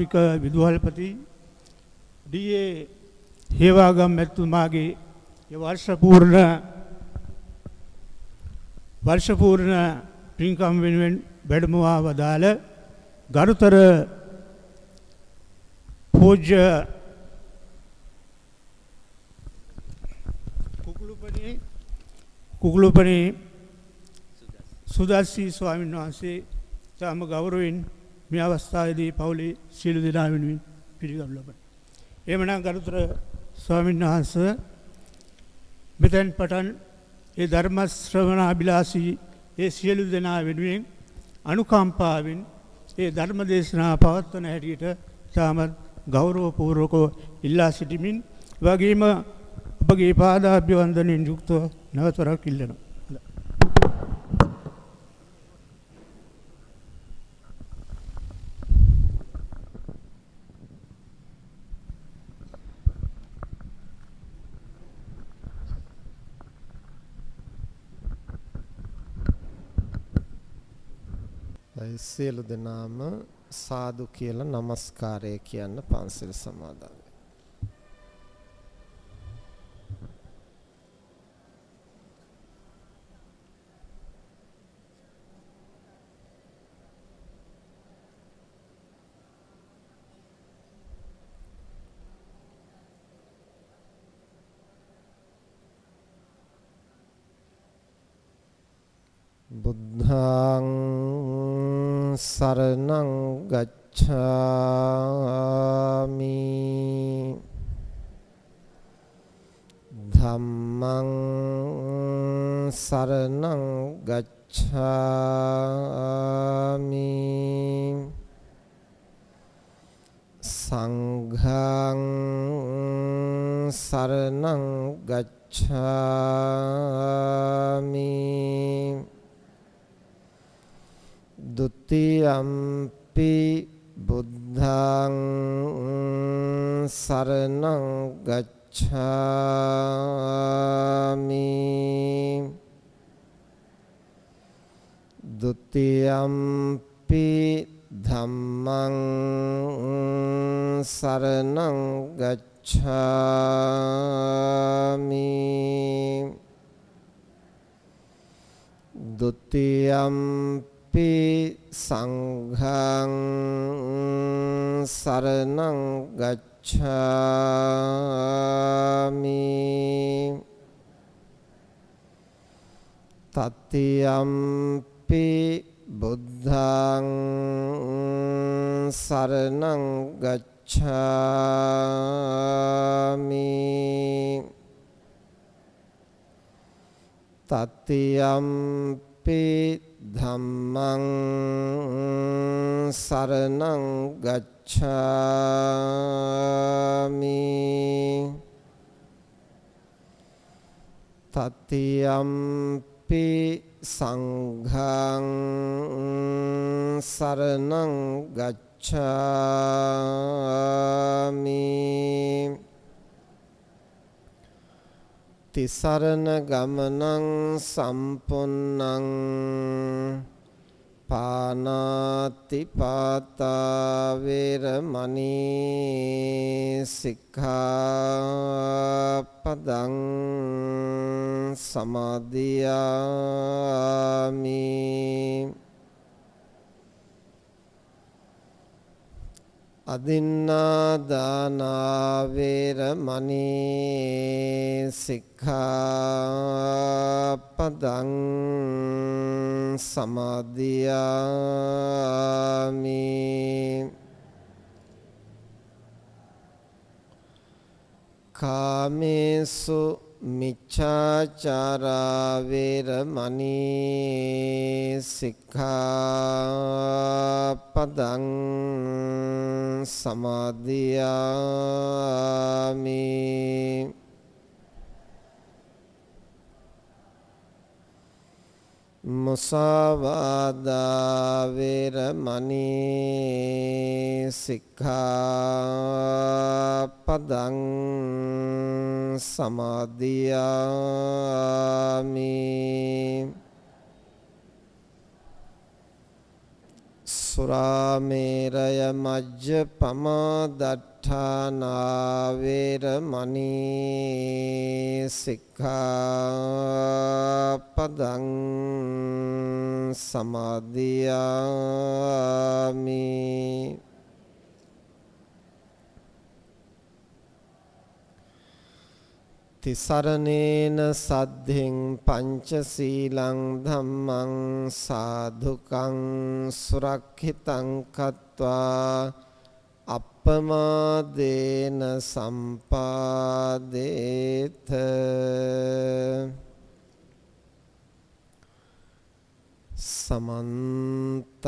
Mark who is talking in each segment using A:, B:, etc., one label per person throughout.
A: කාර්මික විදුහල්පති DA. Hewagam මැතිතුමාගේ වර්ෂ පූර්ණ පින්කම් වෙනුවෙන් වැඩමවා වදාළ ගරුතර පූජ්‍ය කුකුළුපනේ සුදස්සී ස්වාමීන් වහන්සේ තාම ගෞරවයෙන් මේ අවස්ථාවේදී පවුලේ සියලු දෙනා වෙනුවෙන් පිළිගනු ලබනවා. එහෙමනම් ගරුතර ස්වාමීන් වහන්සේ මෙතෙන් පටන් ඒ ධර්ම ශ්‍රවණාභිලාෂී ඒ සියලු දෙනා වෙනුවෙන් අනුකම්පාවෙන් ඒ ධර්ම දේශනාව පවත්වන හැටියට තාමත් ගෞරවපූර්වකව ඉල්ලා සිටිමින් වගේම ඔබගේ පාදාභිවන්දනයෙන් යුක්තව නැවත වරක් ඉල්ලනවා.
B: සියලු දෙනාම සාදු කියලා নমස්කාරය කියන්න පන්සිල් සමාදන් වෙන්න. බුද්ධං සරණං ගච්ඡාමි ධම්මං සරණං ගච්ඡාමි සංඝං සරණං ගච්ඡාමි ဒ ුතියම්පි බුද්ධං සරණං ගච්ඡාමි ဒ ුතියම්පි ධම්මං සරණං ගච්ඡාමි ဒ ුතියම්පි සංඝං සරණං ගච්ඡාමි තතියම්පි බුද්ධං සරණං ගච්ඡාමි තතියම්පි ධම්මං සරණං ගච්ඡාමි තතියම්පි සංඝං සරණං ගච්ඡාමි තිසරණ ගමනං සම්පුන්නං පානාති පාතා වේරමණී සික්ඛාපදං සමාදියාමි අදින්නා දානා වේරමණී සික්ඛාපදං සමාදියාමි කාමේසු මිච්ඡාචාරා වේරමණී සික්ඛාපදං සමාදියාමි මුසාවාදා වේරමණී සික්ඛාපදං සමාදියාමි සුරාමේරය මජ්ජපමාදට්ඨානා වේරමණී සික්ඛාපදං සමාදියාමි. තිසරණේන සද්ධින් පංචශීලං ධම්මං සාධුකං සුරක්ඛිතං කତ୍වා අප්පමාදේන සම්පාදේත. සමන්ත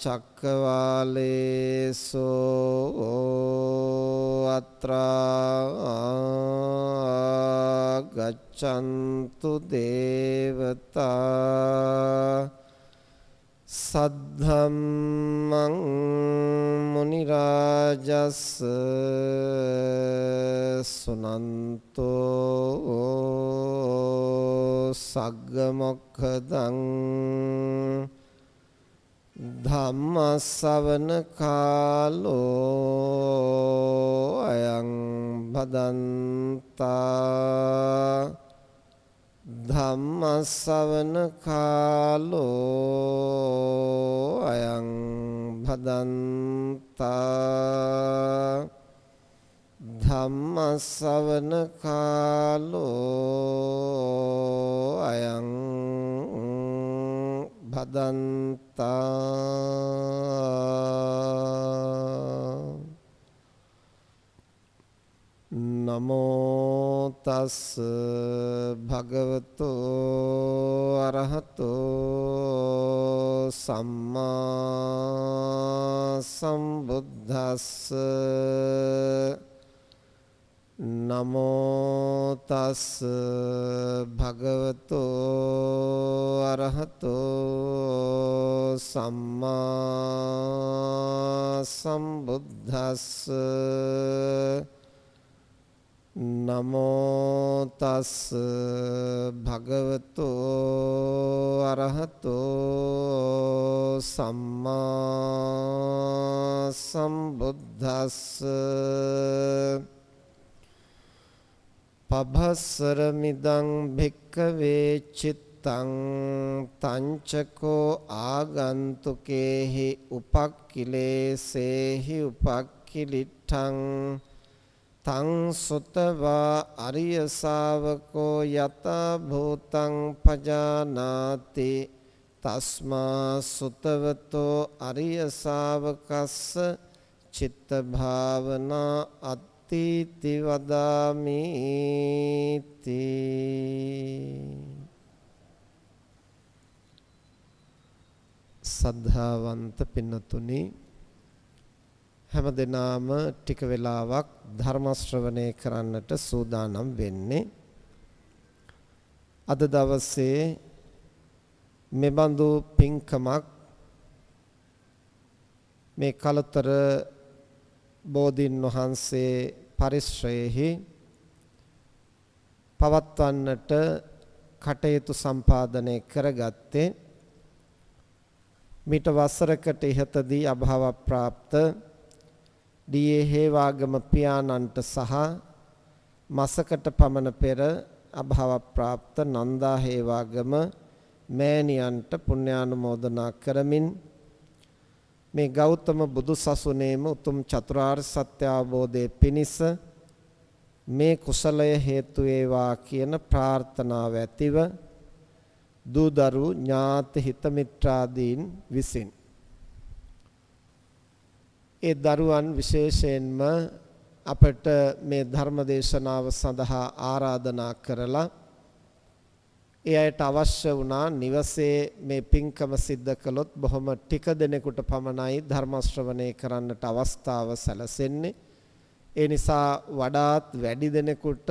B: චක්කවාලේසු අත්‍රා ගච්ඡන්තු දේවතා සද්ධම්මං මුනි රාජස් සුනන්තෝ සග්ග මොක්ඛදං. ධම්ම ශ්‍රවණ කාලෝ අයං භදන්තා. ධම්ම ශ්‍රවණ කාලෝ අයං භදන්තා. ධම්ම ශ්‍රවණ කාලෝ අයං භදන්තා. නමෝ තස් භගවතු අරහතෝ සම්මා සම්බුද්දස්ස. නමෝ තස් භගවතු අරහතෝ සම්මා සම්බුද්දස්ස. නමෝ තස් භගවතු අරහතෝ සම්මා සම්බුද්දස්ස. පභස්සරමිදං භික්ඛවේ චිත්තං තංචකෝ ආගන්තුකේහි උපක්ඛිලේසේහි උපක්ඛිලිට්ඨං තං සුතවා අරිය ශාවකෝ යත භූතං පජානාති තස්මා සුතවතෝ අරිය ශාවකස්ස චිත්ත භාවනා අත්ථීති වදාමි. සද්ධාවන්ත පින්නතුනි, හැම දිනාම ටික වෙලාවක් ධර්ම ශ්‍රවණය කරන්නට සූදානම් වෙන්නේ. අද දවසේ මෙබඳු පින්කමක් මේ කලතර බෝධීන් වහන්සේ පරිශ්‍රයෙහි පවත්වන්නට කටයුතු සම්පාදනය කරගත්තේ මීට වසරකට ඉහතදී අභාව ප්‍රාප්ත ඩී.ඒ. හේවාගම පියාණන්ට සහ මසකට පමණ පෙර අභාව ප්‍රාප්ත නන්දා හේවාගම මෑණියන්ට පුණ්‍යානුමෝදනා කරමින් මේ ගෞතම බුදු සසුනේම උතුම් චතුරාර්ය සත්‍ය අවබෝධයේ පිණිස මේ කුසලය හේතු වේවා කියන ප්‍රාර්ථනාව ඇතිව දූ දරු ඥාති හිත මිත්‍රාදීන් විසින් ඒ දරුවන් විශේෂයෙන්ම අපට මේ ධර්ම දේශනාව සඳහා ආරාධනා කරලා ඒ අයට අවශ්‍ය වුණා නිවසේ මේ පින්කම සිද්ධ කළොත් බොහොම ටික දෙනෙකුට පමණයි ධර්ම ශ්‍රවණය කරන්නට අවස්ථාව සැලසෙන්නේ. ඒ නිසා වඩාත් වැඩි දෙනෙකුට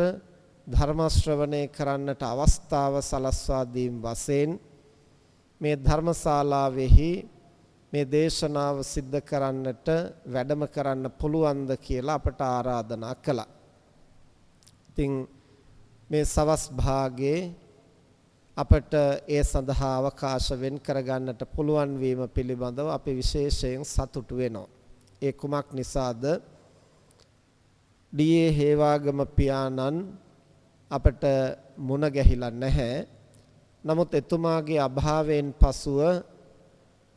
B: ධර්ම ශ්‍රවණය කරන්නට අවස්ථාව සලස්වා දීම වශයෙන් මේ ධර්මශාලාවෙහි මේ දේශනාව සිද්ධ කරන්නට වැඩම කරන්න පුළුවන්ද කියලා අපට ආරාධනා කළා. ඉතින් මේ සවස් භාගයේ අපට ඒ සඳහා අවකාශ වෙන් කරගන්නට පුළුවන් වීම පිළිබඳව අපි විශේෂයෙන් සතුටු වෙනවා. ඒ කුමක් නිසාද? ඩී.ඒ. හේවාගම පියාණන් අපට මුණ ගැහිලා නැහැ. නමුත් එතුමාගේ අභාවයෙන් පසුව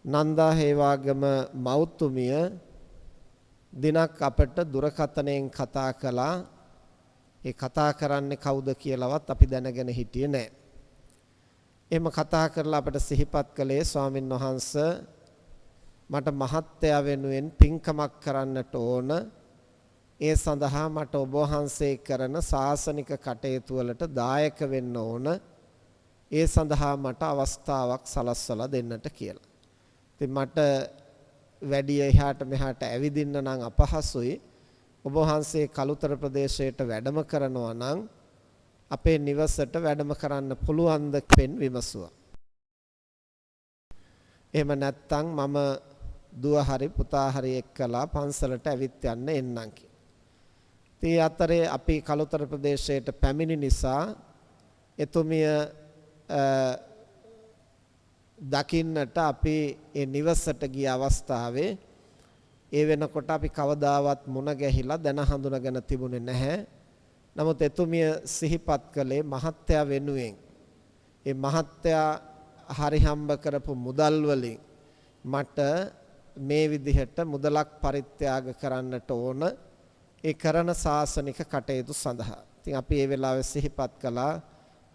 B: නන්දා හේවාගම මව්තුමිය දිනක් අපට දුරකථනයෙන් කතා කළා. ඒ කතා කරන්නේ කවුද කියලාවත් අපි දැනගෙන හිටියේ නෑ. එහෙම කතා කරලා අපට සිහිපත් කළේ, ස්වාමින් වහන්සේ, මට මහත්තයා වෙනුවෙන් පින්කමක් කරන්නට ඕන. ඒ සඳහා මට ඔබ වහන්සේ කරන සාසනික කටයුතු වලට දායක වෙන්න ඕන. ඒ සඳහා මට අවස්ථාවක් සලස්වලා දෙන්නට කියලා. ඉතින් මට වැඩි එහාට මෙහාට ඇවිදින්න නම් අපහසුයි. ඔබ වහන්සේ කලුතර ප්‍රදේශයට වැඩම කරනවා නම් අපේ නිවසට වැඩම කරන්න පුළුවන්ද පෙන් විමසුවා. එහෙම නැත්නම් මම දුව හරි පුතා හරි එක්කලා පන්සලට ඇවිත් යන්න එන්නම් කියලා. ඉතින් අතරේ අපි කලුතර ප්‍රදේශයට පැමිණි නිසා එතුමිය දකින්නට අපි ඒ නිවසට ගිය අවස්ථාවේ, ඒ වෙනකොට අපි කවදාවත් මුණ ගැහිලා දැන හඳුනගෙන තිබුණේ නැහැ. නමුත් එතුමිය සිහිපත් කළේ මහත්තයා වෙනුවෙන්, ඒ මහත්තයා හරි හම්බ කරපු මුදල් වලින් මට මේ විදිහට මුදලක් පරිත්‍යාග කරන්නට ඕන ඒ කරන සාසනික කටයුතු සඳහා. ඉතින් අපි ඒ වෙලාවේ සිහිපත් කළා,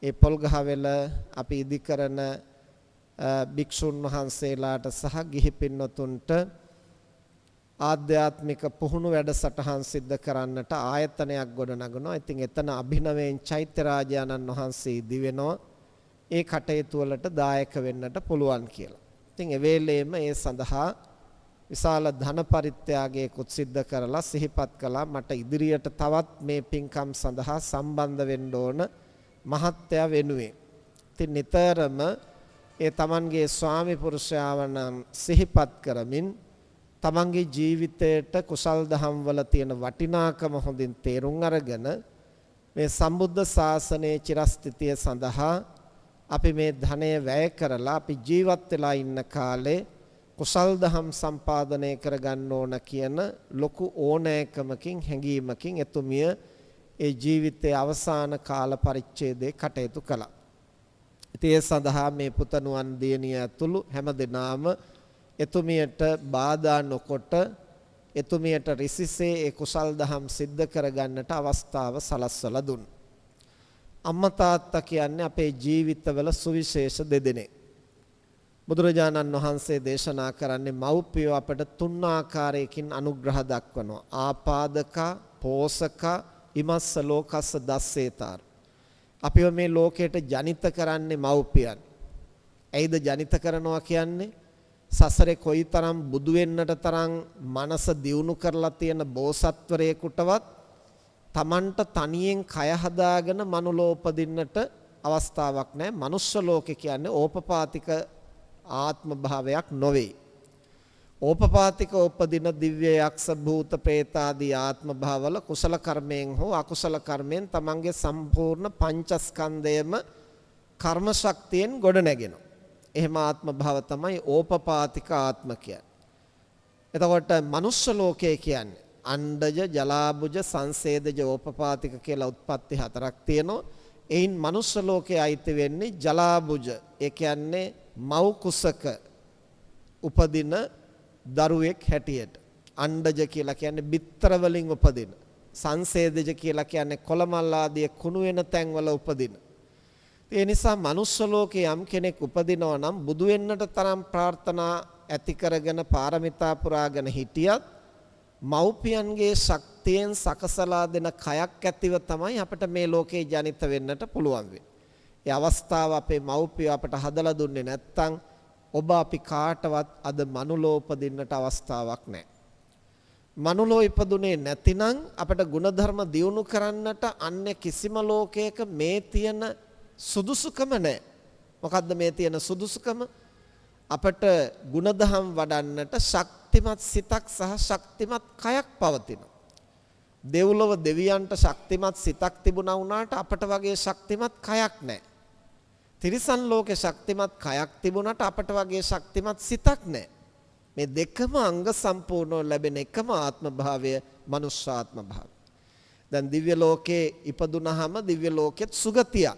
B: ඒ පොල්ගහවෙල අපි ඉදි කරන භික්ෂුන් වහන්සේලාට සහ ගිහි පින්වතුන්ට ආධ්‍යාත්මික පුහුණු වැඩසටහන් සිද්ධ කරන්නට ආයතනයක් ගොඩනගනවා. ඉතින් එතන අභිනවයෙන් චෛත්‍ය රාජානන් වහන්සේ ඉදි වෙනවා. ඒ කටයුතු වලට දායක වෙන්නට පුළුවන් කියලා. ඉතින් ඒ වෙලේම ඒ සඳහා විශාල ධන පරිත්‍යාගයකුත් සිද්ධ කරලා සිහිපත් කළා, මට ඉදිරියට තවත් මේ පින්කම් සඳහා සම්බන්ධ වෙන්න ඕන මහත්තයා වෙනුවෙන්. ඉතින් නිතරම ඒ තමන්ගේ ස්වාමි පුරුෂයාවනම් සිහිපත් කරමින් තමන්ගේ ජීවිතයට කුසල් දහම් වල තියෙන වටිනාකම හොඳින් තේරුම් අරගෙන මේ සම්බුද්ධ ශාසනයේ චිරස්ථිතිය සඳහා අපි මේ ධනය වැය කරලා අපි ජීවත් වෙලා ඉන්න කාලේ කුසල් දහම් සම්පාදනය කරගන්න ඕන කියන ලොකු ඕනෑකමකින්, හැඟීමකින් එතුමිය ඒ ජීවිතයේ අවසාන කාල පරිච්ඡේදයේ කටයුතු කළා. ඉතින් ඒ සඳහා මේ පුතණුවන් දියණිය ඇතුළු හැම දෙනාම එතුමියට බාධා නොකොට එතුමියට රිසිසේ ඒ කුසල් දහම් සිද්ධ කරගන්නට අවස්ථාව සලස්වලා දුන්නා. අම්මා තාත්තා කියන්නේ අපේ ජීවිතවල සුවිශේෂ දෙදෙනෙක්. බුදුරජාණන් වහන්සේ දේශනා කරන්නේ මව්පියෝ අපට තුන් ආකාරයකින් අනුග්‍රහ දක්වනවා. ආපාදක, පෝසක, ඉමස්ස ලෝකස්ස දස්සේතාර. අපිව මේ ලෝකයට ජනිත කරන්නේ මව්පියන්. ඇයිද ජනිත කරනවා කියන්නේ? සසරේ කොයිතරම් බුදු වෙන්නට තරම් මනස දියුණු කරලා තියෙන බෝසත්වරයෙකුටවත් තමන්ට තනියෙන් කය හදාගෙන මනුලෝ උපදින්නට අවස්ථාවක් නැහැ. මනුෂ්‍ය ලෝකේ කියන්නේ ඕපපාතික ආත්ම භාවයක් නොවේ. ඕපපාතික උපදින දිව්‍ය, යක්ෂ, භූත, ප්‍රේත ආදී ආත්ම භාවවල කුසල කර්මයෙන් හෝ අකුසල කර්මයෙන් තමන්ගේ සම්පූර්ණ පංචස්කන්ධයම කර්ම ශක්තියෙන් ගොඩ නැගෙනවා. එහෙම ආත්ම භාව තමයි ඕපපාතික ආත්ම කියන්නේ. එතකොට මනුෂ්‍ය ලෝකය කියන්නේ අණ්ඩජ, ජලාබුජ, සංසේදජ, ඕපපාතික කියලා උත්පත්ති හතරක් තියෙනවා. එයින් මනුෂ්‍ය ලෝකයේ අයිති වෙන්නේ ජලාබුජ. ඒ කියන්නේ මව් කුසක උපදින දරුවෙක් හැටියට. අණ්ඩජ කියලා කියන්නේ බිත්තර වලින් උපදින. සංසේදජ කියලා කියන්නේ කොළමල් ආදී කුණු වෙන තැන්වල උපදින. ඒ නිසා මනුෂ්‍ය ලෝකේ යම් කෙනෙක් උපදිනවා නම් බුදු වෙන්නට තරම් ප්‍රාර්ථනා ඇති කරගෙන පාරමිතා පුරාගෙන හිටියත් මව්පියන්ගේ ශක්තියෙන් සකසලා දෙන කයක් ඇතිව තමයි අපට මේ ලෝකේ ජනිත වෙන්නට පුළුවන් වෙන්නේ. ඒ අවස්ථාව අපේ මව්පියෝ අපට හදලා දුන්නේ නැත්නම් ඔබ අපි කාටවත් අද මනුලෝ උපදින්නට අවස්ථාවක් නැහැ. මනුලෝ ඉපදුනේ නැතිනම් අපට ගුණධර්ම දියුණු කරන්නට අන්‍ය කිසිම ලෝකයක මේ තියෙන සුදුසුකම නැහැ. මොකද්ද මේ තියෙන සුදුසුකම? අපට ගුණධම් වඩන්නට ශක්තිමත් සිතක් සහ ශක්තිමත් කයක් පවතිනවා. දෙව්ලොව දෙවියන්ට ශක්තිමත් සිතක් තිබුණා වුණාට අපට වගේ ශක්තිමත් කයක් නැහැ. තිරිසන් ලෝකේ ශක්තිමත් කයක් තිබුණට අපට වගේ ශක්තිමත් සිතක් නැහැ. මේ දෙකම අංග සම්පූර්ණව ලැබෙන එකම ආත්ම භාවය මනුෂ්‍යාත්ම භාවය. දැන් දිව්‍ය ලෝකේ ඉපදුනහම දිව්‍ය ලෝකෙත් සුගතියක්.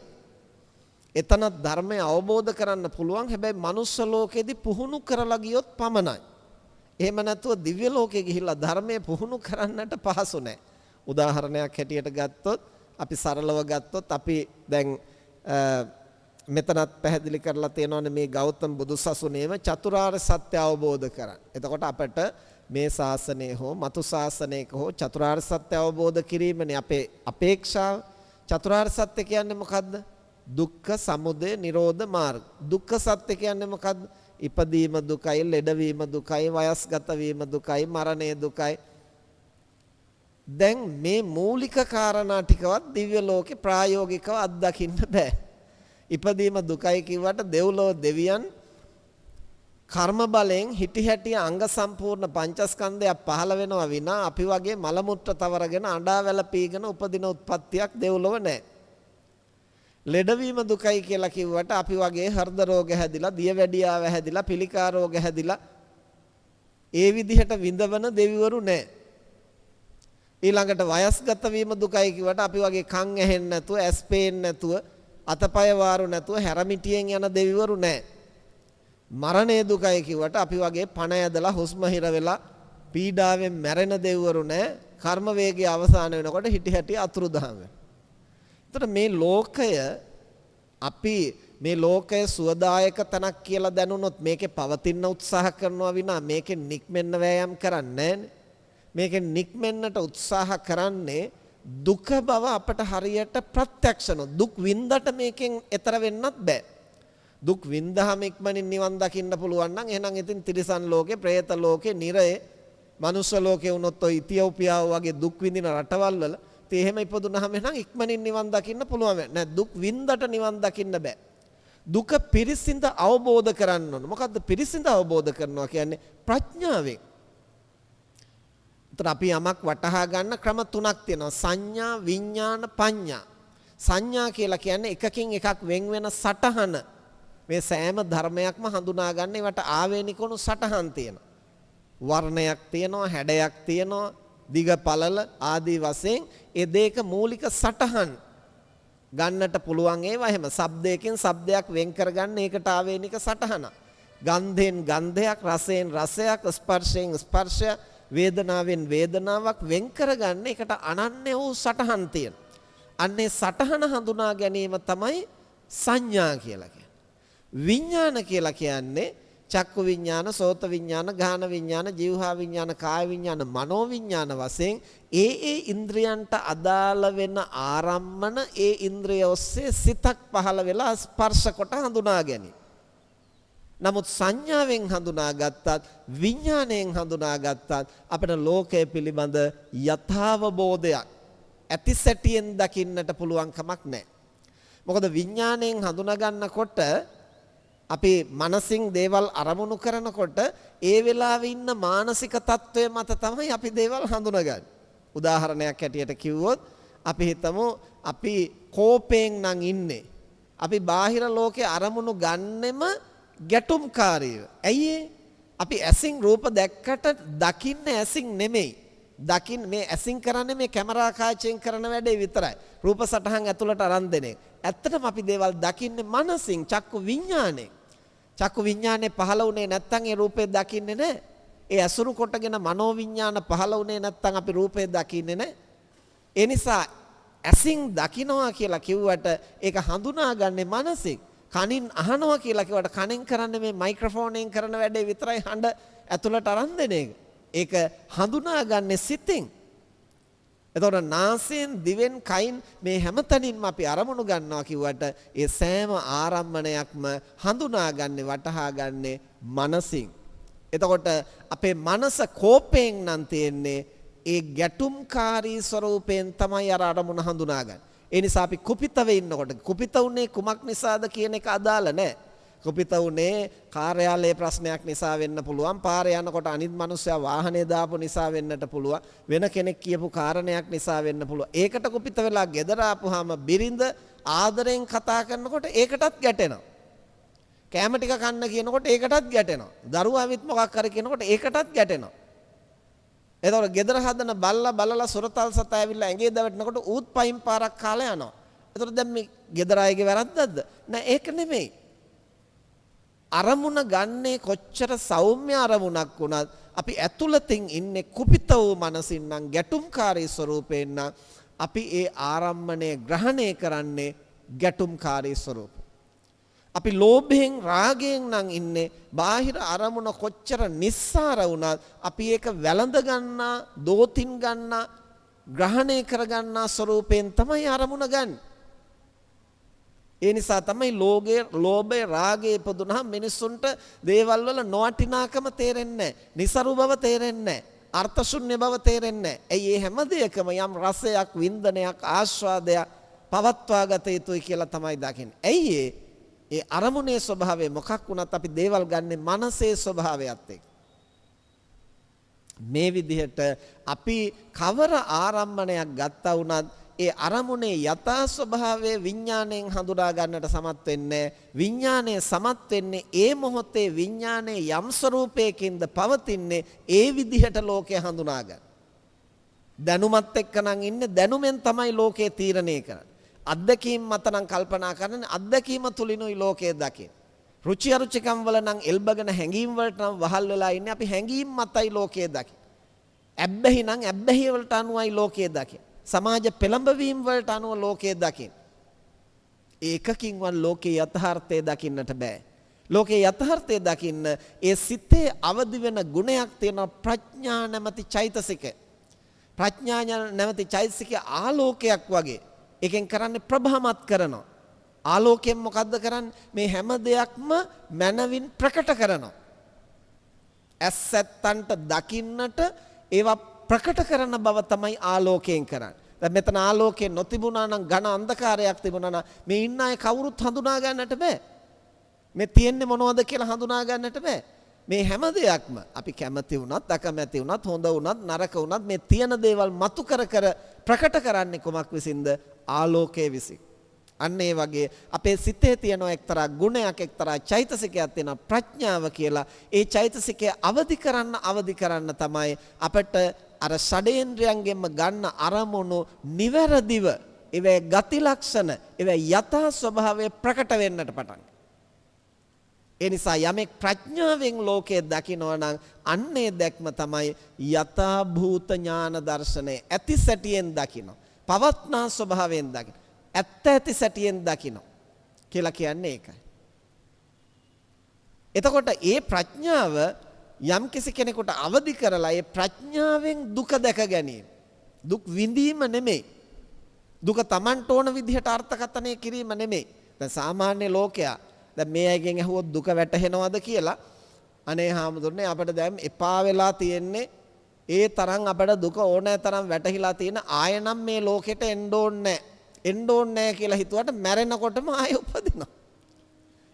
B: එතනත් ධර්මය අවබෝධ කරන්න පුළුවන්. හැබැයි මනුස්ස ලෝකෙදි පුහුණු කරලා ගියොත් පමණයි. එහෙම නැතුව දිව්‍ය ලෝකෙ ගිහිල්ලා ධර්මය පුහුණු කරන්නට පහසු නෑ. උදාහරණයක් හැටියට ගත්තොත් අපි සරලව ගත්තොත් අපි දැන් මෙතනත් පැහැදිලි කරලා තියෙනවානේ මේ ගෞතම බුදුසසුනේම චතුරාර්ය සත්‍ය අවබෝධ කරගන්න. එතකොට අපට මේ ශාසනය හෝ මතු ශාසනයක හෝ චතුරාර්ය සත්‍ය අවබෝධ කිරීමනේ අපේ අපේක්ෂාව. චතුරාර්ය සත්‍ය කියන්නේ මොකද්ද? දුක්ඛ සමුදය නිරෝධ මාර්ග. දුක්ඛ සත්‍ය කියන්නේ මොකද්ද? ඉපදීම දුකයි, ලෙඩවීම දුකයි, වයස්ගත වීම දුකයි, මරණය දුකයි. දැන් මේ මූලික කාරණා ටිකවත් දිව්‍ය ලෝකේ ප්‍රායෝගිකව අත්දකින්න බෑ. ඉපදීම දුකයි කිව්වට දෙව්ලොව දෙවියන් කර්ම බලයෙන් හිටි හැටි අංග සම්පූර්ණ පංචස්කන්ධයක් පහළ වෙනවා විනා අපි වගේ මල මුත්‍ර තවරගෙන අඬා වැළ පීගෙන උපදින උත්පත්තියක් දෙව්ලොව නැහැ. ලෙඩවීම දුකයි කියලා කිව්වට අපි වගේ හෘද රෝග හැදිලා, දියවැඩියාව හැදිලා, පිළිකා රෝග හැදිලා ඒ විදිහට විඳවන දෙවිවරු නැහැ. ඊළඟට වයස්ගත වීම දුකයි කිව්වට අපි වගේ කන් ඇහෙන්නේ නැතුව, ඇස් පේන්නේ නැතුව, අතපය වාරු නැතුව හැරමිටියෙන් යන දෙවිවරු නැහැ. මරණය දුකයි කිව්වට අපි වගේ පණ ඇදලා හුස්ම හිර වෙලා පීඩාවෙන් මැරෙන දෙවිවරු නැහැ. කර්ම වේගය අවසාන වෙනකොට හිටි හැටි අතුරුදහන් වෙනවා. එතකොට මේ ලෝකය අපි මේ ලෝකය සුවදායක තැනක් කියලා දැනුනොත් මේකේ පවතින්න උත්සාහ කරනවා විනා මේකෙන් නික්මෙන්න වෑයම් කරන්නේ නැහනේ. මේකෙන් නික්මෙන්නට උත්සාහ කරන්නේ දුක බව අපට හරියට ප්‍රත්‍යක්ෂ දුක් වින්දට මේකෙන් එතර වෙන්නත් බෑ. දුක් වින්දහම ඉක්මනින් නිවන් දකින්න පුළුවන් නම් එහෙනම් ඉතින් තිරිසන් ලෝකේ, പ്രേත ලෝකේ, නිරයේ, මනුෂ්‍ය ලෝකේ වුණොත් ඔය ඉතියෝපියාව වගේ දුක් විඳින රටවල් වල ඉතින් එහෙම ඉපදුනහම එහෙනම් ඉක්මනින් නිවන් දකින්න පුළුවන්. නෑ, දුක් වින්දට නිවන් දකින්න බෑ. දුක පිරිසිඳ අවබෝධ කරන්න ඕන. මොකද්ද පිරිසිඳ අවබෝධ කරනවා කියන්නේ? ප්‍රඥාවෙන්. එතන අපි යමක් වටහා ගන්න ක්‍රම තුනක් තියෙනවා. සංඥා, විඥාන, පඤ්ඤා. සංඥා කියලා කියන්නේ එකකින් එකක් වෙන් වෙන සටහන. මේ සෑම ධර්මයක්ම හඳුනා ගන්න ඒවට ආවේනික වුණු සටහන් තියෙනවා. වර්ණයක් තියෙනවා, හැඩයක් තියෙනවා, දිග පළල ආදී වශයෙන් ඒ දෙක මූලික සටහන් ගන්නට පුළුවන් ඒවා. එහෙම ශබ්දයකින් ශබ්දයක් වෙන් කරගන්න ඒකට ආවේනික සටහනක්. ගන්ධයෙන් ගන්ධයක්, රසයෙන් රසයක්, ස්පර්ශයෙන් ස්පර්ශයක්, වේදනාවෙන් වේදනාවක් වෙන් කරගන්න ඒකට අනන්‍ය වූ සටහන් තියෙනවා. අන්නේ සටහන හඳුනා ගැනීම තමයි සංඥා කියලා කියන්නේ. විඥාන කියලා කියන්නේ චක්කු විඥාන, සෝත විඥාන, ගාන විඥාන, ජීවහා විඥාන, කාය විඥාන, මනෝ විඥාන වශයෙන් ඒ ඒ ඉන්ද්‍රියන්ට අදාළ වෙන ආරම්මන ඒ ඉන්ද්‍රිය ඔස්සේ සිතක් පහළ වෙලා ස්පර්ශ කොට හඳුනා ගැනීම. නමුත් සංඥාවෙන් හඳුනාගත්තත් විඥාණයෙන් හඳුනාගත්තත් අපිට ලෝකය පිළිබඳ යථාවබෝධයක් ඇති සැටියෙන් දකින්නට පුළුවන් කමක් නැහැ. මොකද විඥාණයෙන් හඳුනා ගන්නකොට අපි මනසින් දේවල් අරමුණු කරනකොට ඒ වෙලාවේ ඉන්න මානසික තත්ත්වය මත තමයි අපි දේවල් හඳුනගන්නේ. උදාහරණයක් හැටියට කිව්වොත් අපි හිතමු අපි කෝපයෙන් නම් ඉන්නේ. අපි බාහිර ලෝකේ අරමුණු ගන්නෙම ගැටුම්කාරීව. ඇයි ඒ? අපි ඇසින් රූප දැක්කට දකින්නේ ඇසින් නෙමෙයි. දකින්න මේ ඇසින් කරන්නේ මේ කැමරා කාචයෙන් කරන වැඩේ විතරයි. රූප සටහන් ඇතුළට අරන් දෙන එක. ඇත්තටම අපි දේවල් දකින්නේ මනසින්, චක්කු විඥානේ. චක්කු විඥානේ පහළ වුණේ නැත්නම් ඒ රූපේ දකින්නේ නැහැ. ඒ ඇසුරු කොටගෙන මනෝ විඥාන පහළ වුණේ නැත්නම් අපි රූපේ දකින්නේ නැහැ. ඒ නිසා ඇසින් දකින්නවා කියලා කිව්වට ඒක හඳුනාගන්නේ මනසින්. කනින් අහනවා කියලා කිව්වට කනෙන් කරන්නේ මේ මයික්‍රොෆෝන් කරන වැඩේ විතරයි, හඬ ඇතුළට අරන් දෙන එක. ඒක හඳුනාගන්නේ සිතින්. එතකොට නාසයෙන්, දිවෙන්, කයින් මේ හැමතැනින්ම අපි අරමුණු ගන්නවා කිව්වට ඒ සෑම ආරම්මණයක්ම හඳුනාගන්නේ, වටහාගන්නේ මනසින්. එතකොට අපේ මනස කෝපයෙන් නම් තියෙන්නේ ඒ ගැටුම්කාරී ස්වරූපයෙන් තමයි අර අරමුණ හඳුනාගන්නේ. ඒ නිසා අපි කුපිතව ඉන්නකොට කුපිත වුණේ කුමක් නිසාද කියන එක අදාළ නැහැ. කුපිත වුණේ කාර්යාලයේ ප්‍රශ්නයක් නිසා වෙන්න පුළුවන්, පාරේ යනකොට අනිත් මනුස්සයා වාහනේ දාපු නිසා වෙන්නට පුළුවන්, වෙන කෙනෙක් කියපු කාරණයක් නිසා වෙන්න පුළුවන්. ඒකට කුපිත වෙලා ගෙදර ආපුවාම බිරිඳ ආදරෙන් කතා කරනකොට ඒකටත් ගැටෙනවා. කෑම ටික කන්න කියනකොට ඒකටත් ගැටෙනවා. දරුවා ඇවිත් මොකක් හරි කියනකොට ඒකටත් ගැටෙනවා. එතකොට ගෙදර හදන බල්ලා බලලා සොරතල් සතා ඇවිල්ලා ඇඟේ දවටනකොට ඌත් පයින් පාරක් කාලා යනවා. එතකොට දැන් මේ ගෙදර අයගේ වැරද්දක්ද? නෑ, ඒක නෙමෙයි. අරමුණ ගන්නේ කොච්චර සෞම්‍ය අරමුණක් වුණත් අපි ඇතුළතින් ඉන්නේ කුපිත වූ මනසින් නම්, ගැටුම්කාරී ස්වරූපයෙන් නම් අපි ඒ ආරම්මණය ග්‍රහණය කරන්නේ ගැටුම්කාරී ස්වරූප. අපි ලෝභයෙන් රාගයෙන් නම් ඉන්නේ බාහිර අරමුණ කොච්චර නිස්සාර වුණත් අපි ඒක වැළඳ ගන්නා, දෝතින් ගන්නා, ග්‍රහණය කර ගන්නා ස්වරූපයෙන් තමයි අරමුණ ගන්න. ඒ නිසා තමයි ලෝභය රාගය ඉපදුනහම මිනිස්සුන්ට දේවල් වල නොවටිනාකම තේරෙන්නේ නැහැ. නිසරු බව තේරෙන්නේ නැහැ. අර්ථ ශුන්‍ය බව තේරෙන්නේ නැහැ. ඇයි ඒ හැම දෙයකම යම් රසයක්, වින්දනයක්, ආස්වාදයක් පවත්වා ගත යුතුයි කියලා තමයි දකින්නේ. ඇයි ඒ අරමුණේ ස්වභාවය මොකක් වුණත් අපි දේවල් ගන්නෙ මනසේ ස්වභාවයත් එක්ක. මේ විදිහට අපි කවර ආරම්මණයක් ගත්තා වුණත් ඒ අරමුණේ යථා ස්වභාවය විඥාණයෙන් හඳුනා ගන්නට සමත් වෙන්නේ. විඥාණය සමත් වෙන්නේ ඒ මොහොතේ විඥාණය යම් ස්වරූපයකින්ද පවතින්නේ ඒ විදිහට ලෝකය හඳුනා ගන්න. දැනුමත් එක්ක නම් ඉන්නේ, දැනුමෙන් තමයි ලෝකය තීරණය කරන්නේ. අත්දැකීම් මත නම් කල්පනා කරන්නේ, අත්දැකීම තුලිනුයි ලෝකය දකින්නේ. රුචි අරුචිකම් වල නම් එල්බගෙන හැඟීම් වලට නම් වහල් වෙලා ඉන්නේ, අපි හැඟීම් මතයි ලෝකය දකින්නේ. ඇබ්බැහි නම් ඇබ්බැහි වලට අනුවයි ලෝකය දකින්නේ. සමාජ පෙළඹවීම් වලට අනුව ලෝකය දකින්න. ඒකකින්වත් ලෝකේ යථාර්ථය දකින්නට බෑ. ලෝකේ යථාර්ථය දකින්න ඒ සිතේ අවදි වෙන ගුණයක් තියෙනවා, ප්‍රඥා නැමැති චෛතසිකය. ප්‍රඥා නැමැති චෛතසිකය ආලෝකයක් වගේ. ඒකෙන් කරන්නේ ප්‍රභාමත් කරනවා. ආලෝකයෙන් මොකද්ද කරන්නේ? මේ හැම දෙයක්ම මනවින් ප්‍රකට කරනවා. ඇස් ඇත්තන්ට දකින්නට ඒවා ප්‍රකට කරන බව තමයි ආලෝකයෙන් කරන්නේ. දැන් මෙතන ආලෝකය නොතිබුණා නම්, ඝන අන්ධකාරයක් තිබුණා නම් මේ ඉන්න අය කවුරුත් හඳුනා ගන්නට බෑ. මේ තියෙන්නේ මොනවද කියලා හඳුනා ගන්නට බෑ. මේ හැම දෙයක්ම අපි කැමති වුණත් අකමැති වුණත්, හොඳ වුණත් නරක වුණත් මේ තියෙන දේවල් මතු කර කර ප්‍රකට කරන්නේ කුමක් විසින්ද? ආලෝකයේ විසින්. අන්න ඒ වගේ අපේ සිතේ තියෙන එක්තරා ගුණයක්, එක්තරා චෛතසිකයක් තියෙනවා ප්‍රඥාව කියලා. ඒ චෛතසිකය අවදි කරන්න අවදි කරන්න තමයි අපට අර ෂඩේන්ද්‍රයන්ගෙන්ම ගන්න අරමුණු නිවැරදිව ඒවැ ගති ලක්ෂණ, ඒවැ යථා ස්වභාවය ප්‍රකට වෙන්නට පටන්. ඒ නිසා යමෙක් ප්‍රඥාවෙන් ලෝකය දකිනවා නම් අන්නේ දැක්ම තමයි යථා භූත ඥාන දර්ශනය. ඇති සැටියෙන් දකිනවා, පවත්නා ස්වභාවයෙන් දකිනවා, ඇත්ත ඇති සැටියෙන් දකිනවා කියලා කියන්නේ ඒකයි. එතකොට ඒ ප්‍රඥාව යම් කිසි කෙනෙකුට අවදි කරලා ඒ ප්‍රඥාවෙන් දුක දැක ගැනීම, දුක් විඳීම නෙමෙයි, දුක Tamanට ඕන විදිහට අර්ථකථනය කිරීම නෙමෙයි. දැන් සාමාන්‍ය ලෝකයා දැන් මේ අයගෙන් ඇහුවොත් දුක වැටහෙනවද කියලා, අනේ හාමුදුරනේ අපිට දැන් එපා වෙලා තියෙන්නේ, ඒ තරම් අපිට දුක ඕනෑ තරම් වැටහිලා තියෙන, ආය නම් මේ ලෝකෙට එන්න ඕනේ නෑ, එන්න ඕනේ නෑ කියලා හිතුවට මැරෙනකොටම ආයෙ උපදිනවා.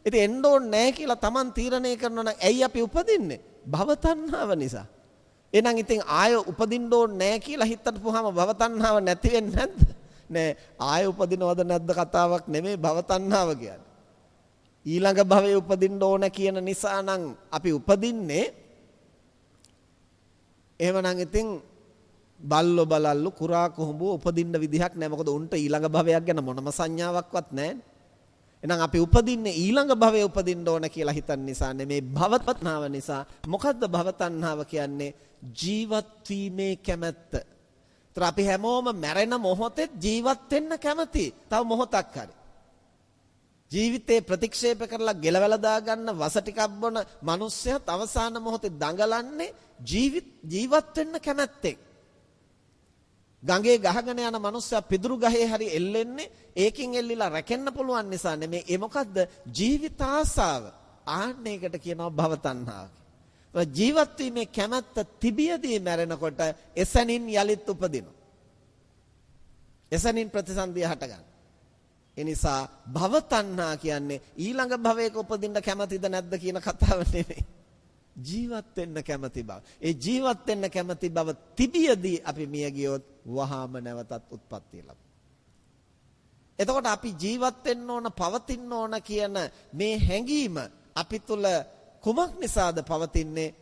B: ඉතින් එන්න ඕනේ නෑ කියලා Taman තීරණය කරනවා නම් ඇයි අපි උපදින්නේ? භව තණ්හාව නිසා. එහෙනම් ඉතින් ආය උපදින්න ඕනේ නෑ කියලා හිතපුවාම භව තණ්හාව නැති වෙන්නේ නැද්ද? නෑ, ආය උපදිනවද නැද්ද කතාවක් නෙමෙයි භව තණ්හාව කියන්නේ. ඊළඟ භවයේ උපදින්න ඕන කියන නිසා නම් අපි උපදින්නේ. එහෙමනම් ඉතින් බල්ලෝ බලල්ලු කුරා කුහුඹුව උපදින්න විදිහක් නෑ. මොකද උන්ට ඊළඟ භවයක් ගැන මොනම සංඥාවක්වත් නෑනේ. එහෙනම් අපි උපදින්නේ ඊළඟ භවයේ උපදින්න ඕන කියලා හිතන නිසා නෙමේ, භව තණ්හාව නිසා. මොකද්ද භව තණ්හාව කියන්නේ? ජීවත් වීමේ කැමැත්ත. ඒතර අපි හැමෝම මැරෙන මොහොතේ ජීවත් වෙන්න කැමති. තව මොහොතක් හරි ජීවිතේ ප්‍රතික්ෂේප කරලා ගෙලවලා දාගන්න වස ටිකක් බොන මිනිස්සයත් අවසාන මොහොතේ දඟලන්නේ ජීවත් වෙන්න කැමැත්තෙන්. ගඟේ ගහගෙන යන මිනිස්සයා පිදුරු ගහේ හරි එල්ලෙන්නේ ඒකෙන් එල්ලිලා රැකෙන්න පුළුවන් නිසා නෙමෙයි. ඒ මොකද්ද? ජීවිත ආසාව. ආන්න ඒකට කියනවා භව තණ්හාව. ජීවත් වීමේ කැමැත්ත තිබියදී මැරෙනකොට එසැනින් යලිත් උපදිනවා. එසැනින් ප්‍රතිසන්දිය හටගන්නවා. ඒ නිසා භව තණ්හා කියන්නේ ඊළඟ භවයක උපදින්න කැමතිද නැද්ද කියන කතාව නෙමෙයි. ජීවත් වෙන්න කැමති බව. ඒ ජීවත් වෙන්න කැමති බව තිබියදී අපි මිය ගියොත් වහාම නැවතත් උත්පත්තිය ලබනවා. එතකොට අපි ජීවත් වෙන්න ඕන, පවතින්න ඕන කියන මේ හැඟීම අපි තුල කුමක් නිසාද පවතින්නේ?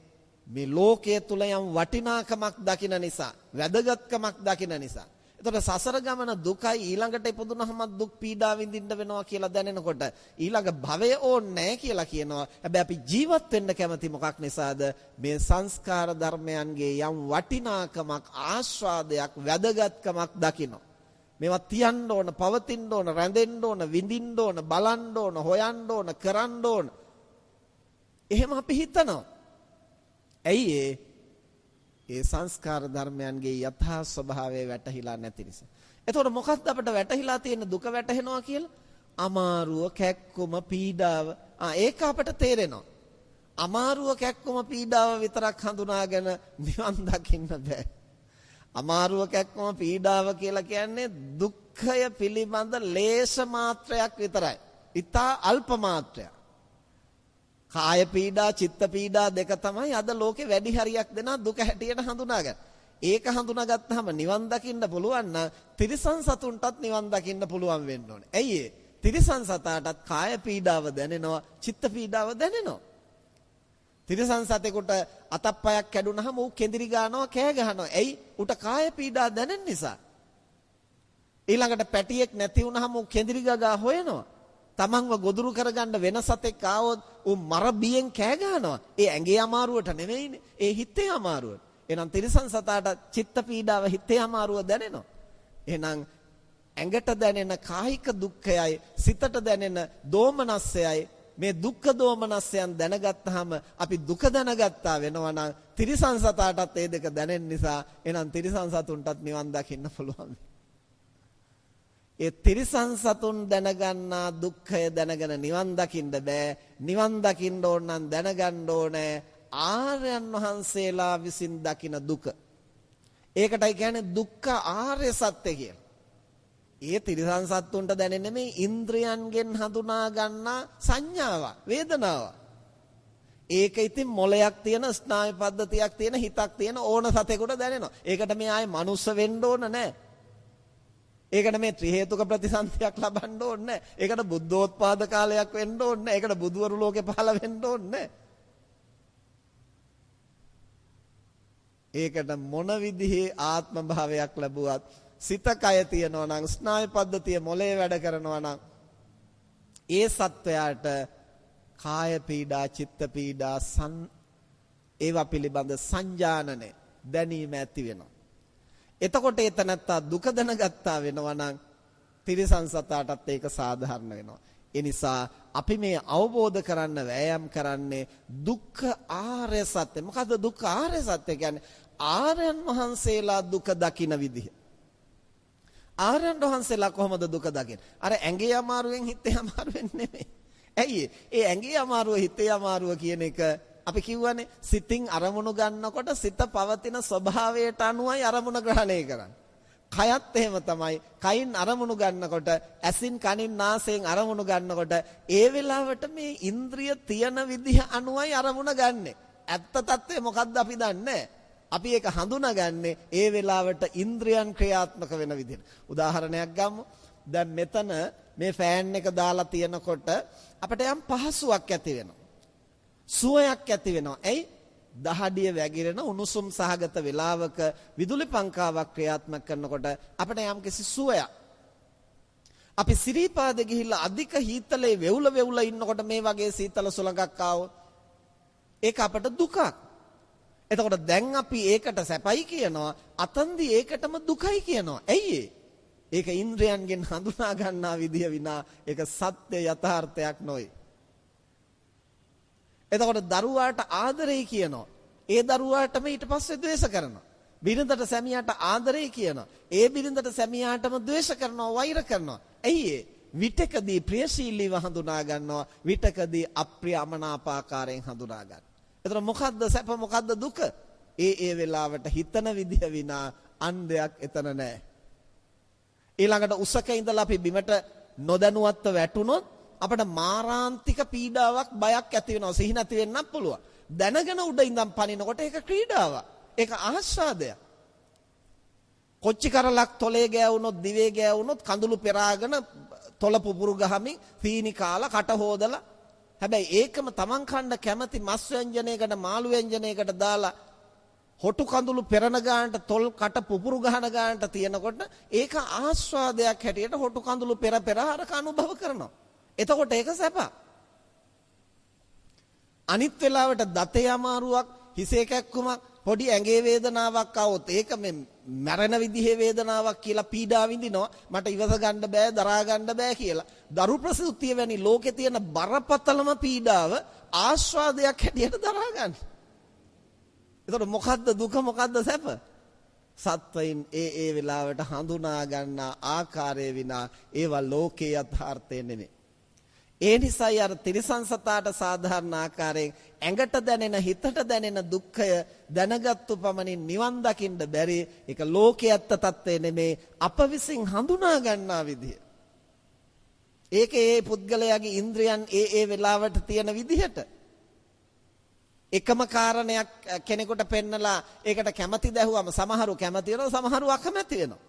B: මේ ලෝකයේ තුල යම් වටිනාකමක් දකින නිසා, වැදගත්කමක් දකින නිසා. එතකොට සසර ගමන දුකයි, ඊළඟට ඉපදුනහම දුක් පීඩා විඳින්න වෙනවා කියලා දැනෙනකොට ඊළඟ භවය ඕනේ නැහැ කියලා කියනවා. හැබැයි අපි ජීවත් වෙන්න කැමති මොකක් නිසාද? මේ සංස්කාර ධර්මයන්ගේ යම් වටිනාකමක්, ආස්වාදයක්, වැදගත්කමක් දකිනවා. මේවා තියන්න ඕන, පවතින්න ඕන, රැඳෙන්න ඕන, විඳින්න ඕන, බලන්න ඕන, හොයන්න ඕන, කරන්න ඕන. එහෙම අපි හිතනවා. ඇයි ඒ? ඒ සංස්කාර ධර්මයන්ගේ යථා ස්වභාවය වැටහිලා නැති නිසා. එතකොට මොකක්ද අපිට වැටහිලා තියෙන දුක වැටහෙනවා කියලා? අමාරුව, කැක්කුම, පීඩාව. ඒක අපට තේරෙනවා. අමාරුව, කැක්කුම, පීඩාව විතරක් හඳුනාගෙන නිවන් දකින්න බෑ. අමාරුව, කැක්කුම, පීඩාව කියලා කියන්නේ දුක්ඛය පිළිබඳ ලේශ මාත්‍රයක් විතරයි. ඉතා අල්ප මාත්‍රයක්. කාය පීඩා, චිත්ත පීඩා දෙක තමයි අද ලෝකේ වැඩි හරියක් දෙනා දුක හැටියට හඳුනාගන්නේ. ඒක හඳුනාගත්තාම නිවන් දකින්න පුළුවන් නම් තිරිසන් සතුන්ටත් නිවන් දකින්න පුළුවන් වෙන්න ඕනේ. ඇයි ඒ? තිරිසන් සතාටත් කාය පීඩාව දැනෙනවා, චිත්ත පීඩාව දැනෙනවා. තිරිසන් සතෙකුට අතක් පයක් කැඩුනහම ඌ කෙඳිරි ගන්නවා, කෑ ගහනවා. ඇයි? ඌට කාය පීඩා දැනෙන නිසා. ඊළඟට පැටියෙක් නැති වුනහම ඌ කෙඳිරි ගගා හොයනවා. තමන්ව ගොදුරු කරගන්න වෙන සතෙක් ආවොත් ඌ මර බියෙන් කෑ ගහනවා. ඒ ඇඟේ අමාරුවට නෙවෙයිනේ. ඒ හිතේ අමාරුවට. එහෙනම් තිරිසන් සතාට චිත්ත පීඩාව, හිතේ අමාරුව දැනෙනවා. එහෙනම් ඇඟට දැනෙන කායික දුක්ඛයයි සිතට දැනෙන දෝමනස්සයයි, මේ දුක්ඛ දෝමනස්සයන් දැනගත්තාම අපි දුක දැනගත්තා වෙනවා නම් තිරිසන් සතාටත් ඒ දෙක දැනෙන නිසා එහෙනම් තිරිසන් සතුන්ටත් නිවන් දකින්න පුළුවන්. ඒ තිරිසන් සතුන් දැනගන්නා දුක්ඛය දැනගෙන නිවන් දකින්න බෑ. නිවන් දකින්න ඕන නම් දැනගන්න ඕනේ ආර්යයන් වහන්සේලා විසින් දකින දුක. ඒකටයි කියන්නේ දුක්ඛ ආර්ය සත්‍ය කියලා. ඒ තිරිසන් සත්තුන්ට දැනෙන්නේ මේ ඉන්ද්‍රයන්ගෙන් හඳුනා ගන්නා සංඥාවක්, වේදනාවක්. ඒක ඉතින් මොලයක් තියෙන, ස්නායු පද්ධතියක් තියෙන, හිතක් තියෙන ඕන සතෙකුට දැනෙනවා. ඒකට මේ ආයේ මනුස්ස වෙන්න ඕන නෑ. ඒකට මේ ත්‍රි හේතුක ප්‍රතිසන්දියක් ලබන්න ඕනේ නෑ. ඒකට බුද්ධෝත්පාද කාලයක් වෙන්න ඕනේ නෑ. ඒකට බුදුවරු ලෝකේ පහළ වෙන්න ඕනේ නෑ. ඒකට මොන විදිහේ ආත්ම භාවයක් ලැබුවත් සිත කය තියෙනවා නම්, ස්නායු පද්ධතිය මොලේ වැඩ කරනවා නම් ඒ සත්වයාට කාය පීඩා, චිත්ත පීඩා, ඒවා පිළිබඳ සංජානනය, දැනීම ඇති වෙනවා. එතකොට ඒ තැනැත්තා දුක දැනගත්තා වෙනවා නම් තිරිසන් සතාටත් ඒක සාධාරණ වෙනවා. ඒ නිසා අපි මේ අවබෝධ කරන්න වෑයම් කරන්නේ දුක්ඛ ආර්ය සත්‍ය. මොකද්ද දුක්ඛ ආර්ය සත්‍ය කියන්නේ? ආර්යයන් වහන්සේලා දුක දකින විදිහ. ආර්යයන් වහන්සේලා කොහොමද දුක දකින්නේ? අර ඇඟේ අමාරුවෙන් හිතේ අමාරුවෙන් නෙමෙයි. ඇයි ඒ ඇඟේ අමාරුව හිතේ අමාරුව කියන එක අපි කිව්වනේ, සිතින් අරමුණු ගන්නකොට සිත පවතින ස්වභාවයට අනුවයි අරමුණ ග්‍රහණය කරන්නේ. කයත් එහෙම තමයි. කයින් අරමුණු ගන්නකොට, ඇසින් කනින් නාසයෙන් අරමුණු ගන්නකොට ඒ වෙලාවට මේ ඉන්ද්‍රිය තියන විදිහ අනුවයි අරමුණ ගන්නෙ. ඇත්ත తත්වය මොකද්ද අපි දන්නේ. අපි ඒක හඳුනාගන්නේ ඒ වෙලාවට ඉන්ද්‍රියන් ක්‍රියාත්මක වෙන විදිහට. උදාහරණයක් ගමු. දැන් මෙතන මේ ෆෑන් එක දාලා තියෙනකොට අපිට යම් පහසුවක් ඇති වෙනවා. සුවයක් ඇති වෙනවා. ඇයි? දහඩිය වැగిරෙන උණුසුම් සහගත වෙලාවක විදුලි පංකාවක් ක්‍රියාත්මක කරනකොට අපිට යම්කිසි සුවයක්. අපි සිරිපාද ගිහිල්ලා අධික හීතලේ වෙවුල වෙවුල ඉන්නකොට මේ වගේ සීතල සුළඟක් ආවොත් ඒක අපට දුකක්. එතකොට දැන් අපි ඒකට සැපයි කියනවා, අතන්දි ඒකටම දුකයි කියනවා. ඇයි ඒ? ඒක ඉන්ද්‍රයන්ගෙන් හඳුනා ගන්නා විදිය විනා ඒක සත්‍ය යථාර්ථයක් නොවේ. එතකොට දරුවාට ආදරේ කියනවා. ඒ දරුවාටම ඊට පස්සේ ද්වේෂ කරනවා. බිරිඳට සැමියාට ආදරේ කියනවා. ඒ බිරිඳට සැමියාටම ද්වේෂ කරනවා, වෛර කරනවා. ඇයි ඒ? විටකදී ප්‍රියශීලීව හඳුනා ගන්නවා, විටකදී අප්‍රිය අමනාප ආකාරයෙන් හඳුනා ගන්නවා. එතකොට මොකද්ද සැප මොකද්ද දුක? ඒ ඒ වෙලාවට හිතන විදිය විනා අන් දෙයක් එතන නෑ. ඊළඟට උසක ඉඳලා අපි බිමට නොදැනුවත්ව වැටුනොත් අපට මාරාන්තික පීඩාවක් බයක් ඇති වෙනවා, සිහි නැති වෙන්නත් පුළුවන්. දැනගෙන උඩ ඉඳන් පනිනකොට ඒක ක්‍රීඩාවක්. ඒක ආස්වාදයක්. කොච්චි කරලක් තොලේ ගෑවුනොත් දිවේ ගෑවුනොත් කඳුළු පෙරාගෙන තොල පුපුරු ගහමින් සීනි කාලා කට හොදලා. හැබැයි ඒකම තමන් කන්න කැමති මස් ව්‍යංජනයකට මාළු ව්‍යංජනයකට දාලා හොටු කඳුළු පෙරණ ගානට තොල් කට පුපුරු ගහන ගානට තියෙනකොට ඒක ආස්වාදයක් හැටියට හොටු කඳුළු පෙර පෙර අරක අනුභව කරනවා. එතකොට ඒක සැප. අනිත් වෙලාවට දතේ අමාරුවක්, හිසේ කැක්කුමක්, පොඩි ඇඟේ වේදනාවක් ආවොත් ඒක මේ මැරෙන විදිහේ වේදනාවක් කියලා පීඩා විඳිනවා. මට ඉවස ගන්න බෑ, දරා ගන්න බෑ කියලා. දරු ප්‍රසූතිය වැනි ලෝකේ තියෙන බරපතලම පීඩාව ආස්වාදයක් හැටියට දරා ගන්න. එතකොට මොකද්ද දුක, මොකද්ද සැප? සත්වයින් ඒ ඒ වෙලාවට හඳුනා ගන්නා ආකාරය විනා ඒවා ලෝකේ යථාර්ථය නෙමෙයි. ඒ නිසායි අර තිරිසන් සතාට සාධාරණ ආකාරයෙන් ඇඟට දැනෙන හිතට දැනෙන දුක්ඛය දැනගත්තු පමණින් නිවන් දකින්න බැරි. ඒක ලෝකයේ ඇත්ත තත්ත්වය නෙමේ, අප විසින් හඳුනා ගන්නා විදිය. ඒක ඒ පුද්ගලයාගේ ඉන්ද්‍රියන් ඒ ඒ වෙලාවට තියෙන විදිහට. එකම කාරණයක් කෙනෙකුට පෙන්නලා ඒකට කැමති දැහුවම සමහරු කැමති වෙනවා, සමහරු අකමැති වෙනවා.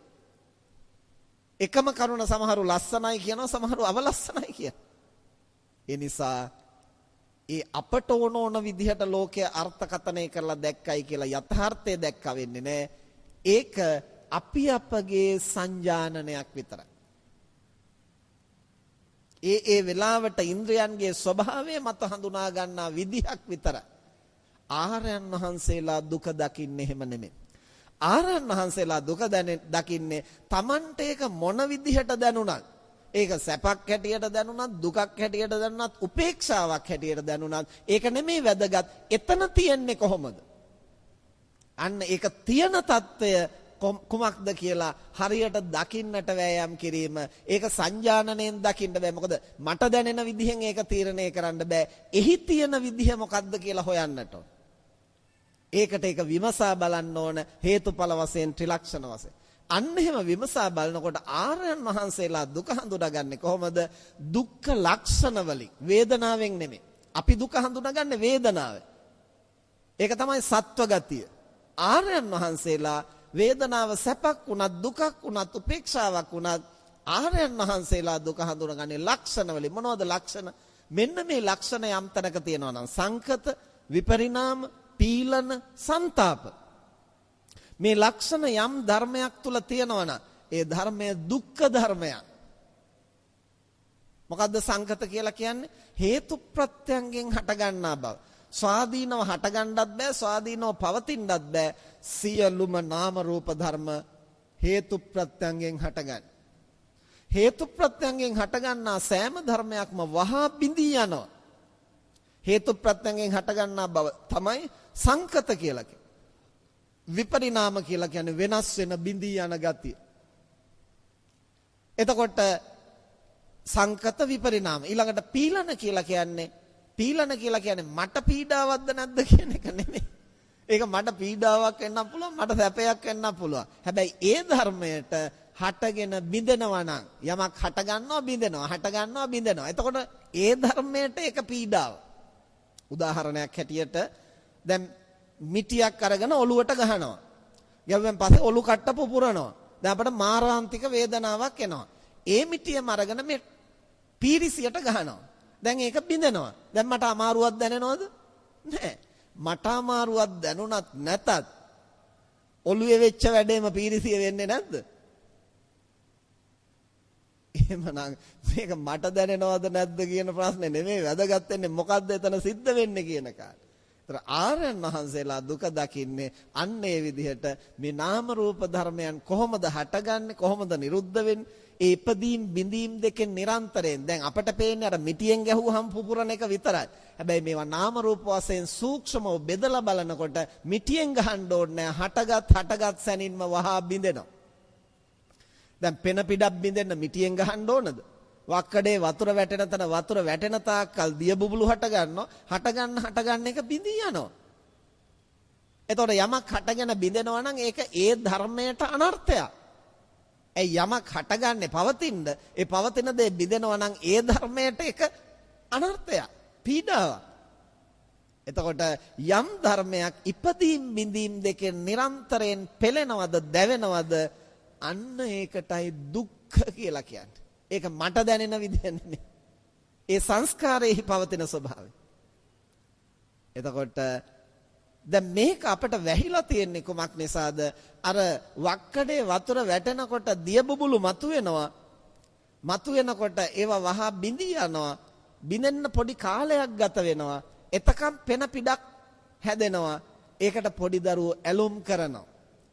B: එකම කරුණ සමහරු ලස්සනයි කියනවා, සමහරු අවලස්සනයි කියනවා. ඒ නිසා ඒ අපට ඕන ඕන විදිහට ලෝකය අර්ථකථනය කරලා දැක්කයි කියලා යථාර්ථය දැක්ක වෙන්නේ නෑ. ඒක අපි අපගේ සංජානනයක් විතරයි. ඒ ඒ වෙලාවට ඉන්ද්‍රයන්ගේ ස්වභාවය මත හඳුනා ගන්නා විදිහක් විතරයි. ආර්යයන් වහන්සේලා දුක දකින්නේ එහෙම නෙමෙයි. ආර්යයන් වහන්සේලා දුක දකින්නේ Tamante ඒක මොන විදිහට දැනුණත්, ඒක සැපක් හැටියට දැනුණත්, දුකක් හැටියට දැනුණත්, උපේක්ෂාවක් හැටියට දැනුණත් ඒක නෙමෙයි වැදගත්. එතන තියෙන්නේ කොහොමද? අන්න ඒක තියෙන తত্ত্বය කුමක්ද කියලා හරියට දකින්නට වෑයම් කිරීම. ඒක සංජානනයෙන් දකින්න බෑ. මොකද මට දැනෙන විදිහෙන් ඒක තීරණය කරන්න බෑ. එහි තියෙන විදිහ මොකක්ද කියලා හොයන්නට ඕන. ඒකට ඒක විමසා බලන්න ඕන හේතුඵල වශයෙන්, ත්‍රිලක්ෂණ වශයෙන්. අන්න එහෙම විමසා බලනකොට ආර්යයන් වහන්සේලා දුක හඳුනාගන්නේ කොහොමද? දුක්ඛ ලක්ෂණ වලින්, වේදනාවෙන් නෙමෙයි. අපි දුක හඳුනාගන්නේ වේදනාවෙන්. ඒක තමයි සත්ව ගතිය. ආර්යයන් වහන්සේලා වේදනාව සැපක් වුණත්, දුකක් වුණත්, උපේක්ෂාවක් වුණත් ආර්යයන් වහන්සේලා දුක හඳුනාගන්නේ ලක්ෂණ වලින්. මොනවද ලක්ෂණ? මෙන්න මේ ලක්ෂණ යම් තැනක තියෙනවා නම් සංකත, විපරිණාම, පීලන, සන්තාප. මේ ලක්ෂණ යම් ධර්මයක් තුල තියෙනවා නම් ඒ ධර්මය දුක්ඛ ධර්මයක්. මොකද්ද සංකත කියලා කියන්නේ? හේතු ප්‍රත්‍යයෙන් හටගන්නා බව. ස්වාධීනව හටගන්නත් බෑ, ස්වාධීනව පවතින්නත් බෑ. සියලුම නාම රූප ධර්ම හේතු ප්‍රත්‍යයෙන් හටගන්න. හේතු ප්‍රත්‍යයෙන් හටගන්නා සෑම ධර්මයක්ම වහා බිඳී යනවා. හේතු ප්‍රත්‍යයෙන් හටගන්නා බව තමයි සංකත කියලා කියන්නේ. විපරිණාම කියලා කියන්නේ වෙනස් වෙන, බිඳී යන ගතිය. එතකොට සංකත, විපරිණාම. ඊළඟට පීලන කියලා කියන්නේ, පීලන කියලා කියන්නේ මට පීඩාවක්ද නැද්ද කියන එක නෙමෙයි. ඒක මට පීඩාවක් වෙන්නත් පුළුවන්, මට සැපයක් වෙන්නත් පුළුවන්. හැබැයි ඒ ධර්මයට හටගෙන බිඳෙනවා නම්, යමක් හට ගන්නවා බිඳෙනවා, හට ගන්නවා බිඳෙනවා. එතකොට ඒ ධර්මයට ඒක පීඩාව. උදාහරණයක් හැටියට දැන් මිටියක් අරගෙන ඔලුවට ගහනවා. ගැහුවෙන් පස්සේ ඔලු කට්ට පුපුරනවා. දැන් අපට මාරාන්තික වේදනාවක් එනවා. ඒ මිටියම අරගෙන මේ පීරිසියට ගහනවා. දැන් ඒක බිඳෙනවා. දැන් මට අමාරුවක් දැනෙනවද? නෑ. මට අමාරුවක් දැනුණත් නැතත් ඔළුවේ වෙච්ච වැඩේම පීරිසිය වෙන්නේ නැද්ද? එහෙමනම් මේක මට දැනෙනවද නැද්ද කියන ප්‍රශ්නේ නෙමෙයි වැදගත් වෙන්නේ, මොකද්ද එතන සිද්ධ වෙන්නේ කියන කාරණා. ඒතර ආර්යයන් වහන්සේලා දුක දකින්නේ අන්න ඒ විදිහට මේ නාම රූප ධර්මයන් කොහොමද හටගන්නේ, කොහොමද නිරුද්ධ වෙන්නේ, ඒ ඉපදීම් බිඳීම් දෙකෙන් නිරන්තරයෙන්. දැන් අපට පේන්නේ අර මිටියෙන් ගැහුවහම පුපුරන එක විතරයි. හැබැයි මේවා නාම රූප වශයෙන් සූක්ෂමව බෙදලා බලනකොට මිටියෙන් ගහන්න ඕනේ නෑ. හටගත් සැනින්ම වහා බිඳෙනවා. දැන් පෙන පිටක් බිඳෙන්න මිටියෙන් ගහන්න ඕනද? වක්කඩේ වතුර වැටෙන තැන වතුර වැටෙන තාක්කල් දිය බුබුලු හට ගන්නවා. හට ගන්න එක බිඳී යනවා. එතකොට යමක් හටගෙන බිඳෙනවා නම් ඒක ඒ ධර්මයට අනර්ථයක්. ඇයි යමක් හටගන්නේ පවතින්න, ඒ පවතින දේ බිඳෙනවා නම් ඒ ධර්මයට ඒක අනර්ථයක්, පීඩාවක්. එතකොට යම් ධර්මයක් ඉපදීම් බිඳීම් දෙකෙන් නිරන්තරයෙන් පෙළෙනවද, දැවෙනවද, අන්න ඒකටයි දුක්ඛ කියලා කියන්නේ. ඒක මට දැනෙන විදිහ නෙමෙයි. ඒ සංස්කාරයේ පවතින ස්වභාවය. එතකොට දැන් මේක අපට වැහිලා තියෙන්නේ කුමක් නිසාද? අර වක්කඩේ වතුර වැටෙනකොට දිය බුබුලු මතුවෙනවා. මතුවෙනකොට ඒවා වහා බිඳී යනවා. බිඳෙන්න පොඩි කාලයක් ගත වෙනවා. එතකම් පෙන පිටක් හැදෙනවා. ඒකට පොඩි දරුවෝ ඇලුම් කරනවා.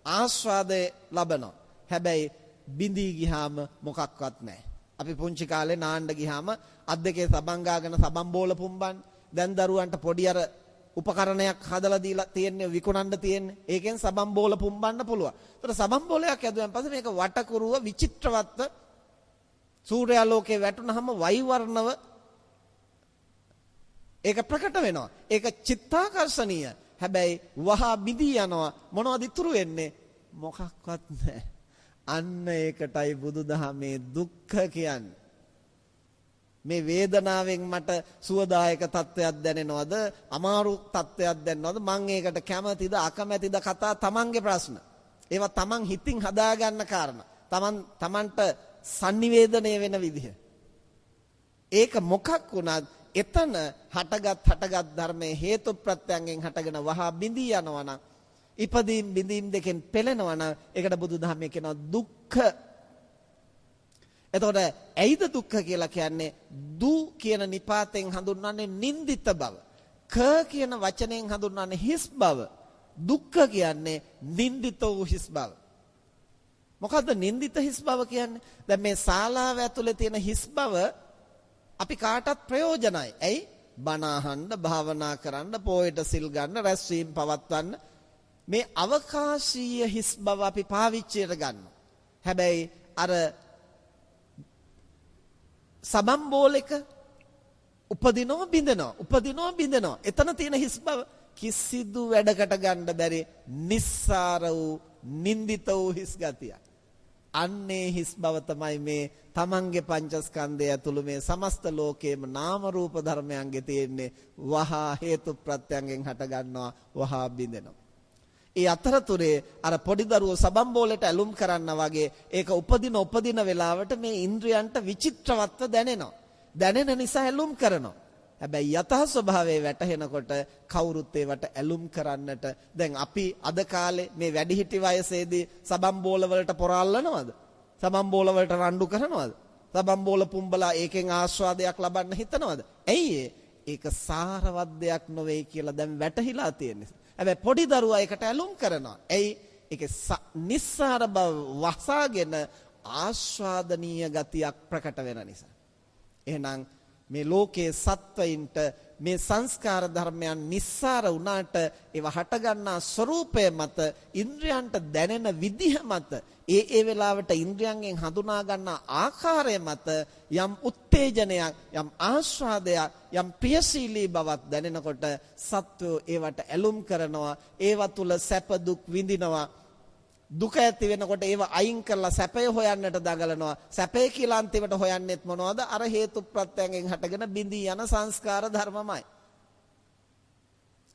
B: ආස්වාදය ලබනවා. හැබැයි බිඳී ගියාම මොකක්වත් නැහැ. අපි පුංචි කාලේ නාන්න ගියාම අත් දෙකේ සබන් ගාගෙන සබන් බෝල පුම්බන්නේ. දැන් දරුවන්ට පොඩි අර උපකරණයක් හදලා දීලා තියෙන්නේ, විකුණන්න තියෙන්නේ. ඒකෙන් සබන් බෝල පුම්බන්න පුළුවන්. ඒතර සබන් බෝලයක් ඇදුවෙන් පස්සේ මේක වටකුරුව විචිත්‍රවත්ව සූර්යාලෝකේ වැටුනහම වෛවර්ණව ඒක ප්‍රකට වෙනවා. ඒක චිත්තාකර්ෂණීය. හැබැයි වහා බිඳී යනවා. මොනවද ඉතුරු වෙන්නේ? මොකක්වත් නැහැ. අන්න ඒකටයි බුදුදහමේ දුක්ඛ කියන්නේ. මේ වේදනාවෙන් මට සුවදායක තත්වයක් දැනෙනවද, අමාරු තත්වයක් දැනෙනවද, මං ඒකට කැමතිද අකමැතිද කතා තමන්ගේ ප්‍රශ්න. ඒවා තමන් හිතින් හදාගන්න කාරණා. තමන්ට සන්නිවේදනය වෙන විදිහ. ඒක මොකක් වුණත් එතන හටගත් ධර්මයේ හේතු ප්‍රත්‍යයෙන් හටගෙන වහා බිඳී යනවා නම්, ඉපදීම් බිඳීම් දෙකෙන් පෙළෙනවා නම්, ඒකට බුදුදහමේ කියනවා දුක්ඛ. එතකොට ඇයිද දුක්ඛ කියලා කියන්නේ? දු කියන නිපාතෙන් හඳුන්වන්නේ නින්දිත බව. ක කියන වචනයෙන් හඳුන්වන්නේ හිස් බව. දුක්ඛ කියන්නේ නින්දිත වූ හිස් බව. මොකද්ද නින්දිත හිස් බව කියන්නේ? දැන් මේ ශාලාව ඇතුලේ තියෙන හිස් බව අපි කාටත් ප්‍රයෝජනයි. ඇයි? බණ අහන්න, භාවනා කරන්න, පොයට සිල් ගන්න, රැස්වීම පවත්වන්න මේ අවකාශීය හිස් බව අපි පාවිච්චියට ගන්නවා. හැබැයි අර සබන් බෝල එක උපදිනව බිඳෙනවා, උපදිනව බිඳෙනවා. එතන තියෙන හිස් බව කිසිදු වැඩකට ගන්න බැරි නිස්සාර වූ නින්දිත වූ හිස් ගතියක්. අන්නේ හිස් බව තමයි මේ තමන්ගේ පංචස්කන්ධය ඇතුළු මේ සමස්ත ලෝකයේම නාම රූප ධර්මයන්ගේ තියෙන්නේ. වහා හේතු ප්‍රත්‍යයෙන් හට ගන්නවා, වහා බිඳෙනවා. ඒ අතරතුරේ අර පොඩි දරුවෝ සබන් බෝලෙට ඇලුම් කරන්න වගේ ඒක උපදින උපදින වෙලාවට මේ ඉන්ද්‍රයන්ට විචිත්‍රවත්ව දැනෙනවා. දැනෙන නිසා ඇලුම් කරනවා. හැබැයි යථා ස්වභාවය වැටහෙනකොට කවුරුත් ඒවට ඇලුම් කරන්නට, දැන් අපි අද කාලේ මේ වැඩිහිටි වයසේදී සබන් බෝල වලට පොර අල්ලනවද? සබන් බෝල වලට රණ්ඩු කරනවද? සබන් බෝල පුම්බලා ඒකෙන් ආස්වාදයක් ලබන්න හිතනවද? ඇයි ඒක සාරවත් දෙයක් නොවේ කියලා දැන් වැටහිලා තියෙන නිසා. හැබැයි පොඩි දරුවා ඒකට ඇලුම් කරනවා. ඇයි? ඒකේ නිස්සාර බව වසාගෙන ආස්වාදනීය ගතියක් ප්‍රකට වෙන නිසා. එහෙනම් මේ ලෝකයේ සත්වයින්ට මේ සංස්කාර ධර්මයන් නිස්සාර වුණාට ඒවා හටගන්නා ස්වરૂපය මත, ඉන්ද්‍රයන්ට දැනෙන විදිහ මත, ඒ ඒ වෙලාවට ඉන්ද්‍රයන්ගෙන් හඳුනා ගන්නා ආකාරය මත යම් උත්තේජනයක්, යම් ආස්වාදයක්, යම් ප්‍රියශීලී බවක් දැනෙනකොට සත්වෝ ඒවට ඇලුම් කරනවා, ඒවා තුල සැප දුක් විඳිනවා. දුක ඇති වෙනකොට ඒව අයින් කරලා සැපය හොයන්නට දඟලනවා. සැපය කියලා අන්තිමට හොයන්නෙත් මොනවද? අර හේතු ප්‍රත්‍යයෙන් හටගෙන බිඳී යන සංස්කාර ධර්මමයි.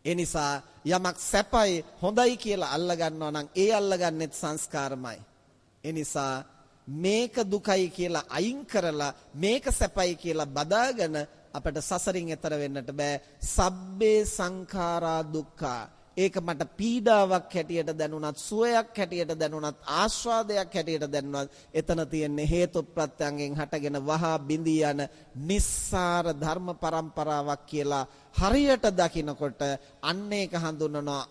B: ඒ නිසා යමක් සැපයි හොඳයි කියලා අල්ල ගන්නවා නම් ඒ අල්ලගන්නෙත් සංස්කාරමයි. ඒ නිසා මේක දුකයි කියලා අයින් කරලා මේක සැපයි කියලා බදාගෙන අපට සසරින් එතර වෙන්නට බෑ. සබ්බේ සංඛාරා දුක්ඛා. ඒක මට පීඩාවක් හැටියට දැනුණත්, සුවයක් හැටියට දැනුණත්, ආස්වාදයක් හැටියට දැනුණත් එතන තියෙන්නේ හේතු ප්‍රත්‍යයෙන් හටගෙන වහා බිඳී යන නිස්සාර ධර්ම පරම්පරාවක් කියලා හරියට දකිනකොට අන්න ඒක හඳුන්වනවා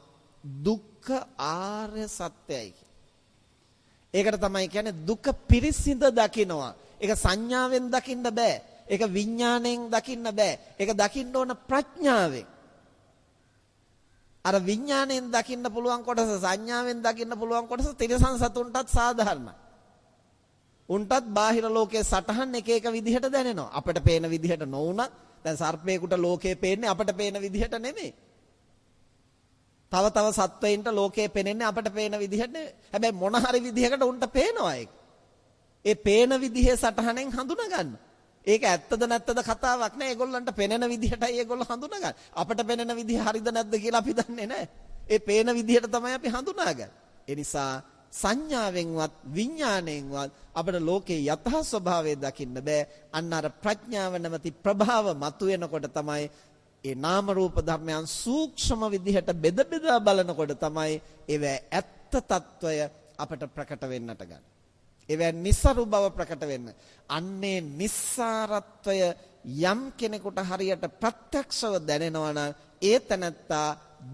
B: දුක්ඛ ආර්ය සත්‍යයි. ඒකට තමයි කියන්නේ දුක පිරිසිඳ දකිනවා. ඒක සංඥාවෙන් දකින්න බෑ. ඒක විඥාණයෙන් දකින්න බෑ. ඒක දකින්න ඕන ප්‍රඥාවෙන්. අර විඥාණයෙන් දකින්න පුළුවන් කොටස, සංඥාවෙන් දකින්න පුළුවන් කොටස තිරිසන් සතුන්ටත් සාධාරණයි. උන්ටත් බාහිර ලෝකයේ සටහන් එක එක විදිහට දැනෙනවා. අපට පේන විදිහට නොවුනත්, දැන් සර්පයෙකුට ලෝකේ පේන්නේ අපට පේන විදිහට නෙමෙයි. තව තව සත්වයින්ට ලෝකේ පේන්නේ අපට පේන විදිහට නෙමෙයි. හැබැයි මොන හරි විදිහකට උන්ට පේනවා ඒක. ඒ පේන විදිහේ සටහනෙන් හඳුනා ගන්න. ඒක ඇත්තද නැත්තද කතාවක් නෑ. ඒගොල්ලන්ට පෙනෙන විදිහටයි ඒගොල්ලෝ හඳුනාගන්නේ. අපට පෙනෙන විදිහ හරිද නැද්ද කියලා අපි දන්නේ නෑ. ඒ පේන විදිහට තමයි අපි හඳුනාගන්නේ. ඒ නිසා සංඥාවෙන්වත් විඥාණයෙන්වත් අපිට ලෝකේ යථා ස්වභාවය දකින්න බෑ. අන්න අර ප්‍රඥාව නැමැති ප්‍රභාව මතුවෙනකොට තමයි ඒ නාම රූප ධර්මයන් සූක්ෂම විදිහට බෙද බෙදා බලනකොට තමයි ඒවැ ඇත්ත తত্ত্বය අපට ප්‍රකට වෙන්නට ගන්න. ඒවැ නිසරු බව ප්‍රකට වෙන්න. අන්නේ නිස්සාරත්වය යම් කෙනෙකුට හරියට ප්‍රත්‍යක්ෂව දැනෙනවා නම් ඒ තැනැත්තා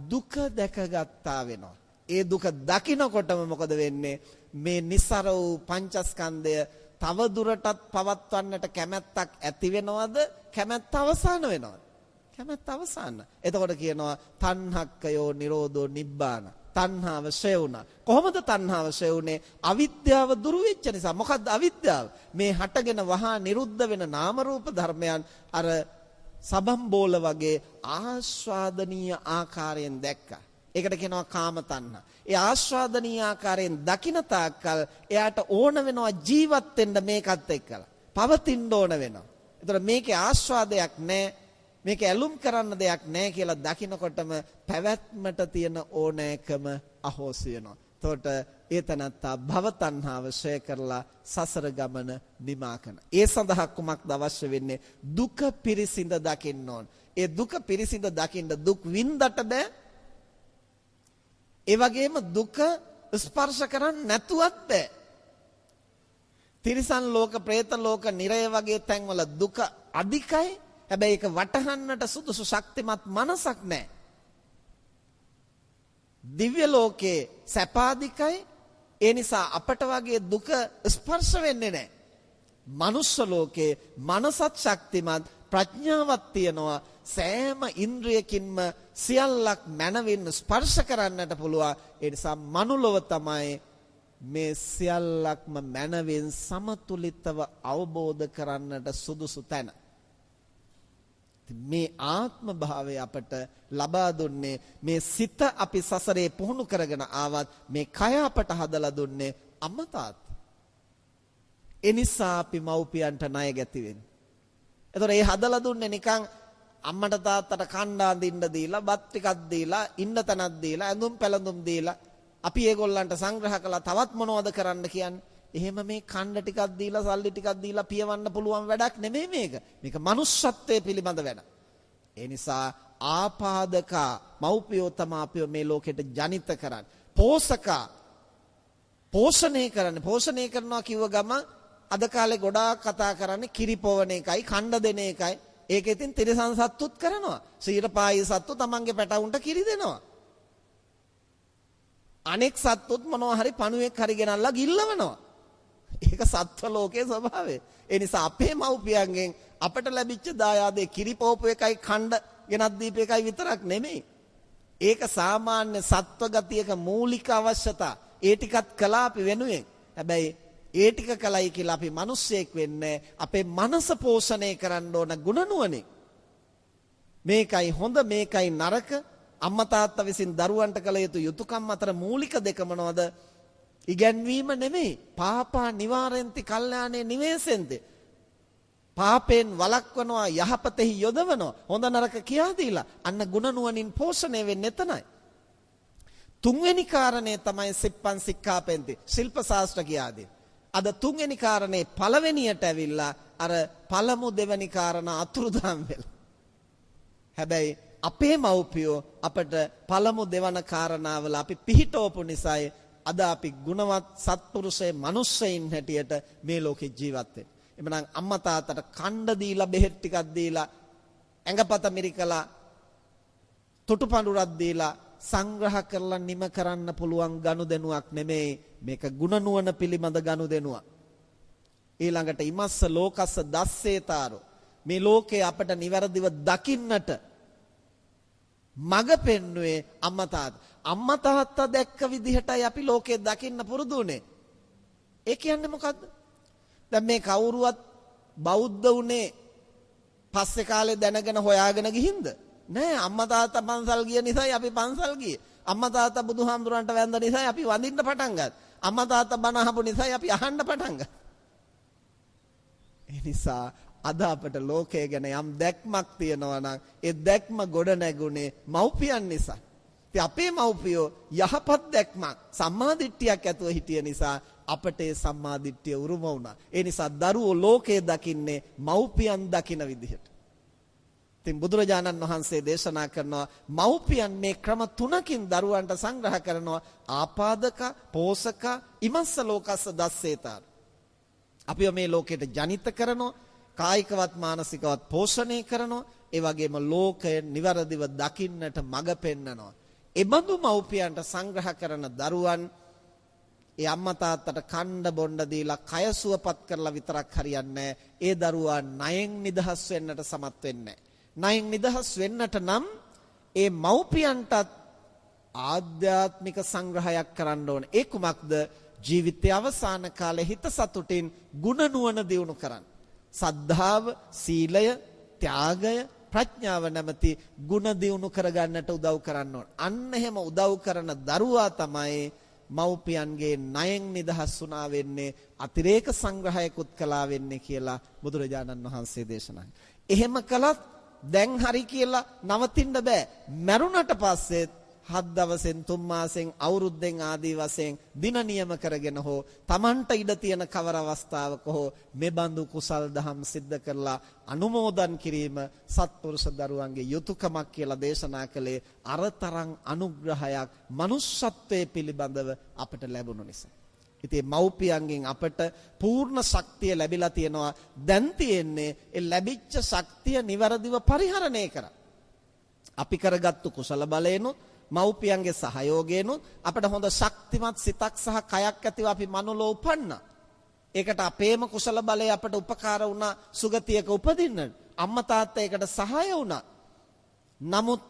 B: දුක දැකගත්තා වෙනවා. ඒ දුක දකිනකොටම මොකද වෙන්නේ? මේ නිසර වූ පංචස්කන්ධය තව දුරටත් පවත්වන්නට කැමැත්තක් ඇති වෙනවද? කැමැත්ත අවසන් වෙනවද? කැමැත්ත අවසන්. එතකොට කියනවා තණ්හක්කයෝ නිරෝධෝ නිබ්බාන. තණ්හාව ෂය වුණා. කොහොමද තණ්හාව ෂය වුනේ? අවිද්‍යාව දුරු වෙච්ච නිසා. මොකද්ද අවිද්‍යාව? මේ හටගෙන වහා නිරුද්ධ වෙන නාම රූප ධර්මයන් අර සබම් බෝල වගේ ආස්වාදනීය ආකාරයෙන් දැක්කා. ඒකට කියනවා කාම තණ්හා. ඒ ආස්වාදනීය ආකාරයෙන් දකින තාක්කල් එයාට ඕන වෙනවා ජීවත් වෙන්න මේකත් එක්කලා. පවතින්න ඕන වෙනවා. ඒතර මේකේ ආස්වාදයක් නැහැ. මේක ඇලුම් කරන්න දෙයක් නැහැ කියලා දකිනකොටම පැවැත්මට තියෙන ඕනෑකම අහෝසි වෙනවා. එතකොට ඒ තනත්තා භව තණ්හාව ෂය කරලා සසර ගමන නිමා කරන. ඒ සඳහා කුමක්ද අවශ්‍ය වෙන්නේ? දුක පිරිසිඳ දකින්න ඕන. ඒ දුක පිරිසිඳ දකින්න දුක් වින්දට බෑ. ඒ වගේම දුක ස්පර්ශ කරන්න නැතුවත් බෑ. තිරිසන් ලෝක, പ്രേත ලෝක, නිරය වගේ තැන්වල දුක අධිකයි. හැබැයි ඒක වටහන්නට සුදුසු ශක්තිමත් මනසක් නැහැ. දිව්‍ය ලෝකේ සැපාධිකයි. ඒ නිසා අපට වගේ දුක ස්පර්ශ වෙන්නේ නැහැ. මනුස්ස ලෝකේ මනසත් ශක්තිමත්, ප්‍රඥාවක් තියෙනවා. සෑම ඉන්ද්‍රියකින්ම සියල්ලක් මනවින් ස්පර්ශ කරන්නට පුළුවන්. ඒ නිසා මනුලොව තමයි මේ සියල්ලක්ම මනවින් සමතුලිතව අවබෝධ කරන්නට සුදුසු තැන. මේ ආත්ම භාවය අපට ලබා දුන්නේ මේ සිත අපි සසරේ පුහුණු කරගෙන ආවත් මේ කය අපට හදලා දුන්නේ අම්මා තාත්තා. ඒ නිසා අපි මව්පියන්ට ණය ගැති වෙන්නේ. එතකොට ඒ හදලා දුන්නේ නිකන් අම්මට තාත්තට කණ්ඩ අඳින්න දීලා, බත් ටිකක් දීලා, ඉන්න තැනක් දීලා, ඇඳුම් පැළඳුම් දීලා අපි ඒගොල්ලන්ට සංග්‍රහ කළා තවත් මොනවද කරන්න කියන්නේ. එහෙම මේ කණ්ඩ ටිකක් දීලා සල්ලි ටිකක් දීලා පියවන්න පුළුවන් වැඩක් නෙමෙයි මේක. මේක මනුෂ්‍යත්වයේ පිළිබඳ වැඩක්. ඒ නිසා ආපාදකා මව්පියෝ තමා අපිව මේ ලෝකෙට ජනිත කරන්නේ. පෝෂකා පෝෂණය කරන්නේ. පෝෂණය කරනවා කිව්ව ගම අද කාලේ ගොඩාක් කතා කරන්නේ කිරි පොවන එකයි, කණ්ඩ දෙන එකයි. ඒක ඉතින් තිරිසන් සත්තුත් කරනවා. සීරපායි සත්තු තමන්ගේ පැටවුන්ට කිරි දෙනවා. අනෙක් සත්තුත් මොනවා හරි පණුවෙක් හරි ගෙනල්ලා ගිල්ලවනවා. ඒක සත්ව ලෝකයේ ස්වභාවය. ඒ නිසා අපේ මව්පියන්ගෙන් අපට ලැබිච්ච දායාදේ කිරි පොවපු එකයි කණ්ඩ ගෙනත් දීපු එකයි විතරක් නෙමෙයි. ඒක සාමාන්‍ය සත්ව ගතියක මූලික අවශ්‍යතා. ඒ ටිකත් කළා අපි වෙනුවෙන්. හැබැයි ඒ ටික කළයි කියලා අපි මිනිස්සෙක් වෙන්නේ අපේ මනස පෝෂණය කරන්න ඕන ගුණ නුවණින්. මේකයි හොඳ මේකයි නරක. අම්මා තාත්තා විසින් දරුවන්ට කළ යුතු යුතුයකම් අතර මූලික දෙක මොනවද? ඉගැන්වීම නෙමෙයි. පාපා නිවාරෙන්ති කල්යාණේ නිවේසෙන්ති. පාපෙන් වළක්වනවා යහපතෙහි යොදවනවා. හොඳ නරක කියා දීලා අන්න ගුණ නුවණින් පෝෂණය වෙන්නේ එතනයි. තුන්වෙනි කාරණේ තමයි සිප්පන් සික්ඛාපෙන්ති. ශිල්ප ශාස්ත්‍ර කියා දෙන්නේ. අද තුන්වෙනි කාරණේ පළවෙනියට ඇවිල්ලා අර පළමු දෙවෙනි කාරණා අතුරුදහන් වෙලා. හැබැයි අපේ මව්පියෝ අපට පළමු දෙවන කාරණාවල අපි පිහිටවපු නිසායි අද අපි ගුණවත් සත්පුරුෂය මනුස්සයින් හැටියට මේ ලෝකේ ජීවත් වෙන්නේ. එhmenan අම්මා තාත්තට කණ්ඩ දීලා බෙහෙත් ටිකක් දීලා ඇඟපත මිරිකලා තුටු පඳුරක් දීලා සංග්‍රහ කරලා නිම කරන්න පුළුවන් ගනුදෙනුවක් නෙමෙයි. මේක ගුණ නුවණ පිළිබඳ ගනුදෙනුවක්. ඊළඟට ඉමස්ස ලෝකස්ස දස්සේතාරෝ, මේ ලෝකේ අපට නිවැරදිව දකින්නට මඟ පෙන්නුවේ අම්මා තාත්තා. අම්මා තාත්තා දැක්ක විදිහටයි අපි ලෝකේ දකින්න පුරුදු වුනේ. ඒ කියන්නේ මොකද්ද? දැන් මේ කවුරුවත් බෞද්ධ වුනේ පස්සේ කාලේ දැනගෙන හොයාගෙන ගිහින්ද? නෑ, අම්මා තාත්තා පන්සල් ගිය නිසායි අපි පන්සල් ගියේ. අම්මා තාත්තා බුදුහාමුදුරන්ට වැඳ නිසායි අපි වඳින්න පටන් ගත්තේ. අම්මා තාත්තා බණ අහපු නිසායි අපි අහන්න පටන් ගත්තේ. ඒ නිසා අද අපට ලෝකය ගැන යම් දැක්මක් තියෙනවා නම් ඒ දැක්ම ගොඩ නැගුණේ මව්පියන් නිසා. ඉතින් අපේ මව්පියෝ යහපත් දැක්මක් සම්මා දිට්ඨියක් ඇතුව හිටිය නිසා අපට ඒ සම්මා දිට්ඨිය උරුම වුණා. ඒ නිසා දරුවෝ ලෝකය දකින්නේ මව්පියන් දකින විදිහට. ඉතින් බුදුරජාණන් වහන්සේ දේශනා කරනවා මව්පියන් මේ ක්‍රම තුනකින් දරුවන්ට සංග්‍රහ කරනවා: ආපාදක, පෝසක, ඉමස්ස ලෝකස්ස දස්සේතාර. අපිව මේ ලෝකයට ජනිත කරනවා, කායිකවත් මානසිකවත් පෝෂණය කරනවා, ඒ වගේම ලෝකය නිවැරදිව දකින්නට මඟ පෙන්නනවා. එබඳු මව්පියන්ට සංග්‍රහ කරන දරුවන් ඒ අම්මා තාත්තට කණ්ඩ බොණ්ඩ දීලා කය සුවපත් කරලා විතරක් හරියන්නේ. ඒ දරුවා ණයෙන් නිදහස් වෙන්නට සමත් වෙන්නේ නැහැ. ණයෙන් නිදහස් වෙන්නට නම් ඒ මව්පියන්ටත් ආධ්‍යාත්මික සංග්‍රහයක් කරන්න ඕන. ඒ කුමක්ද? ජීවිතයේ අවසාන කාලේ හිත සතුටින් ගුණ නුවණ දියුණු කරන්න. සද්ධාව, සීලය, ත්‍යාගය, ප්‍රඥාව නැමැති ගුණ දියුණු කරගන්නට උදව් කරන්න ඕන. අන්න එහෙම උදව් කරන දරුවා තමයි මව්පියන්ගේ ණයෙන් නිදහස් වුණා වෙන්නේ, අතිරේක සංග්‍රහයකුත් කළා වෙන්නේ කියලා බුදුරජාණන් වහන්සේ දේශනා කළා. එහෙම කළත් දැන් හරි කියලා නවතින්න බෑ. මැරුණට පස්සෙත් හත් දවසෙන්, තුන් මාසෙන්, අවුරුද්දෙන් ආදී වශයෙන් දින නියම කරගෙන හෝ Tamanට ඉඩ තියෙන කවර අවස්ථාවක හෝ මෙබඳු කුසල් දහම් සිද්ධ කරලා අනුමෝදන් කිරීම සත්පුරුෂ දරුවන්ගේ යුතුයකමක් කියලා දේශනා කළේ අරතරන් අනුග්‍රහයක් මනුෂ්‍යත්වයේ පිළිබඳව අපට ලැබුණු නිසා. ඉතින් මව්පියන්ගෙන් අපට පූර්ණ ශක්තිය ලැබිලා තියෙනවා. දැන් තියෙන්නේ ඒ ලැබිච්ච ශක්තිය නිවැරදිව පරිහරණය කරන්න. අපි කරගත්තු කුසල බලයෙන්ුත් මව්පියන්ගේ සහයෝගයෙන්ුත් අපට හොඳ ශක්තිමත් සිතක් සහ කයක් ඇතිව අපි මනුලෝ උපන්නා. ඒකට අපේම කුසල බලය අපට උපකාර වුණා සුගතියක උපදින්න. අම්මා තාත්තා ඒකට සහාය වුණා. නමුත්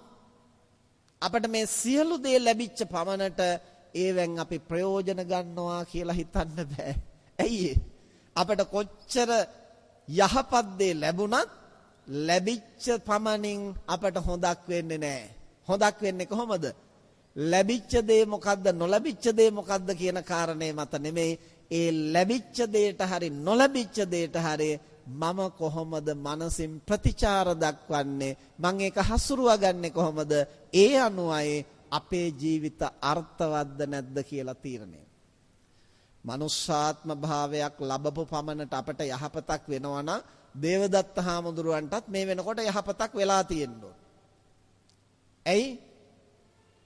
B: අපට මේ සියලු දේ ලැබිච්ච පමණට ඒවෙන් අපි ප්‍රයෝජන ගන්නවා කියලා හිතන්න බෑ. ඇයි ඒ? අපට කොච්චර යහපත් දේ ලැබුණත් ලැබිච්ච පමණින් අපට හොඳක් වෙන්නේ නෑ. හොඳක් වෙන්නේ කොහොමද? ලැබිච්ච දේ මොකද්ද නොලැබිච්ච දේ මොකද්ද කියන කාරණේ මත නෙමෙයි. ඒ ලැබිච්ච දේට හරි නොලැබිච්ච දේට හරි මම කොහොමද මනසින් ප්‍රතිචාර දක්වන්නේ, මං ඒක හසුරුවා ගන්නෙ කොහොමද, ඒ අනුවයි අපේ ජීවිත අර්ථවත්ද නැද්ද කියලා තීරණය. මනුෂ්‍යාත්ම භාවයක් ලැබපු පමණට අපට යහපතක් වෙනවා නම් දේවදත්ත හාමුදුරුවන්ටත් මේ වෙනකොට යහපතක් වෙලා තියෙන්න ඕන. ඇයි?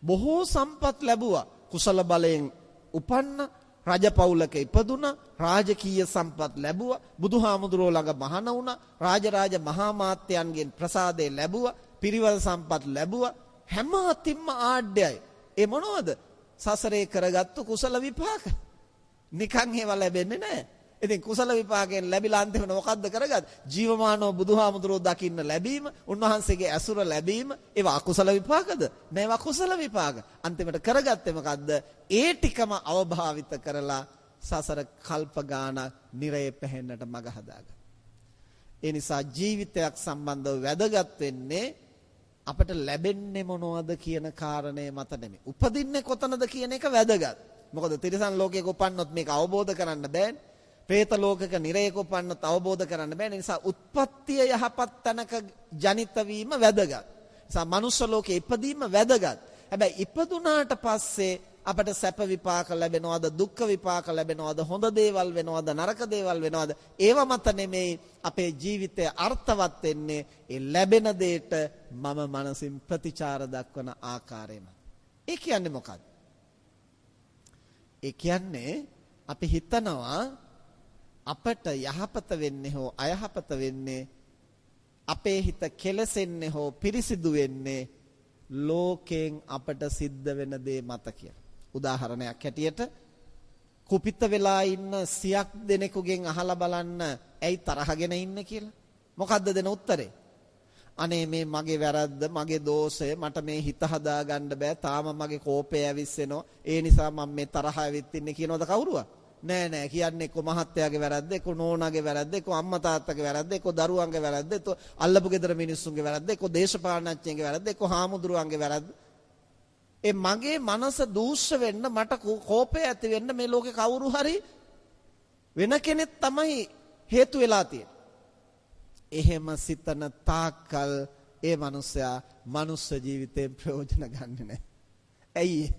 B: බොහෝ සම්පත් ලැබුවා. කුසල බලයෙන් උපන්න, රජ පවුලක ඉපදුනා, රාජකීය සම්පත් ලැබුවා, බුදුහාමුදුරුවෝ ළඟ මහාන වුණා, රාජරාජ මහා මාත්‍යයන්ගෙන් ප්‍රසාදය ලැබුවා, පිරිවර සම්පත් ලැබුවා. හැම අතින්ම ආඩ්‍යයි. ඒ මොනවද? සසරේ කරගත්තු කුසල විපාක. නිකන් ඒවා ලැබෙන්නේ නැහැ. ඉතින් කුසල විපාකයෙන් ලැබිලා අන්තිමට මොකද්ද කරගත්තේ? ජීවමානව බුදුහාමුදුරුවෝ දකින්න ලැබීම, උන්වහන්සේගේ ඇසුර ලැබීම, ඒවා අකුසල විපාකද? නෑ, ඒවා කුසල විපාක. අන්තිමට කරගත්තේ මොකද්ද? ඒ ටිකම අවභාවිත කරලා සසර කල්ප ගානක් නිරයේ පැහෙන්නට මඟ හදාගන්න. ඒ නිසා ජීවිතයක් සම්බන්ධව වැදගත් වෙන්නේ අපට ලැබෙන්නේ මොනවද කියන කාරණය මත නෙමෙයි. උපදින්නේ කොතනද කියන එක වැදගත්. මොකද තිරිසන් ලෝකයක උපන්නොත් මේක අවබෝධ කරන්න බෑනේ. ප්‍රේත ලෝකක නිරයක උපන්නොත් අවබෝධ කරන්න බෑනේ. නිසා උත්පත්තිය යහපත් තැනක ජනිත වීම වැදගත්. නිසා මනුෂ්‍ය ලෝකේ ඉපදීම වැදගත්. හැබැයි ඉපදුනාට පස්සේ අපට සැප විපාක ලැබෙනවද, දුක්ඛ විපාක ලැබෙනවද, හොඳ දේවල් වෙනවද, නරක දේවල් වෙනවද, ඒව මත නෙමෙයි අපේ ජීවිතය අර්ථවත් වෙන්නේ. ඒ ලැබෙන දෙයට මම මනසින් ප්‍රතිචාර දක්වන ආකාරයම. ඒ කියන්නේ මොකක්ද? ඒ කියන්නේ අපි හිතනවා අපට යහපත වෙන්නේ හෝ අයහපත වෙන්නේ, අපේ හිත කෙලසෙන්නේ හෝ පිරිසිදු වෙන්නේ ලෝකයෙන් අපට සිද්ධ වෙන දේ මත කියලා. උදාහරණයක් හැටියට කුපිත වෙලා ඉන්න සියක් දෙනෙකුගෙන් අහලා බලන්න ඇයි තරහගෙන ඉන්නේ කියලා. මොකද්ද දෙන උත්තරේ? අනේ මේ මගේ වැරද්ද, මගේ දෝෂය, මට මේ හිත හදාගන්න බෑ, තාම මගේ කෝපය ඇවිස්සෙනවා, ඒ නිසා මම මේ තරහ ඇවිත් ඉන්නේ කියනවද කවුරුවත්? නෑ නෑ, කියන්නේ එක්ක මහත්තයාගේ වැරද්ද, එක්ක නෝනාගේ වැරද්ද, එක්ක අම්මා තාත්තගේ වැරද්ද, එක්ක දරුවන්ගේ වැරද්ද, එක්ක අල්ලපු ගෙදර මිනිස්සුන්ගේ වැරද්ද, එක්ක දේශපාලනඥයන්ගේ වැරද්ද, එක්ක හාමුදුරුවන්ගේ වැරද්ද. ඒ මගේ මනස දූෂ්‍ය වෙන්න, මට කෝපය ඇති වෙන්න මේ ලෝකේ කවුරු හරි වෙන කෙනෙක් තමයි හේතු වෙලා තියෙන්නේ. එහෙම සිතන තාක්කල් ඒ මනුස්සයා මනුස්ස ජීවිතේ ප්‍රයෝජන ගන්නෙ නෑ. ඇයි?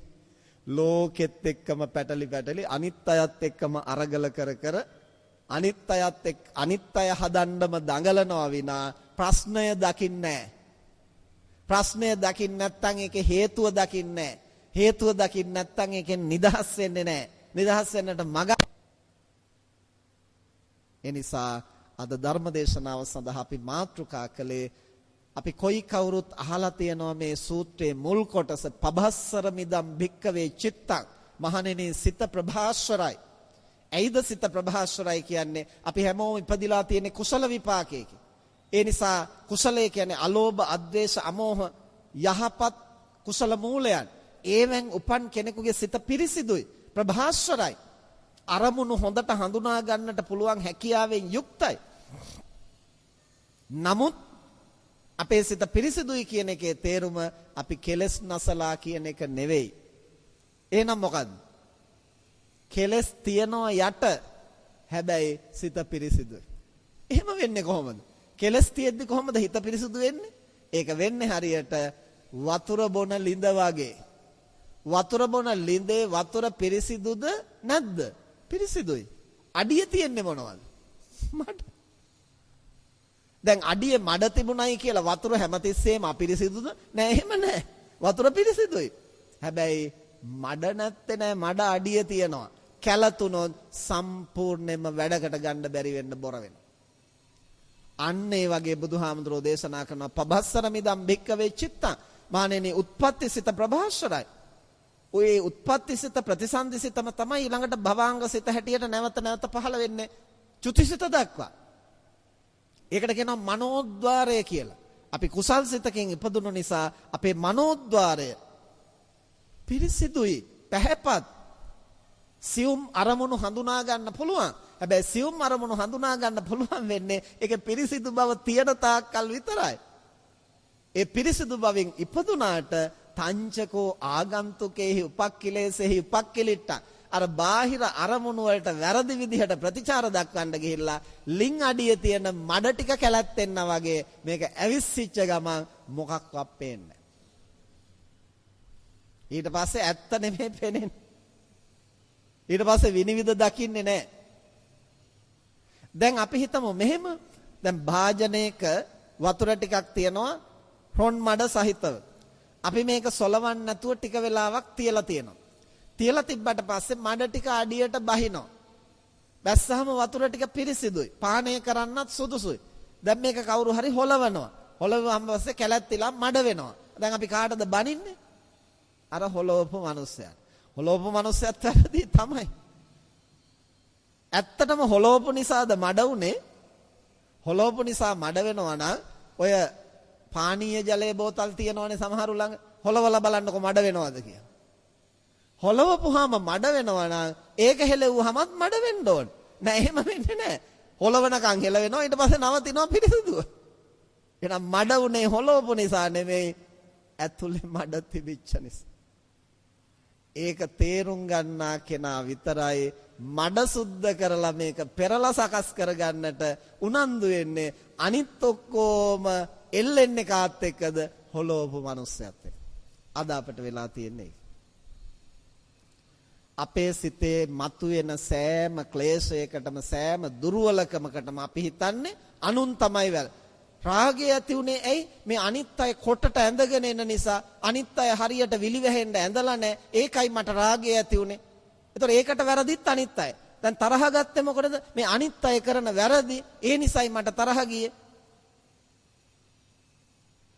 B: ලෝකෙත් එක්කම පැටලි පැටලි අනිත් අයත් එක්කම අරගල කර කර අනිත් අයත් එක්ක අනිත් අය හදන්නම දඟලනවා විනා ප්‍රශ්නය දකින්නේ නැහැ. ප්‍රශ්නය දකින්න නැත්නම් ඒකේ හේතුව දකින්නේ නැහැ. හේතුව දකින්න නැත්නම් ඒකෙන් නිදහස් වෙන්නේ නැහැ. නිදහස් වෙන්නට මඟ. ඒ නිසා අද ධර්ම දේශනාව සඳහා අපි මාතෘකා කළේ අපි කොයි කවුරුත් අහලා තියෙනවා මේ සූත්‍රයේ මුල් කොටස පබස්සර මිදම් භික්කවේ චිත්තං, මහණෙනි සිත ප්‍රභාස්වරයි. ඇයිද සිත ප්‍රභාස්වරයි කියන්නේ? අපි හැමෝම ඉපදිලා තියෙන කුසල විපාකයකින්. ඒ නිසා කුසලය කියන්නේ අලෝභ, අද්වේෂ, අමෝහ යහපත් කුසල මූලයන්. ඒවෙන් උපන් කෙනෙකුගේ සිත පිරිසිදුයි, ප්‍රභාස්වරයි. අරමුණු හොඳට හඳුනා ගන්නට පුළුවන් හැකියාවෙන් යුක්තයි. නමුත් අපේ සිත පිරිසිදුයි කියන එකේ තේරුම අපි කෙලස් නසලා කියන එක නෙවෙයි. එහෙනම් මොකද්ද? කෙලස් තියනවා යට, හැබැයි සිත පිරිසිදුයි. එහෙම වෙන්නේ කොහොමද? කෙලස් තියෙද්දි කොහොමද හිත පිරිසිදු වෙන්නේ? ඒක වෙන්නේ හරියට වතුර බොන ලිඳ වගේ. වතුර බොන ලිඳේ වතුර පිරිසිදුද නැද්ද? පිරිසිදුයි. අඩිය තියෙන්නේ මොනවද? මඩ. දැන් අඩියේ මඩ තිබුණයි කියලා වතුර හැමතිස්සෙම අපිරිසිදුද? නෑ, එහෙම නෑ. වතුර පිරිසිදුයි. හැබැයි මඩ නැත්තේ නෑ, මඩ අඩිය තියෙනවා. කැළතුනොත් සම්පූර්ණයෙන්ම වැඩකට ගන්න බැරි වෙන්න බොර වෙනවා. අන්න ඒ වගේ බුදුහාමුදුරෝ දේශනා කරනවා පබස්සර මිදම් භික්කවේ චිත්තං, මහණෙනි උත්පත්ති සිත ප්‍රභාස්වරයි. ඔය උත්පත්ති සිත ප්‍රතිසන්දි සිතම තමයි ඊළඟට භවාංග සිත හැටියට නැවත නැවත පහළ වෙන්නේ චුතිසිත දක්වා. ඒකට කියනවා මනෝද්වාරය කියලා. අපි කුසල් සිතකින් ඉපදුණු නිසා අපේ මනෝද්වාරය පිරිසිදුයි, පැහැපත්, සියුම් අරමුණු හඳුනා ගන්න පුළුවන්. හැබැයි සියුම් අරමුණු හඳුනා ගන්න පුළුවන් වෙන්නේ ඒක පිරිසිදු බව තියෙන තාක්කල් විතරයි. ඒ පිරිසිදු බවෙන් ඉපදුනාට තංචකෝ ආගන්තුකේහි උපක්ඛිලේසෙහි උපක්ඛිලිට්ඨ, අර බාහිර අරමුණු වලට වැරදි විදිහට ප්‍රතිචාර දක්වන්න ගිහිල්ලා ලින් අඩිය තියෙන මඩ ටික කැලැත්තෙන්න වගේ මේක ඇවිස්සිච්ච ගමන් මොකක්වත් පේන්නේ නැහැ. ඊට පස්සේ ඇත්ත නෙමෙයි පේන්නේ. ඊට පස්සේ විනිවිද දකින්නේ නැහැ. දැන් අපි හිතමු මෙහෙම, දැන් භාජනයක වතුර ටිකක් තියෙනවා රොන් මඩ සහිතව. අපි මේක සොලවන්න නැතුව ටික වෙලාවක් තියලා තියෙනවා. තියලා තිබ්බට පස්සේ මඩ ටික අඩියට බහිනවා. බැස්සහම වතුර ටික පිරිසිදුයි. පානය කරන්නත් සුදුසුයි. දැන් මේක කවුරු හරි හොලවනවා. හොලවුවම පස්සේ කැලැත්තිලා මඩ වෙනවා. දැන් අපි කාටද බනින්නේ? අර හොලවපු මිනිස්සයා. හොලවපු මිනිස්සයාත් වැරදි තමයි. ඇත්තටම හොලවපු නිසාද මඩ උනේ? හොලවපු නිසා මඩ වෙනවා නම් ඔය පානීය ජලයේ බෝතල් තියෙනවනේ සමහරු ළඟ. හොලවලා බලන්නකො මඩ වෙනවද කියලා. හොලවපුවාම මඩ වෙනවා නම් ඒක හෙලෙව්වහමත් මඩ වෙන්න ඕන. නෑ, එහෙම වෙන්නේ නෑ. හොලවනකන් හෙලවෙනවා, ඊට පස්සේ නවතිනවා පිරිසිදුව. එහෙනම් මඩ උනේ හොලවපු නිසා නෙමෙයි, ඇතුලේ මඩ තිබිච්ච නිසා. ඒක තේරුම් ගන්නා කෙනා විතරයි මඩ සුද්ධ කරලා මේක පෙරලා සකස් කරගන්නට උනන්දු වෙන්නේ. අනිත් ඔක්කොම එල්ලෙන්නේ කාත් එක්කද? හොලවපු මිනිස්සයත් එක්ක. අද අපට වෙලා තියෙන්නේ අපේ සිතේ මතුවෙන සෑම ක්ලේශයකටම සෑම දුර්වලකමකටම අපි හිතන්නේ අනුන් තමයි වැර. රාගය ඇති උනේ ඇයි? මේ අනිත් අය කොටට ඇඳගෙන එන නිසා, අනිත් අය හරියට විලි වැහෙන්න ඇඳලා නැහැ. ඒකයි මට රාගය ඇති උනේ. ඒතකොට ඒකට වැරදිත් අනිත් අය. දැන් තරහ ගත්තේ මොකටද? මේ අනිත් අය කරන වැරදි, ඒ නිසායි මට තරහ ගියේ.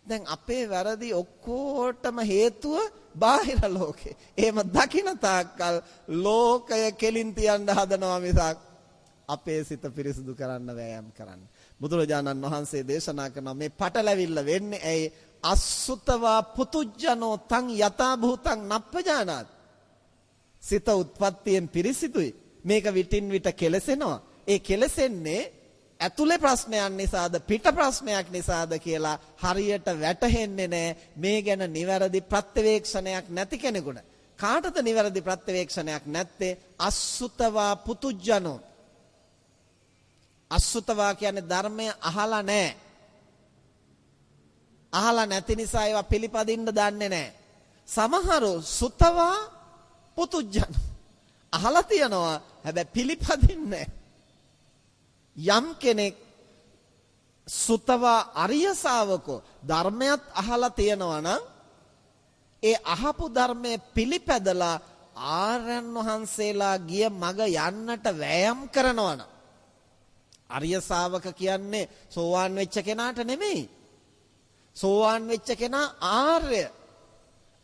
B: දැන් අපේ වැරදි ඔක්කොටම හේතුව බාහිර ලෝකේ. එහෙම දකින තාක්කල් ලෝකය කෙලින් තියන්න හදනවා මිසක් අපේ සිත පිරිසිදු කරන්න වෑයම් කරන්න. බුදුරජාණන් වහන්සේ දේශනා කරනවා මේ පටලැවිල්ල වෙන්නේ ඇයි? අසුතවා පුතුජනෝ තං යථා භූතං නප්පජානාති. සිත උත්පත්තියෙන් පිරිසිදුයි. මේක විටින් විට කෙලසෙනවා. ඒ කෙලසෙන්නේ ඇතුලේ ප්‍රශ්නයක් නිසාද පිට ප්‍රශ්නයක් නිසාද කියලා හරියට වැටහෙන්නේ නැහැ. මේ ගැන නිවැරදි ප්‍රත්‍යවේක්ෂණයක් නැති කෙනෙකුට. කාටද නිවැරදි ප්‍රත්‍යවේක්ෂණයක් නැත්තේ? අසුතවා පුතුජනෝ. අසුතවා කියන්නේ ධර්මය අහලා නැහැ. අහලා නැති නිසා ඒවා පිළිපදින්න දන්නේ නැහැ. සමහරෝ සුතවා පුතුජන. අහලා තියනවා හැබැයි පිළිපදින්නේ යම් කෙනෙක් සුතවා අරිය ශාවකෝ ධර්මයත් අහලා තියනවා නම් ඒ අහපු ධර්මය පිළිපැදලා ආර්යයන් වහන්සේලා ගිය මග යන්නට වෑයම් කරනවා නම්, අරිය ශාවක කියන්නේ සෝවාන් වෙච්ච කෙනාට නෙමෙයි. සෝවාන් වෙච්ච කෙනා ආර්ය.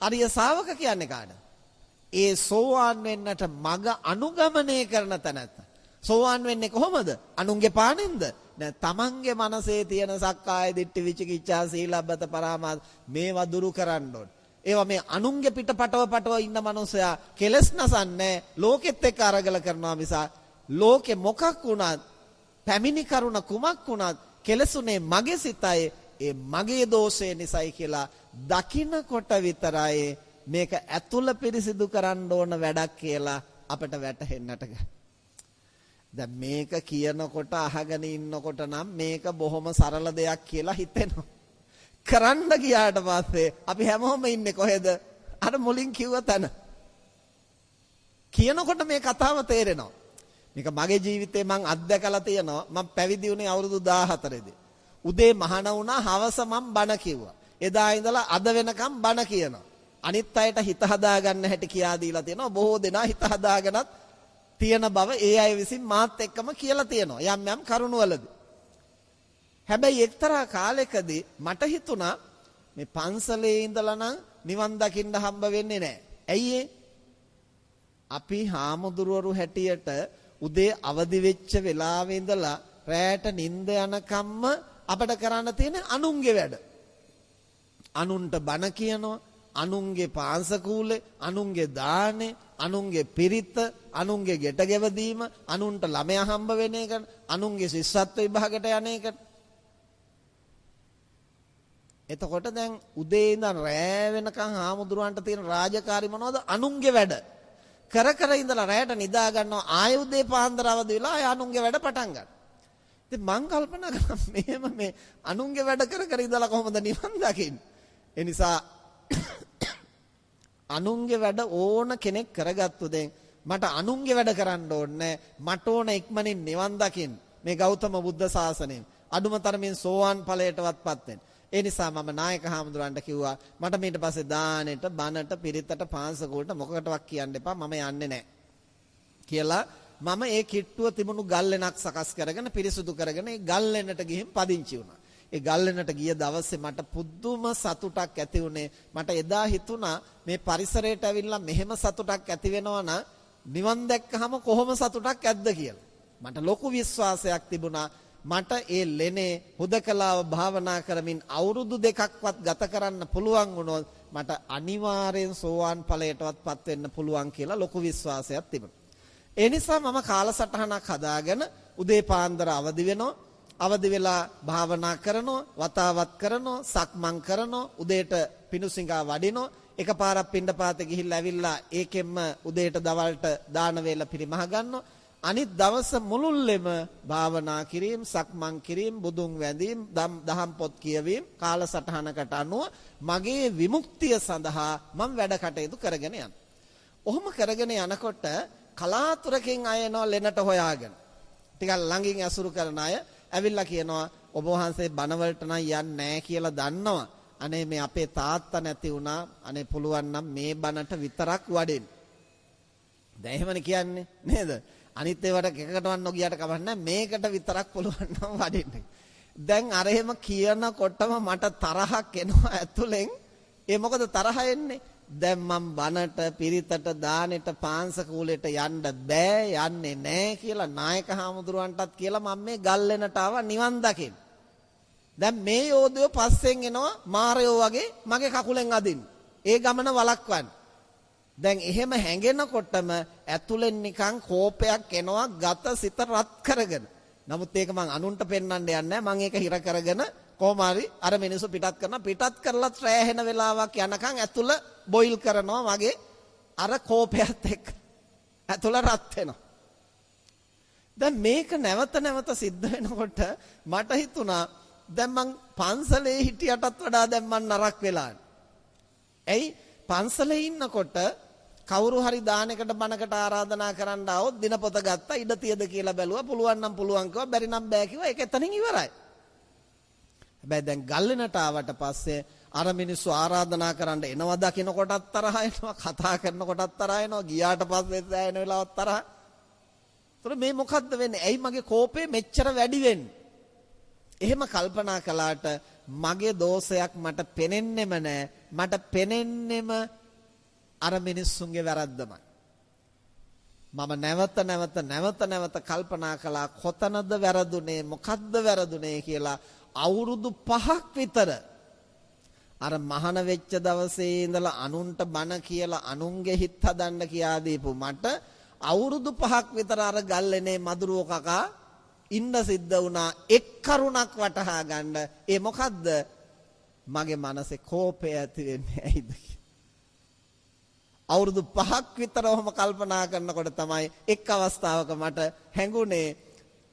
B: අරිය ශාවක කියන්නේ කාටද? ඒ සෝවාන් වෙන්නට මග අනුගමනය කරන තැනැත්තා. සෝවාන් වෙන්නේ කොහොමද? අනුන්ගේ පානෙන්ද? නෑ, තමන්ගේ මනසේ තියෙන සක්කාය දිට්ඨි විචිකිච්ඡා සීලබ්බත පරාමාස මේවා දුරු කරන්න ඕන. ඒවා මේ අනුන්ගේ පිට පටව පටව ඉන්න මනුස්සයා කෙලස් නසන්නේ ලෝකෙත් එක්ක අරගල කරනවා මිස ලෝකෙ මොකක් වුණත් පැමිණි කරුණ කුමක් වුණත් කෙලසුනේ මගේ සිතයි, ඒ මගේ දෝෂය නිසායි කියලා දකින්නකොට විතරයි මේක ඇතුළ පිරිසිදු කරන්න ඕන වැඩක් කියලා අපට වැටහෙන්නට ගන්න. දැන් මේක කියනකොට අහගෙන ඉන්නකොට නම් මේක බොහොම සරල දෙයක් කියලා හිතෙනවා. කරන්න ගියාට පස්සේ අපි හැමෝම ඉන්නේ කොහෙද? අර මුලින් කිව්ව තැන. කියනකොට මේ කතාව තේරෙනවා. මේක මගේ ජීවිතේ මං අත්දැකලා තියෙනවා. මං පැවිදි වුණේ අවුරුදු 14 දී. උදේ මහාන වුණා, හවස මං බණ කිව්වා. එදා ඉඳලා අද වෙනකම් බණ කියනවා. අනිත් අයට හිත හදාගන්න හැටි කියා දීලා තියෙනවා. බොහෝ දෙනා හිත හදාගෙනත් තියෙන බව ඒ අය විසින් මාත් එක්කම කියලා තියෙනවා යම් යම් කරුණවලදී. හැබැයි එක්තරා කාලෙකදී මට හිතුණා මේ පන්සලේ ඉඳලා නම් නිවන් දකින්න හම්බ වෙන්නේ නැහැ. ඇයි ඒ? අපි හාමුදුරුවරු හැටියට උදේ අවදි වෙච්ච වෙලාවේ ඉඳලා රැයට නිින්ද යනකම්ම අපිට කරන්න තියෙන අනුන්ගේ වැඩ. අනුන්ට බණ කියනවා, අනුන්ගේ පාංශකූලේ, අනුන්ගේ දානේ, අනුන්ගේ පිරිත, අනුන්ගේ ගෙට ගෙවදීම, අනුන්ට ළමයා හම්බ වෙන එක, අනුන්ගේ ශිෂ්‍යත්ව විභාගයට යන එක. එතකොට දැන් උදේ ඉඳන් රෑ වෙනකන් හාමුදුරුවන්ට තියෙන රාජකාරි මොනවද? අනුන්ගේ වැඩ. කර කර ඉඳලා රෑට නිදා ගන්නවා, ආයෙ උදේ පාන්දර අවදි වෙලා ආයෙ අනුන්ගේ වැඩ පටන් ගන්නවා. ඉතින් මං කල්පනා කරා මෙහෙම මේ අනුන්ගේ වැඩ කර කර ඉඳලා කොහොමද නිවන් දකින්නේ? ඒ නිසා අනුන්ගේ වැඩ ඕන කෙනෙක් කරගත්තු දැන් මට අනුන්ගේ වැඩ කරන්න ඕනේ, මට ඕන ඉක්මනින් නිවන් දකින්න මේ ගෞතම බුද්ධ ශාසනයෙන් අඩුම තරමින් සෝවාන් ඵලයටවත්පත් වෙන්න. ඒ නිසා මම නායක හාමුදුරන්ට කිව්වා මට ඊට පස්සේ දානෙට, බණට, පිරිතට, පාංශකූලට මොකකටවත් කියන්න එපා, මම යන්නේ නැහැ කියලා මම ඒ කිට්ටුව තිබුණු ගල්ලෙනක් සකස් කරගෙන පිරිසුදු කරගෙන ඒ ගල්ලෙනට ගිහින් පදිංචි වුණා. ඒ ගල්ලෙනට ගිය දවසේ මට පුදුම සතුටක් ඇති වුණේ. මට එදා හිතුණා මේ පරිසරයට ඇවිල්ලා මෙහෙම සතුටක් ඇති වෙනවා නම් නිවන් දැක්කහම කොහොම සතුටක් ඇද්ද කියලා. මට ලොකු විශ්වාසයක් තිබුණා. මට ඒ ලෙනේ හුදකලාව භාවනා කරමින් අවුරුදු දෙකක්වත් ගත කරන්න පුළුවන් වුණොත් මට අනිවාර්යෙන් සෝවාන් ඵලයටවත් පත් වෙන්න පුළුවන් කියලා ලොකු විශ්වාසයක් තිබුණා. ඒ නිසා මම කාලසටහනක් හදාගෙන උදේ පාන්දර අවදි වෙනවා. අවදි වෙලා භාවනා කරනවා, වතාවත් කරනවා, සක්මන් කරනවා, උදේට පිණුසිඟා වඩිනවා, එකපාරක් පිණ්ඩපාතේ ගිහිල්ලා ඇවිල්ලා ඒකෙන්ම උදේට දවල්ට දාන වේල පිරිමහ ගන්නවා. අනිත් දවස මුළුල්ලෙම භාවනා කිරීම, සක්මන් කිරීම, බුදුන් වැඳීම, දහම් පොත් කියවීම කාලසටහනකට අනුව මගේ විමුක්තිය සඳහා මම වැඩ කටයුතු කරගෙන යනවා. ඔහොම කරගෙන යනකොට කලාතුරකින් අය එනවා ලෙනට හොයාගෙන. ටිකක් ළඟින් ඇසුරු කරන අය ඇවිල්ලා කියනවා ඔබ වහන්සේ බණවලට නම් යන්නේ නැහැ කියලා දන්නවා. අනේ මේ අපේ තාත්තා නැති වුණා. අනේ පුළුවන් නම් මේ බණට විතරක් වඩින්න. දැන් එහෙමනේ කියන්නේ නේද? අනිත් ඒවාට එකකටවත් නොගියාට කමක් නැහැ. මේකට විතරක් පුළුවන් නම් වඩින්න. දැන් අර එහෙම කියනකොටම මට තරහක් එනවා ඇතුලෙන්. ඒ මොකද තරහ එන්නේ? දැන් මං බණට, පිරිතට, දානෙට, පාංශකූලෙට යන්න බෑ, යන්නේ නෑ කියලා නායක හාමුදුරුවන්ටත් කියලා මම මේ ගල්ලෙනට ආවා නිවන් දකින්න. දැන් මේ යෝධයෝ පස්සෙන් එනවා මාරයෝ වගේ මගේ කකුලෙන් අදින්න. ඒ ගමන වළක්වන්න. දැන් එහෙම හැඟෙනකොටම ඇතුලෙන් නිකන් කෝපයක් එනවා, ගත සිත රත් කරගෙන. නමුත් ඒක මං අනුන්ට පෙන්වන්න යන්නේ නෑ. මං ඒක හිර කරගෙන කොහොම හරි අර මිනිස්සු පිටත් කරනවා. පිටත් කරලත් රෑහෙන වෙලාවක් යනකම් ඇතුළ බොයිල් කරනවා මගේ අර කෝපයත් එක්ක. ඇතුළ රත් වෙනවා. දැන් මේක නැවත නැවත සිද්ධ වෙනකොට මට හිතුණා දැන් මං පන්සලේ හිටියටත් වඩා දැන් මං නරක වෙලා. ඇයි? පන්සලේ ඉන්නකොට කවුරු හරි දානයකට බණකට ආරාධනා කරන්න ආවොත් දිනපොත ගත්තා, ඉඩ තියද කියලා බැලුවා, පුළුවන් නම් පුළුවන් කිව්වා, බැරි නම් බෑ කිව්වා, ඒක එතනින් ඉවරයි. හැබැයි දැන් ගල්ලෙනට ආවට පස්සේ අර මිනිස්සු ආරාධනා කරන්න එනවා දකින්න කොටත් තරහ එනවා, කතා කරන කොටත් තරහ එනවා, ගියාට පස්සේ සෑහෙන වෙලාවක් තරහ. ඒතර මේ මොකද්ද වෙන්නේ? ඇයි මගේ කෝපය මෙච්චර වැඩි වෙන්නේ? එහෙම කල්පනා කළාට මගේ දෝෂයක් මට පෙනෙන්නෙම නෑ. මට පෙනෙන්නෙම අර මිනිස්සුන්ගේ වැරද්දමයි. මම නැවත නැවත නැවත නැවත කල්පනා කළා කොතනද වැරදුනේ, මොකද්ද වැරදුනේ කියලා. අවුරුදු 5ක් විතර අර මහාන වෙච්ච දවසේ ඉඳලා අනුන්ට බණ කියලා අනුන්ගේ හිත හදන්න කියා දීපු මට අවුරුදු 5ක් විතර අර ගල්ලෙනේ මදුරුව කකා ඉන්න සිද්ධ වුණා එක් කරුණක් වටහා ගන්න. ඒ මොකද්ද? මගේ මනසේ කෝපය ඇති වෙන්නේ ඇයිද? අවුරුදු 5ක් විතර ඔහොම කල්පනා කරනකොට තමයි එක් අවස්ථාවක මට හැඟුණේ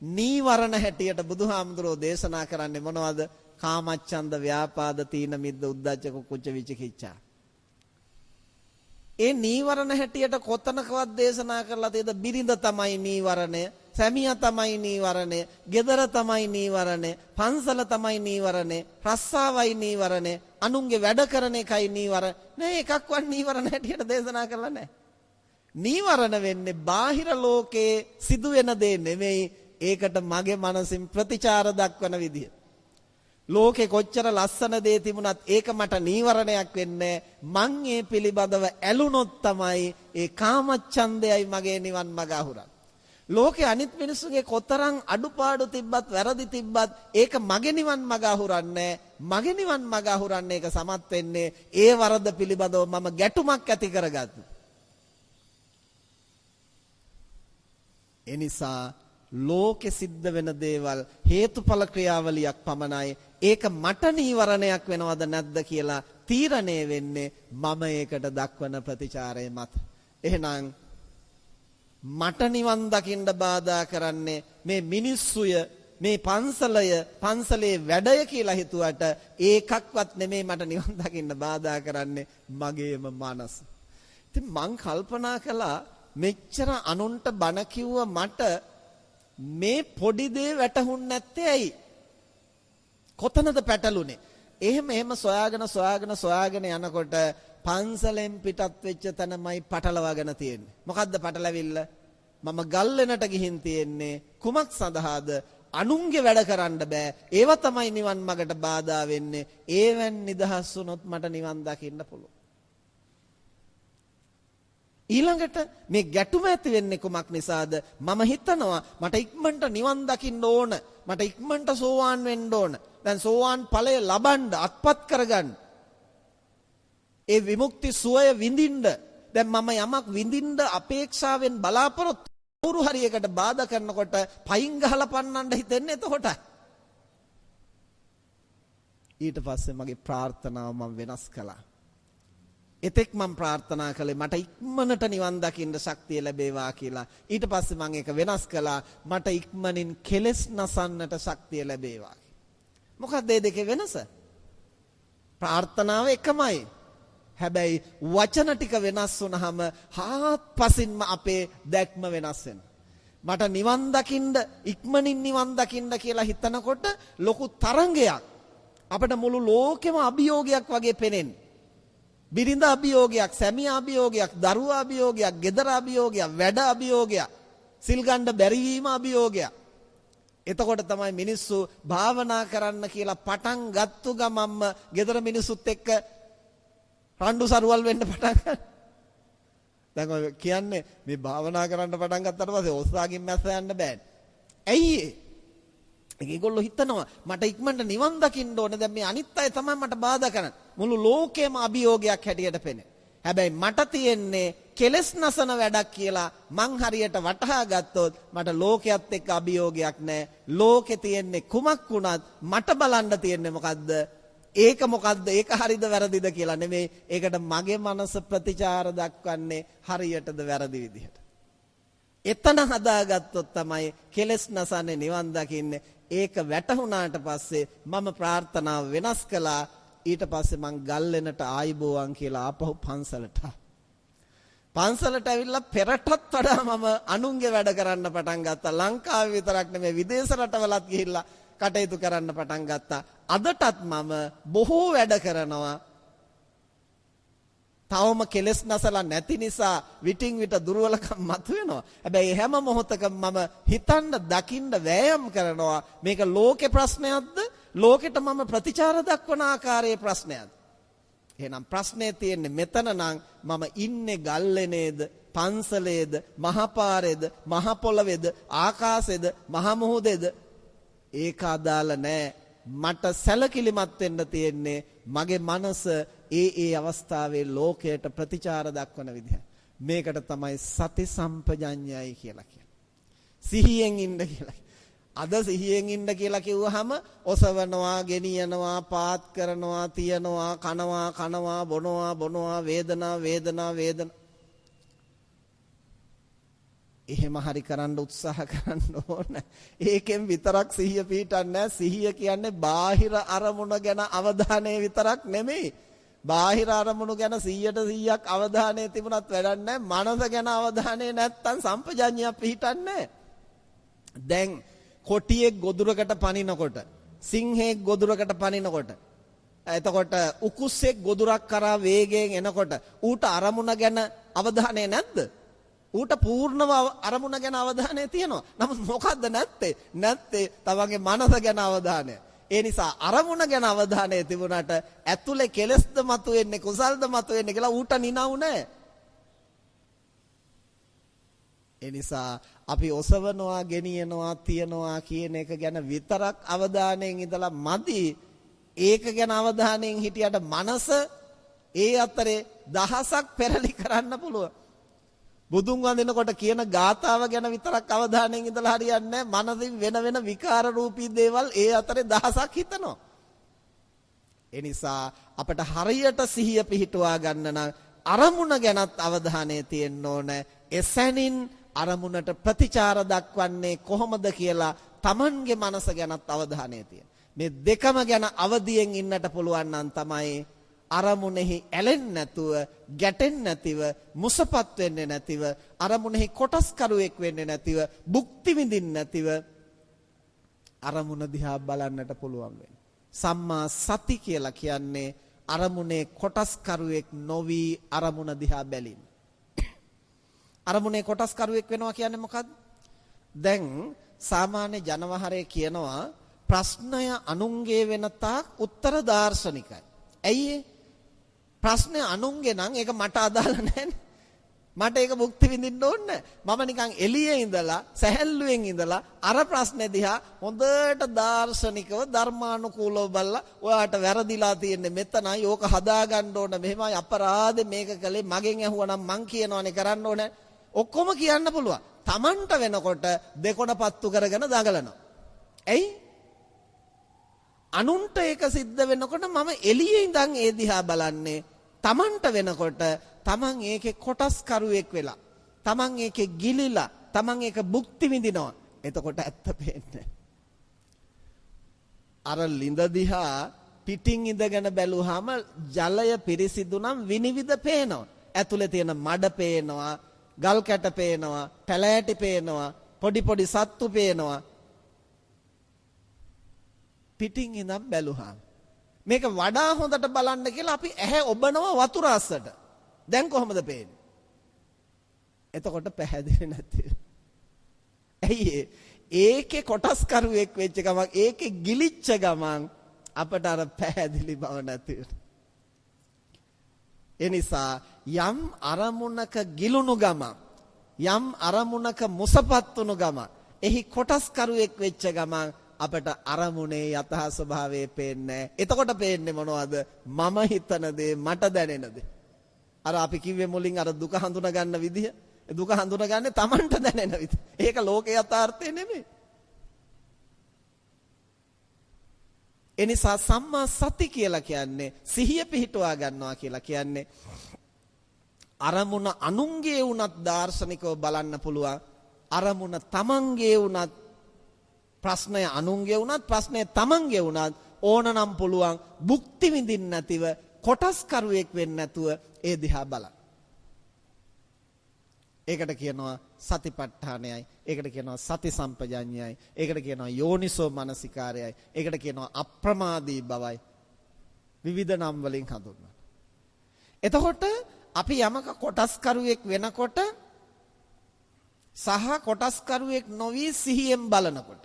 B: නීවරණ හැටියට බුදුහාමුදුරුවෝ දේශනා කරන්නේ මොනවද? කාමච්ඡන්ද, ව්‍යාපාද, තීන මිද්ද, උද්ධච්ච කුක්කුච්ච විචිකිච්ඡා. ඒ නීවරණ හැටියට කොතනකවත් දේශනා කරලා තියෙද? බිරිඳ තමයි නීවරණය, සැමියා තමයි නීවරණය, ගෙදර තමයි නීවරණය, පන්සල තමයි නීවරණය, රස්සාවයි නීවරණය, අනුන්ගේ වැඩ කරන එකයි නීවරණ. නෑ, එකක්වත් නීවරණ හැටියට දේශනා කරලා නෑ. නීවරණ වෙන්නේ බාහිර ලෝකයේ සිදුවෙන දේ නෙමෙයි, ඒකට මගේ මනසින් ප්‍රතිචාර දක්වන විදිය. ලෝකේ කොච්චර ලස්සන දේ තිබුණත් ඒක මට නීවරණයක් වෙන්නේ මං ඒ පිළිබඳව ඇලුනොත් තමයි ඒ කාමච්ඡන්දයයි මගේ නිවන් මඟ අහුරන්නේ. ලෝකේ අනිත් මිනිස්සුගේ කොතරම් අඩුපාඩු තිබ්බත් වැරදි තිබ්බත් ඒක මගේ නිවන් මඟ අහුරන්නේ. මගේ නිවන් මඟ අහුරන්නේ ඒක සමත් වෙන්නේ ඒ වරද පිළිබඳව මම ගැටුමක් ඇති කරගත්තා. එනිසා ලෝකෙ සිද්ධ වෙන දේවල් හේතුඵල ක්‍රියාවලියක් පමණයි. ඒක මට නීවරණයක් වෙනවද නැද්ද කියලා තීරණය වෙන්නේ මම ඒකට දක්වන ප්‍රතිචාරය මත. එහෙනම් මට නිවන් දකින්න බාධා කරන්නේ මේ මිනිස්සුය, මේ පන්සලය, පන්සලේ වැඩය කියලා හිතුවට ඒකක්වත් නෙමෙයි මට නිවන් දකින්න බාධා කරන්නේ මගේම මනස. ඉතින් මං කල්පනා කළා මෙච්චර අනුන්ට බණ කිව්ව මට මේ පොඩි දේ වැටහුන් නැත්තේ ඇයි? කොතනද පැටලුනේ? එහෙම එහෙම සොයාගෙන සොයාගෙන සොයාගෙන යනකොට පන්සලෙන් පිටත් වෙච්ච තැනමයි පටලවාගෙන තියෙන්නේ. මොකද්ද පටලැවිල්ල? මම ගල්ලෙනට ගිහින් තියෙන්නේ කුමක් සඳහාද? අනුන්ගේ වැඩ කරන්න බෑ. ඒව තමයි නිවන් මගට බාධා වෙන්නේ. ඒවෙන් නිදහස් වුණොත් මට නිවන් දකින්න පුළුවන්. ඊළඟට මේ ගැටුම ඇති වෙන්නේ කුමක් නිසාද? මම හිතනවා මට ඉක්මනට නිවන් දකින්න ඕන, මට ඉක්මනට සෝවාන් වෙන්න ඕන. දැන් සෝවාන් ඵලය ලබන්න, අත්පත් කරගන්න, ඒ විමුක්ති සුවය විඳින්න. දැන් මම යමක් විඳින්න අපේක්ෂාවෙන් බලාපොරොත්තු කවුරු හරි එකට බාධා කරනකොට පයින් ගහලා පන්නන්න හිතෙන්නේ එතකොට. ඊට පස්සේ මගේ ප්‍රාර්ථනාව මම වෙනස් කළා. එතෙක් මම ප්‍රාර්ථනා කළේ මට ඉක්මනට නිවන් දකින්න ශක්තිය ලැබේවා කියලා. ඊට පස්සේ මම ඒක වෙනස් කළා, මට ඉක්මනින් කෙලෙස් නසන්නට ශක්තිය ලැබේවා. මොකක්ද මේ දෙකේ වෙනස? ප්‍රාර්ථනාව එකමයි. හැබැයි වචන ටික වෙනස් වුනහම හාත්පසින්ම අපේ දැක්ම වෙනස් වෙනවා. මට නිවන් දකින්න, ඉක්මනින් නිවන් දකින්න කියලා හිතනකොට ලොකු තරංගයක් අපිට මුළු ලෝකෙම අභියෝගයක් වගේ පෙනෙන්නේ. බිරිඳ අභියෝගයක්, සැමියා අභියෝගයක්, දරුවා අභියෝගයක්, ගෙදර අභියෝගයක්, වැඩ අභියෝගයක්, සිල් ගන්න බැරි වීම අභියෝගයක්. එතකොට තමයි මිනිස්සු භාවනා කරන්න කියලා පටන් ගත්තු ගමන්ම ගෙදර මිනිස්සුත් එක්ක රණ්ඩු සරුවල් වෙන්න පටන් ගන්න. දැන් ඔය කියන්නේ මේ භාවනා කරන්න පටන් ගත්තට පස්සේ ඔස්සාගින් මැස්ස යන්න බෑනේ. ඇයි ඒ? ඒගොල්ලෝ හිතනවා මට ඉක්මනට නිවන් දකින්න ඕනේ. දැන් මේ අනිත් අය තමයි මට බාධා කරන්නේ. මුළු ලෝකෙම අභියෝගයක් හැටියට පෙනේ. හැබැයි මට තියෙන්නේ කෙලස් නසන වැඩක් කියලා මං හරියට වටහා ගත්තොත් මට ලෝකයේත් එක්ක අභියෝගයක් නෑ. ලෝකේ තියෙන්නේ කුමක් වුණත් මට බලන්න තියෙන්නේ මොකද්ද? ඒක මොකද්ද? ඒක හරිද වැරදිද කියලා නෙමෙයි. ඒකට මගේ මනස ප්‍රතිචාර දක්වන්නේ හරියටද වැරදි විදිහට. එතන හදාගත්තොත් තමයි කෙලස් නසන්නේ, නිවන් දකින්නේ. ඒක වැටහුණාට පස්සේ මම ප්‍රාර්ථනාව වෙනස් කළා. ඊට පස්සේ මං ගල්ලෙනට ආයිබෝවන් කියලා ආපහු පන්සලට. පන්සලට ඇවිල්ලා පෙරටත් වඩා මම අනුන්ගේ වැඩ කරන්න පටන් ගත්තා. ලංකාවේ විතරක් නෙමෙයි විදේශ රටවලත් ගිහිල්ලා කටයුතු කරන්න පටන් ගත්තා. අදටත් මම බොහෝ වැඩ කරනවා. තවම කෙලස් නසලා නැති නිසා විටින් විට දුර්වලකම් මතුවෙනවා. හැබැයි හැම මොහොතකම මම හිතන්න දකින්න වෑයම් කරනවා මේක ලෝකේ ප්‍රශ්නයක්ද, ලෝකෙට මම ප්‍රතිචාර දක්වන ආකාරයේ ප්‍රශ්නයක්ද? එහෙනම් ප්‍රශ්නේ තියෙන්නේ මෙතන නම් මම ඉන්නේ ගල්ලේනේද, පන්සලේද, මහපාරේද, මහ පොළවේද, ආකාශේද, මහ මුහුදේද? ඒක අදාළ නෑ. මට සැලකිලිමත් වෙන්න තියෙන්නේ මගේ මනස ඒ ඒ අවස්ථාවේ ලෝකයට ප්‍රතිචාර දක්වන විදිහ. මේකට තමයි සති සම්පජඤ්ඤයයි කියලා කියන්නේ. සිහියෙන් ඉන්න කියලා. අද සිහියෙන් ඉන්න කියලා කිව්වහම ඔසවනවා, ගෙනියනවා, පාත් කරනවා, තියනවා, කනවා, කනවා, බොනවා, බොනවා, වේදනා, වේදනා, වේදනා. එහෙම හරි කරන්න උත්සාහ කරන්න ඕන. ඒකෙන් විතරක් සිහිය පිහිටන්නේ නැහැ. සිහිය කියන්නේ බාහිර අරමුණ ගැන අවධානය විතරක් නෙමෙයි. බාහිර අරමුණු ගැන 100ට 100ක් අවධානය තිබුණත් වැඩක් නැහැ. මනස ගැන අවධානය නැත්තම් සම්පජඤ්ඤය පිහිටන්නේ නැහැ. දැන් කොටියෙක් ගොදුරකට පනිනකොට, සිංහෙක් ගොදුරකට පනිනකොට, එතකොට උකුස්සෙක් ගොදුරක් කරා වේගයෙන් එනකොට ඌට අරමුණ ගැන අවධානය නැද්ද? ඌට පූර්ණව අරමුණ ගැන අවධානය තියෙනවා. නමුත් මොකද්ද නැත්තේ? නැත්තේ තමන්ගේ මනස ගැන අවධානය. ඒ නිසා අරමුණ ගැන අවධානය තිබුණාට ඇතුලේ කෙලස්ද මතුවෙන්නේ කුසල්ද මතුවෙන්නේ කියලා ඌට නිනව් නෑ. ඒ නිසා අපි ඔසවනවා, ගෙනියනවා, තියනවා කියන එක ගැන විතරක් අවධානයෙන් ඉඳලා මදි. ඒක ගැන අවධානයෙන් හිටියට මනස ඒ අතරේ දහසක් පෙරලි කරන්න පුළුවන්. බුදුන් වඳිනකොට කියන ගාථාව ගැන විතරක් අවධානයෙන් ඉඳලා හරියන්නේ නැහැ. මනසින් වෙන වෙන විකාර රූපී දේවල් ඒ අතරේ දහසක් හිතනවා. ඒ නිසා අපට හරියට සිහිය පිහිටුවා ගන්න නම් අරමුණ ගැනත් අවධානය තියෙන්න ඕන. එසැනින් අරමුණට ප්‍රතිචාර දක්වන්නේ කොහොමද කියලා Tamanගේ මනස ගැනත් අවධානය තියෙන්න. මේ දෙකම ගැන අවදියෙන් ඉන්නට පුළුවන් නම් තමයි අරමුණෙහි ඇලෙන්නේ නැතුව, ගැටෙන්නේ නැතිව, මුසපත් වෙන්නේ නැතිව, අරමුණෙහි කොටස්කරුවෙක් වෙන්නේ නැතිව, භුක්ති විඳින්න නැතිව අරමුණ දිහා බලන්නට පුළුවන් වෙන්නේ. සම්මා සති කියලා කියන්නේ අරමුණේ කොටස්කරුවෙක් නොවි අරමුණ දිහා බැලීම. අරමුණේ කොටස්කරුවෙක් වෙනවා කියන්නේ මොකද්ද? දැන් සාමාන්‍ය ජනවහරේ කියනවා ප්‍රශ්නය අනුන්ගේ වෙන තාක් උත්තර දාර්ශනිකයි. ඇයි ඒ? ප්‍රශ්නය අනුන්ගේ නම් ඒක මට අදාළ නෑනේ. මට ඒක භුක්ති විඳින්න ඕනේ නෑ. මම නිකන් එළියේ ඉඳලා සැහැල්ලුවෙන් ඉඳලා අර ප්‍රශ්නේ දිහා හොඳට දාර්ශනිකව ධර්මානුකූලව බලලා ඔයාට වැරදිලා තියෙන්නේ මෙතනයි, ඕක හදාගන්න ඕන, මෙහෙමයි, අපරාධේ මේක කළේ, මගෙන් ඇහුවා නම් මං කියනවානේ කරන්න ඕනේ. ඔක්කොම කියන්න පුළුවන්. Tamanට වෙනකොට දෙකොණ පත්තු කරගෙන දඟලනවා. ඇයි? අනුන්ට ඒක සිද්ධ වෙනකොට මම එළියේ ඉඳන් ඒ දිහා බලන්නේ. Tamanට වෙනකොට තමන් ඒකේ කොටස්කරුවෙක් වෙලා, තමන් ඒකේ ගිලිලා, තමන් ඒක භුක්ති විඳිනවා. එතකොට ඇත්ත පේන්නේ. අර ලිඳ දිහා පිටින් ඉඳගෙන බැලුවාම ජලය පිරිසිදු නම් විනිවිද පේනවා. ඇතුලේ තියෙන මඩ පේනවා, ගල් කැට පේනවා, පැලෑටි පේනවා, පොඩි පොඩි සත්තු පේනවා. පිටින් ඉඳන් බැලුවාම මේක වඩා හොඳට බලන්න කියලා අපි ඇහැ ඔබනවා වතුර අස්සට. දැන් කොහොමද පේන්නේ? එතකොට පැහැදිලි නැති. ඇයි ඒකේ කොටස්කරුවෙක් වෙච්ච ගමන්, ඒකේ ගිලිච්ච ගමන් අපට අර පැහැදිලි බව නැති වෙනවා. ඒ නිසා යම් අරමුණක ගිලුණු ගමන්, යම් අරමුණක මුසපත් වුණු ගමන්, එහි කොටස්කරුවෙක් වෙච්ච ගමන් අපට අරමුණේ යථා ස්වභාවය පේන්නේ. එතකොට පේන්නේ මොනවද? මම හිතන දේ, මට දැනෙන දේ. අර අපි කිව්වේ මුලින් අර දුක හඳුනා ගන්න විදිය. දුක හඳුනාගන්නේ Tamanට දැනෙන විදිය. ඒක ලෝකේ යථාර්ථය නෙමෙයි. ඒ නිසා සම්මා සති කියලා කියන්නේ සිහිය පිහිටුවා ගන්නවා කියලා කියන්නේ අරමුණ අනුන්ගේ වුණත් දාර්ශනිකව බලන්න පුළුවන්. අරමුණ Tamanගේ වුණත්, ප්‍රශ්නය අනුන්ගේ වුණත්, ප්‍රශ්නය Tamanගේ වුණත් ඕනනම් පුළුවන් භුක්ති විඳින්න නැතිව කොටස්කරුවෙක් වෙන්නේ නැතුව ඒ දිහා බලන්න. ඒකට කියනවා සතිපට්ඨානයයි, ඒකට කියනවා සති සම්පජඤ්ඤයයි, ඒකට කියනවා යෝනිසෝ මනසිකාරයයි, ඒකට කියනවා අප්‍රමාදී බවයි. විවිධ නම් වලින් හඳුන්වනවා. එතකොට අපි යමක කොටස්කරුවෙක් වෙනකොට සහ කොටස්කරුවෙක් නොවි සිහියෙන් බලනකොට,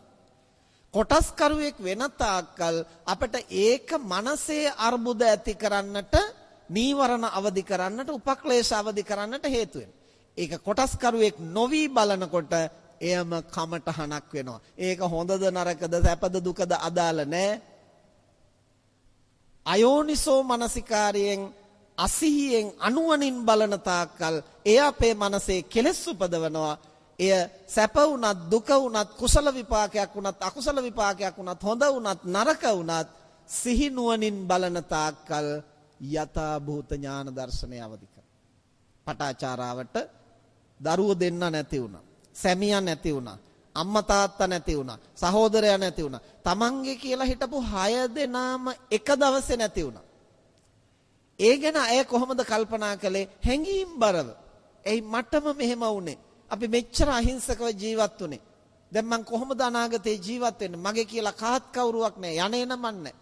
B: කොටස්කරුවෙක් වෙන තාක්කල් අපට ඒක මනසේ අර්බුද ඇති කරන්නට, නීවරණ අවදි කරන්නට, උපක්ලේශ අවදි කරන්නට හේතු වෙනවා. ඒක කොටස්කරුවෙක් නොවි බලනකොට එයම කමටහනක් වෙනවා. ඒක හොඳද නරකද, සැපද දුකද අදාළ නෑ. අයෝනිසෝ මනසිකාරයෙන් අසිහියෙන් අනුවණින් බලන තාක්කල් එය අපේ මනසේ කෙලෙස් උපදවනවා. එය සැප වුණත් දුක වුණත් කුසල විපාකයක් වුණත් අකුසල විපාකයක් වුණත් හොඳ වුණත් නරක වුණත් සිහි නුවණින් බලන තාක්කල් යථා භූත ඥාන දර්ශනය අවදි කරනවා. පටාචාරාවට දරුවෝ දෙන්න නැති වුණා, සැමියා නැති වුණා, අම්මා තාත්තා නැති වුණා, සහෝදරයා නැති වුණා, තමන්ගේ කියලා හිටපු 6 දෙනාම එක දවසේ නැති වුණා. ඒ ගැන ඇය කොහොමද කල්පනා කළේ? හැඟීම් බරව. එයි මටම මෙහෙම වුනේ. අපි මෙච්චර අහිංසකව ජීවත් වුනේ. දැන් මං කොහොමද අනාගතේ ජීවත් වෙන්නේ? මගේ කියලා කාත් කවුරුවක් නැහැ. යන්නේ නමන් නැහැ.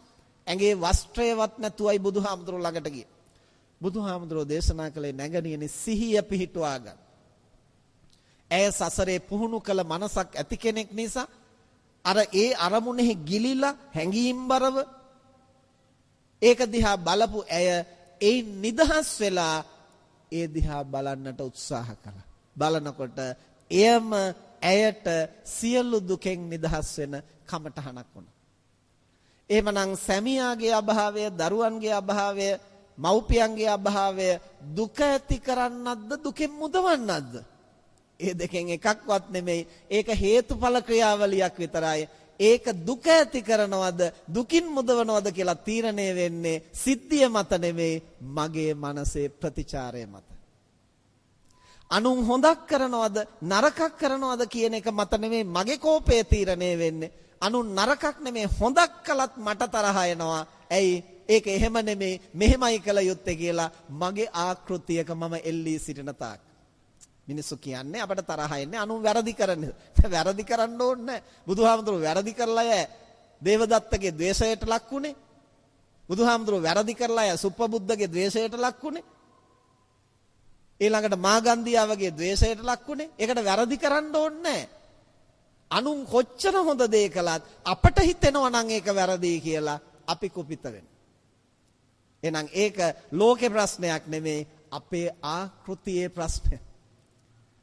B: ඇඟේ වස්ත්‍රයවත් නැතුවයි බුදුහාමුදුරුවෝ ළඟට ගියේ. බුදුහාමුදුරුවෝ දේශනා කළේ නැගණියනි සිහිය පිහිටුවා ගන්න. ඇය සසරේ පුහුණු කළ මනසක් ඇති කෙනෙක් නිසා අර ඒ අරමුණෙහි ගිලිලා හැඟීම්බරව ඒක දිහා බලපු ඇය ඒ නිදහස් වෙලා ඒ දිහා බලන්නට උත්සාහ කළා. බලනකොට එයම ඇයට සියලු දුකෙන් නිදහස් වෙන කමටහනක් වුණා. එහෙමනම් සැමියාගේ අභාවය, දරුවන්ගේ අභාවය, මව්පියන්ගේ අභාවය දුක ඇති කරන්නක්ද දුකෙන් මුදවන්නක්ද? ඒ දෙකෙන් එකක්වත් නෙමෙයි. ඒක හේතුඵල ක්‍රියාවලියක් විතරයි. ඒක දුක ඇති කරනවද දුකින් මුදවනවද කියලා තීරණය වෙන්නේ සිද්ධිය මත නෙමෙයි, මගේ මනසේ ප්‍රතිචාරය මත. අනුන් හොඳක් කරනවද නරකක් කරනවද කියන එක මත නෙමෙයි මගේ කෝපය තීරණය වෙන්නේ. අනුන් නරකක් නෙමෙයි හොඳක් කළත් මට තරහ එනවා. ඇයි? ඒක එහෙම නෙමෙයි මෙහෙමයි කළ යුත්තේ කියලා මගේ ආකෘතියක මම එල්ලී සිටින තාක්. මිනිස්සු කියන්නේ අපට තරහ එන්නේ අනුන් වැරදි කරන. වැරදි කරන්න ඕනේ නැහැ. බුදුහාමුදුරුවෝ වැරදි කරලා ය දේවදත්තගේ ද්වේෂයට ලක් වුණේ. බුදුහාමුදුරුවෝ වැරදි කරලා ය සුප්පබුද්ධගේ ද්වේෂයට ලක් වුණේ. ඊළඟට මාගන්දියාවගේ ද්වේෂයට ලක් වුණේ. ඒකට වැරදි කරන්න ඕනේ නැහැ. අනුන් කොච්චර හොඳ දේ කළත් අපට හිතෙනවා නම් ඒක වැරදි කියලා අපි කුපිත වෙනවා. එහෙනම් ඒක ලෝකේ ප්‍රශ්නයක් නෙමෙයි, අපේ ආකෘතියේ ප්‍රශ්නයක්.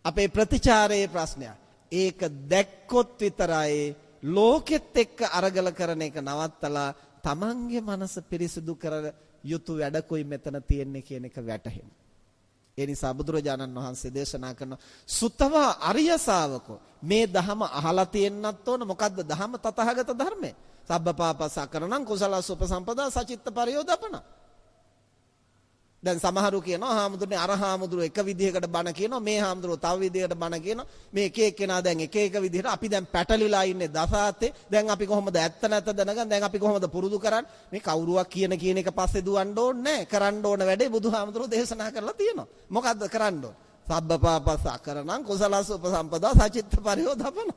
B: අපේ ප්‍රතිචාරයේ ප්‍රශ්නයක්. ඒක දැක්කොත් විතරයි ලෝකෙත් එක්ක අරගල කරන එක නවත්තලා තමන්ගේ මනස පිරිසිදු කර යුතු වැඩකුයි මෙතන තියෙන්නේ කියන එක වැටහෙනවා. ඒ නිසා බුදුරජාණන් වහන්සේ දේශනා කරන සුතවා අරිය ශාවකෝ, මේ දහම අහලා තියෙන්නත් ඕන. මොකද්ද දහම? තථාගත ධර්මය. සබ්බ පාපස්ස කරණං කුසලස්ස උපසම්පදා සචිත්ත පරියෝදපන. දැන් සමහරු කියනවා හාමුදුරනේ අර හාමුදුරුවෝ එක විදිහකට බණ කියනවා, මේ හාමුදුරුවෝ තව විදිහකට බණ කියනවා, මේ එක එක්කෙනා දැන් එක එක විදිහට, අපි දැන් පැටලිලා ඉන්නේ දසාතේ, දැන් අපි කොහොමද ඇත්ත නැත දැනගන්න, දැන් අපි කොහොමද පුරුදු කරන්නේ? මේ කවුරුවක් කියන කියන එක පස්සේ දුවන්න ඕනේ නැහැ. කරන්න ඕන වැඩේ බුදුහාමුදුරුවෝ දේශනා කරලා තියෙනවා. මොකද්ද කරන්න ඕන? සබ්බ පාපස්ස අකරණං කුසලස්ස උපසම්පදා සචිත්ත පරියෝදපන.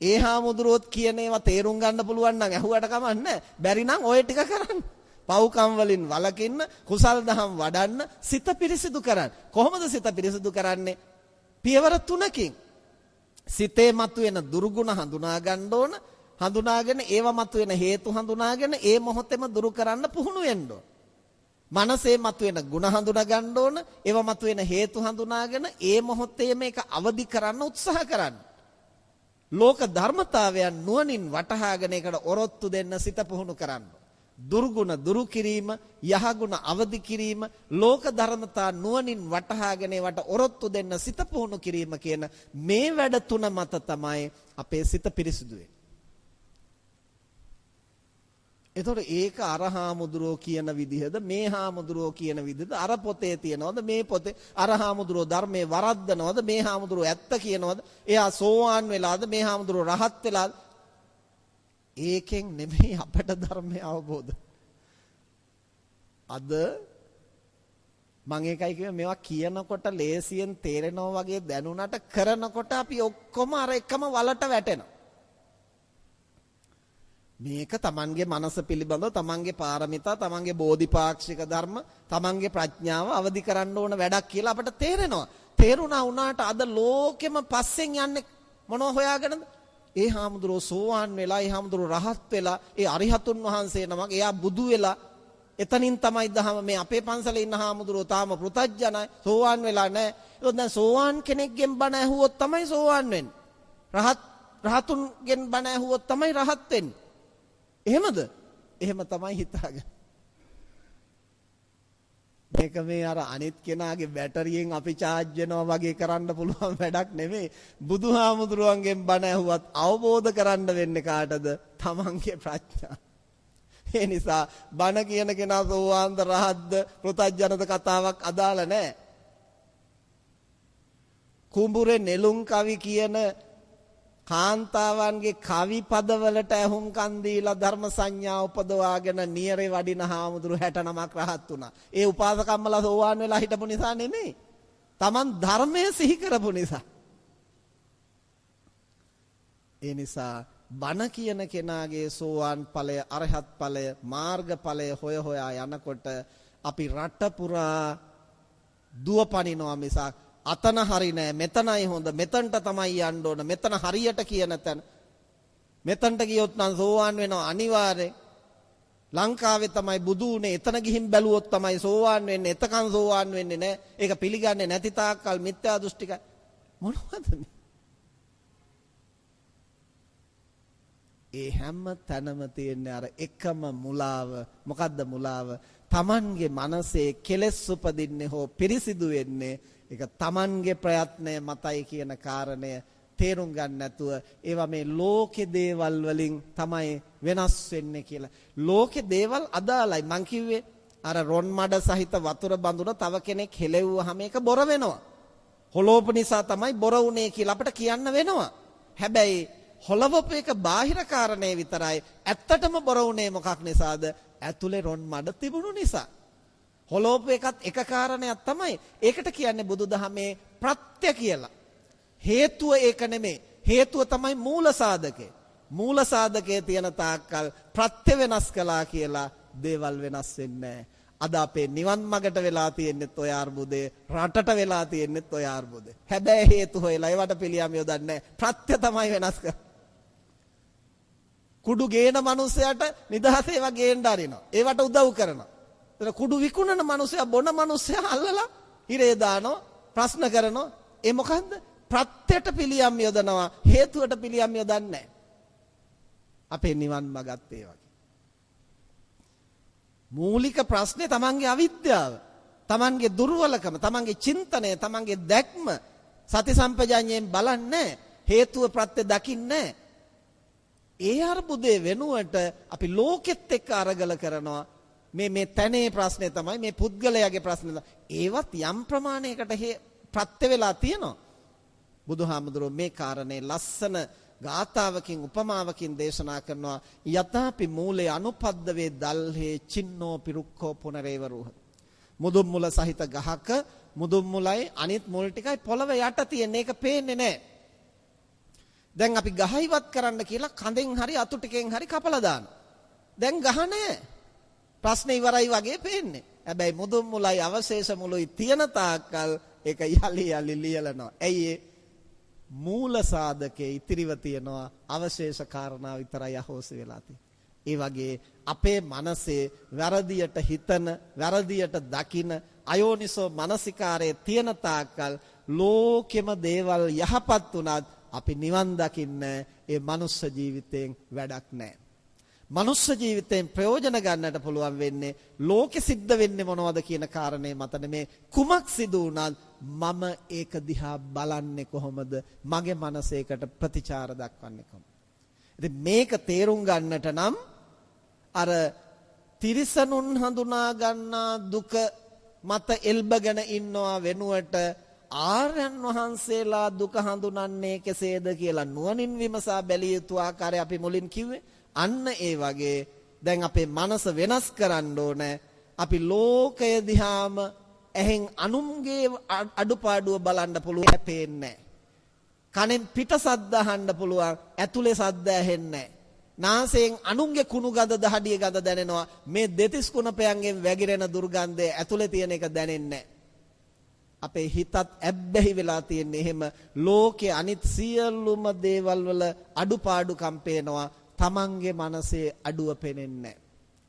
B: ඒ හාමුදුරුවොත් කියන ඒවා තේරුම් ගන්න පුළුවන් නම් ඇහුවට කමක් නැහැ. බැරි නම් ඔය ටික කරන්න. පව්කම් වලින් වළකින්න, කුසල් දහම් වඩන්න, සිත පිරිසිදු කරන්න. කොහොමද සිත පිරිසිදු කරන්නේ? පියවර තුනකින්. සිතේ මතුවෙන දුර්ගුණ හඳුනා ගන්න ඕන. හඳුනාගෙන ඒවා මතුවෙන හේතු හඳුනාගෙන ඒ මොහොතේම දුරු කරන්න පුහුණු වෙන්න ඕන. මනසේ මතුවෙන ගුණ හඳුනා ගන්න ඕන. ඒවා මතුවෙන හේතු හඳුනාගෙන ඒ මොහොතේම ඒක අවදි කරන්න උත්සාහ කරන්න. ලෝක ධර්මතාවයන් නුවණින් වටහාගෙන ඒකට ඔරොත්තු දෙන්න සිත පුහුණු කරන්න. දුර්ගුණ දුරු කිරීම, යහගුණ අවදි කිරීම, ලෝක ධර්මතා නුවණින් වටහාගෙන ඒවට ඔරොත්තු දෙන්න සිත පුහුණු කිරීම කියන මේ වැඩ තුන මත තමයි අපේ සිත පිරිසිදු වෙන්නේ. එතකොට ඒක අර හාමුදුරුවෝ කියන විදිහද, මේ හාමුදුරුවෝ කියන විදිහද, අර පොතේ තියනවද, මේ පොතේ අර හාමුදුරුවෝ ධර්මයේ වරද්දනවද, මේ හාමුදුරුවෝ ඇත්ත කියනවද, එයා සෝවාන් වෙලාද, මේ හාමුදුරුවෝ රහත් වෙලාද, ඒකෙන් නෙමෙයි අපට ධර්මය අවබෝධ. අද මං ඒකයි කිව්වේ, මේවා කියනකොට ලේසියෙන් තේරෙනවා වගේ දැනුණට කරනකොට අපි ඔක්කොම අර එකම වලට වැටෙනවා. මේක තමන්ගේ මනස පිළිබඳව තමන්ගේ පාරමිතා, තමන්ගේ බෝධිපාක්ෂික ධර්ම, තමන්ගේ ප්‍රඥාව අවදි කරන්න ඕන වැඩක් කියලා අපට තේරෙනවා. තේරුණා වුණාට අද ලෝකෙම පස්සෙන් යන්නේ මොනව හොයාගෙනද? ඒ හාමුදුරුවෝ සෝවාන් වෙලා, ඒ හාමුදුරුවෝ රහත් වෙලා, ඒ අරිහතුන් වහන්සේ නමක්, එයා බුදු වෙලා, එතනින් තමයි දහම. මේ අපේ පන්සලේ ඉන්න හාමුදුරුවෝ තාම පෘථජ්ජනයි, සෝවාන් වෙලා නැහැ. ඒත් දැන් සෝවාන් කෙනෙක්ගෙන් බණ ඇහුවොත් තමයි සෝවාන් වෙන්නේ. රහතුන්ගෙන් බණ ඇහුවොත් තමයි රහත් වෙන්නේ. එහෙමද? එහෙම තමයි හිතාගන්නේ. මේක මේ අර අනිත් කෙනාගේ බැටරියෙන් අපි චාර්ජ් වෙනවා වගේ කරන්න පුළුවන් වැඩක් නෙමෙයි. බුදුහාමුදුරුවන්ගෙන් බණ ඇහුවත් අවබෝධ කරන්න වෙන්නේ කාටද? තමන්ගේ ප්‍රඥාව. ඒ නිසා බණ කියන කෙනා සෝවාන්ද රහත්ද පෘථජ්ජනද කතාවක් අදාළ නැහැ. කුඹුරේ නෙළුම් කවි කියන කාන්තාවන්ගේ කවි පදවලට ඇහුම්කන් දීලා ධර්ම සංඥා උපදවාගෙන නියරේ වඩින හාමුදුරු 69ක් රහත් වුණා. ඒ උපාසකම්මලා සෝවාන් වෙලා හිටපු නිසා නෙමෙයි. Taman ධර්මය සිහි කරපු නිසා. ඒ නිසා බණ කියන කෙනාගේ සෝවාන් ඵලය, අරහත් ඵලය, මාර්ග ඵලය හොය හොයා යනකොට අපි රට පුරා දුවපනිනවා මිසක් අතන හරි නෑ, මෙතනයි හොඳ, මෙතනට තමයි යන්න ඕන, මෙතන හරියට කියන තැන, මෙතනට ගියොත් නම් සෝවාන් වෙනවා අනිවාර්යෙන්, ලංකාවේ තමයි බුදු වුනේ, එතන ගිහින් බැලුවොත් තමයි සෝවාන් වෙන්නේ, එතකන් සෝවාන් වෙන්නේ නෑ, ඒක පිළිගන්නේ නැති තාක්කල් මිත්‍යා දෘෂ්ටිකයි. මොනවද මේ? ඒ හැම තැනම තියෙන අර එකම මුලාව. මොකද්ද මුලාව? තමන්ගේ මනසේ කෙලෙස් උපදින්නේ හෝ පිරිසිදු වෙන්නේ ඒක තමන්ගේ ප්‍රයත්නය මතයි කියන කාරණය තේරුම් ගන්න නැතුව ඒවා මේ ලෝකේ දේවල් වලින් තමයි වෙනස් වෙන්නේ කියලා. ලෝකේ දේවල් අදාළයි. මං කිව්වේ අර රොන් මඩ සහිත වතුර බඳුන තව කෙනෙක් හෙලෙව්වහම ඒක බොර වෙනවා. හොලෝප නිසා තමයි බොර වුනේ කියලා අපිට කියන්න වෙනවා. හැබැයි හොලවපු එක බාහිර කාරණේ විතරයි. ඇත්තටම බොර වුනේ මොකක් නිසාද? ඇතුලේ රොන් මඩ තිබුණු නිසා. හොලවපු එකත් එක කාරණයක් තමයි. ඒකට කියන්නේ බුදුදහමේ ප්‍රත්‍ය කියලා. හේතුව ඒක නෙමෙයි. හේතුව තමයි මූල සාධකය. මූල සාධකයේ තියෙන තාක්කල් ප්‍රත්‍ය වෙනස් කළා කියලා දේවල් වෙනස් වෙන්නේ නැහැ. අද අපේ නිවන් මගට වෙලා තියෙන්නෙත් ඔය අර්බුදේ, රටට වෙලා තියෙන්නෙත් ඔය අර්බුදේ. හැබැයි හේතු හොයලා ඒවට පිළියම් යොදන්නේ නැහැ. ප්‍රත්‍ය තමයි වෙනස් කරන්නේ. කුඩු ගේන මනුස්සයාට නිදහස ඒවා ගේන්න අරිනවා. ඒවට උදව් කරනවා. එතන කුඩු විකුණන මනුස්සයා, බොන මනුස්සයා අල්ලලා හිරේ දානවා, ප්‍රශ්න කරනවා. ඒ මොකන්ද? ප්‍රත්‍යයට පිළියම් යොදනවා, හේතුවට පිළියම් යොදන්නේ නැහැ. අපේ නිවන් මගත් ඒ වගේ. මූලික ප්‍රශ්නේ තමන්ගේ අවිද්‍යාව, තමන්ගේ දුර්වලකම, තමන්ගේ චින්තනය, තමන්ගේ දැක්ම. සති සම්පජාඤ්ඤයෙන් බලන්නේ, හේතුව ප්‍රත්‍ය දකින්නේ. ඒ අර්බුදේ වෙනුවට අපි ලෝකෙත් එක්ක අරගල කරනවා. මේ මේ තැනේ ප්‍රශ්නේ තමයි, මේ පුද්ගලයාගේ ප්‍රශ්නේ. ඒවත් යම් ප්‍රමාණයකට ප්‍රත්‍ය වෙලා තියෙනවා. බුදුහාමුදුරුවෝ මේ කාරණේ ලස්සන ගාථාවකින් උපමාවකින් දේශනා කරනවා. යතාපි මූලේ අනුපද්දවේ දල්හේ චින්නෝ පිරුක්ඛෝ පුනරේව රූහ. මුදුන් මුල සහිත ගහක මුදුන් මුලයි අනිත් මුල් ටිකයි පොළව යට තියෙන එක පේන්නේ නැහැ. දැන් අපි ගහ ඉවත් කරන්න කියලා කඳෙන් හරි අතු ටිකෙන් හරි කපලා දානවා. දැන් ගහ නැහැ. ප්‍රශ්නේ ඉවරයි වගේ පේන්නේ. හැබැයි මුදුන් මුලයි අවශේෂ මුලුයි තියෙන තාක්කල් ඒක යලි යලි ලියලනවා. ඇයි ඒ? මූල සාධකයේ ඉතිරිව තියෙනවා, අවශේෂ කාරණා විතරයි අහෝසි වෙලා තියෙන්නේ. ඒ වගේ අපේ මනසේ වැරදියට හිතන, වැරදියට දකින අයෝනිසෝ මනසිකාරයේ තියෙන තාක්කල් ලෝකෙම දේවල් යහපත් වුණත් අපි නිවන් දකින්න ඒ මනුස්ස ජීවිතයෙන් වැඩක් නැහැ. මනුස්ස ජීවිතයෙන් ප්‍රයෝජන ගන්නට පුළුවන් වෙන්නේ ලෝකෙ සිද්ධ වෙන්නේ මොනවද කියන කාරණේ මත නෙමේ. කුමක් සිදු වුණත් මම ඒක දිහා බලන්නේ කොහොමද, මගේ මනස ඒකට ප්‍රතිචාර දක්වන්නේ කොහොමද? ඉතින් මේක තේරුම් ගන්නට නම් අර තිරිසනුන් හඳුනා ගන්නා දුක මත එල්බගෙන ඉන්නවා වෙනුවට ආර්යයන් වහන්සේලා දුක හඳුනන්නේ කෙසේද කියලා නුවණින් විමසා බැලිය යුතු ආකාරය අපි මුලින් කිව්වේ. අන්න ඒ වගේ දැන් අපේ මනස වෙනස් කරන්න ඕන. අපි ලෝකය දිහාම ඇහෙන් අනුන්ගේ අඩුපාඩුව බලන්න පුළුවන්, පේන්නේ. කනෙන් පිට සද්ද අහන්න පුළුවන්, ඇතුලේ සද්ද ඇහෙන්නේ නැහැ. නාසයෙන් අනුන්ගේ කුණු ගඳ, දහඩිය ගඳ දැනෙනවා. මේ දෙතිස් කුණපයන්ගෙන් වැగిරෙන දුර්ගන්ධය ඇතුලේ තියෙන එක දැනෙන්නේ නැහැ. අපේ හිතත් ඇබ්බැහි වෙලා තියෙන්නේ එහෙම. ලෝකේ අනිත් සියලුම දේවල් වල අඩුපාඩුකම් පේනවා, තමන්ගේ මනසේ අඩුව පේන්නේ නැහැ.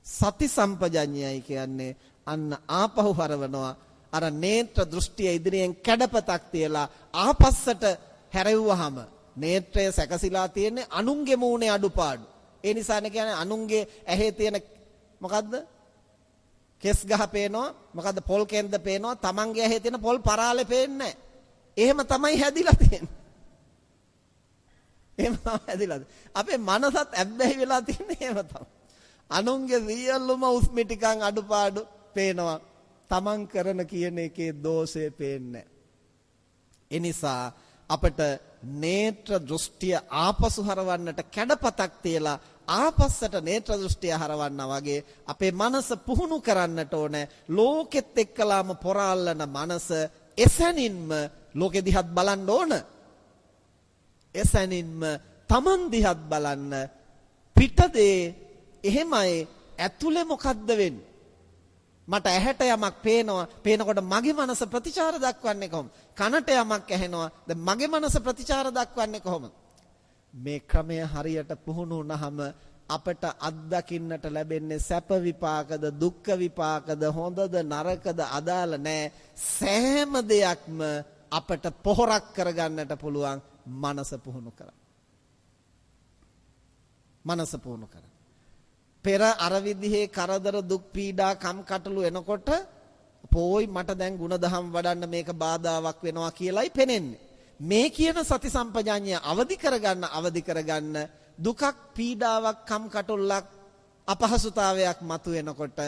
B: සති සම්පජඤ්ඤයයි කියන්නේ අන්න ආපහු හරවනවා. අර නේත්‍ර දෘෂ්ටිය ඉදිරියෙන් කැඩපතක් තියලා ආපස්සට හැරෙව්වහම නේත්‍රය සැකසීලා තියෙන්නේ අනුන්ගේ මූණේ අඩුපාඩු. ඒ නිසානේ කියන්නේ අනුන්ගේ ඇහි තියෙන මොකද්ද? කෙස් ගහ පේනවා, මොකද්ද පොල් කෙන්ද පේනවා, තමන්ගේ ඇහි තියෙන පොල් පරාලේ පේන්නේ නැහැ. එහෙම තමයි හැදිලා තියෙන්නේ. එහෙම තමයි හැදිලා. අපේ මනසත් ඇබ්බැහි වෙලා තියෙන්නේ එහෙම තමයි. අනුන්ගේ සියලුම උස්මිටිකන් අඩුපාඩු පේනවා, තමන් කරන කියන එකේ දෝෂය පේන්නේ නැහැ. ඒ නිසා අපට නේත්‍ර දෘෂ්ටිය ආපසු හරවන්නට කැඩපතක් තියලා ආපස්සට නේත්‍ර දෘෂ්ටිය හරවන්නා වගේ අපේ මනස පුහුණු කරන්නට ඕන. ලෝකෙත් එක්කලාම පොරාල්ලන මනස එසැනින්ම ලෝකෙ දිහත් බලන්න ඕන. එසැනින්ම තමන් දිහත් බලන්න. පිටදේ එහෙමයි, ඇතුලේ මොකද්ද වෙන්නේ? මට ඇහැට යමක් පේනවා, පේනකොට මගේ මනස ප්‍රතිචාර දක්වන්නේ කොහොමද? කනට යමක් ඇහෙනවා, දැන් මගේ මනස ප්‍රතිචාර දක්වන්නේ කොහොමද? මේ ක්‍රමය හරියට පුහුණු වුණාම අපට අත්දකින්නට ලැබෙන්නේ සැප විපාකද, දුක්ඛ විපාකද, හොඳද නරකද අදාළ නෑ. සෑම දෙයක්ම අපට පොහොරක් කරගන්නට පුළුවන් මනස පුහුණු කරා. මනස පුහුණු කරා. පෙර අර විදිහේ කරදර, දුක් පීඩා, කම්කටොළු එනකොට පොයි මට දැන් ගුණදහම් වඩන්න මේක බාධාවක් වෙනවා කියලායි පෙනෙන්නේ. මේ කියන සති සම්පජාඤ්ඤය අවදි කරගන්න අවදි කරගන්න දුකක්, පීඩාවක්, කම්කටොල්ලක්, අපහසුතාවයක් මතුවෙනකොට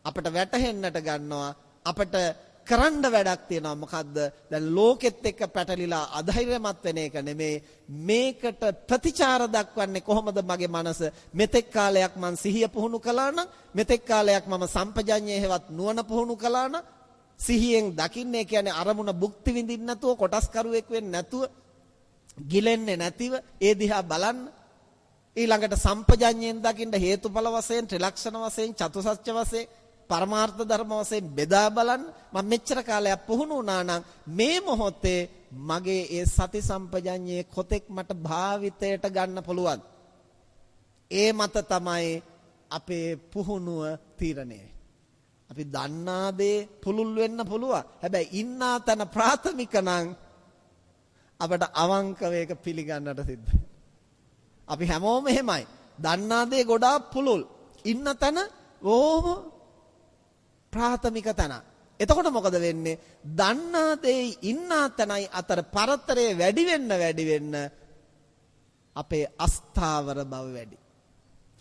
B: අපට වැටහෙන්නට ගන්නවා අපට කරන්න වැඩක් තියෙනවා. මොකද්ද? දැන් ලෝකෙත් එක්ක පැටලිලා අධෛර්යමත් වෙන එක නෙමේ. මේකට ප්‍රතිචාර දක්වන්නේ කොහොමද මගේ මනස? මෙතෙක් කාලයක් මං සිහිය පුහුණු කළා නම්, මෙතෙක් කාලයක් මම සම්පජඤ්ඤය හේවත් නුවණ පුහුණු කළා නම්, සිහියෙන් දකින්නේ කියන්නේ අරමුණ භුක්ති විඳින්න නැතුව, කොටස්කරුවෙක් වෙන්නේ නැතුව, ගිලෙන්නේ නැතිව ඒ දිහා බලන්න. ඊළඟට සම්පජඤ්ඤයෙන් දකින්න හේතුඵල වශයෙන්, ත්‍රිලක්ෂණ වශයෙන්, චතුසත්‍ය වශයෙන්, පරමාර්ථ ධර්ම වශයෙන් බෙදා බලන්න. මම මෙච්චර කාලයක් පුහුණු වුණා නම් මේ මොහොතේ මගේ ඒ සති සම්පජඤ්ඤයේ කොතෙක් මට භාවිතයට ගන්න පුළුවන්? ඒ මත තමයි අපේ පුහුණුව තීරණය. අපි දන්නා දේ පුළුල් වෙන්න පුළුවන්. හැබැයි ඉන්නා තැන ප්‍රාථමික නම් අපට අවංකව ඒක පිළිගන්නට සිද්ධ. අපි හැමෝම එහෙමයි. දන්නා දේ ගොඩාක් පුළුල්. ඉන්න තැන බොහොම ප්‍රාථමික තැන. එතකොට මොකද වෙන්නේ? දන්නා දෙයි ඉන්නා තැනයි අතර පරතරය වැඩි වෙන්න වැඩි වෙන්න අපේ අස්ථාවර බව වැඩි.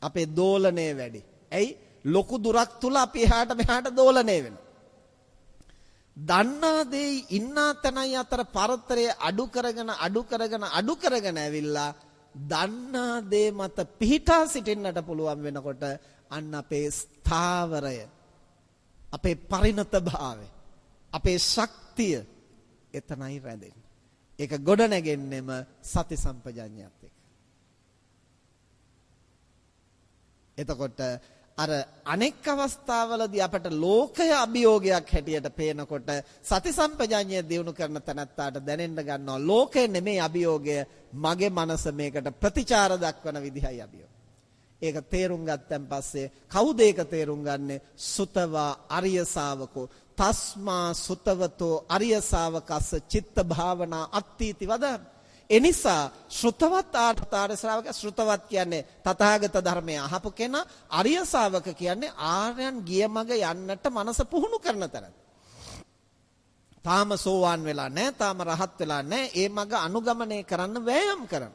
B: අපේ දෝලණය වැඩි. ඇයි? ලොකු දුරක් තුල අපි එහාට මෙහාට දෝලණය වෙනවා. දන්නා දෙයි ඉන්නා තැනයි අතර පරතරය අඩු කරගෙන අඩු කරගෙන අඩු කරගෙන ඇවිල්ලා දන්නා දේ මත පිහිටා සිටින්නට පුළුවන් වෙනකොට අන්න අපේ ස්ථාවරය, අපේ පරිණත භාවය, අපේ ශක්තිය එතනයි රැඳෙන්නේ. ඒක ගොඩ නැගෙන්නෙම සති සම්පජාඤ්ඤයත් එක්ක. එතකොට අර අනෙක් අවස්ථාවලදී අපට ලෝකය අභියෝගයක් හැටියට පේනකොට සති සම්පජාඤ්ඤය දියුණු කරන තැනැත්තාට දැනෙන්න ගන්නවා ලෝකය නෙමෙයි අභියෝගය, මගේ මනස මේකට ප්‍රතිචාර දක්වන විදිහයි අභියෝගය. ඒක තේරුම් ගත්තන් පස්සේ කවුද ඒක තේරුම් ගන්නෙ? සුතවා අරිය ශාවකෝ. තස්මා සුතවතෝ අරිය ශාවකස්ස චිත්ත භාවනා අත්ථීති වදාමි. එනිසා ශ්‍රුතවත් ආර්ය ශ්‍රාවක, ශ්‍රුතවත් කියන්නේ තථාගත ධර්මය අහපු කෙනා, අරිය ශාවක කියන්නේ ආර්යයන් ගිය මඟ යන්නට මනස පුහුණු කරන තැන. තාම සෝවාන් වෙලා නැහැ, තාම රහත් වෙලා නැහැ, ඒ මඟ අනුගමනය කරන්න වෑයම් කරන.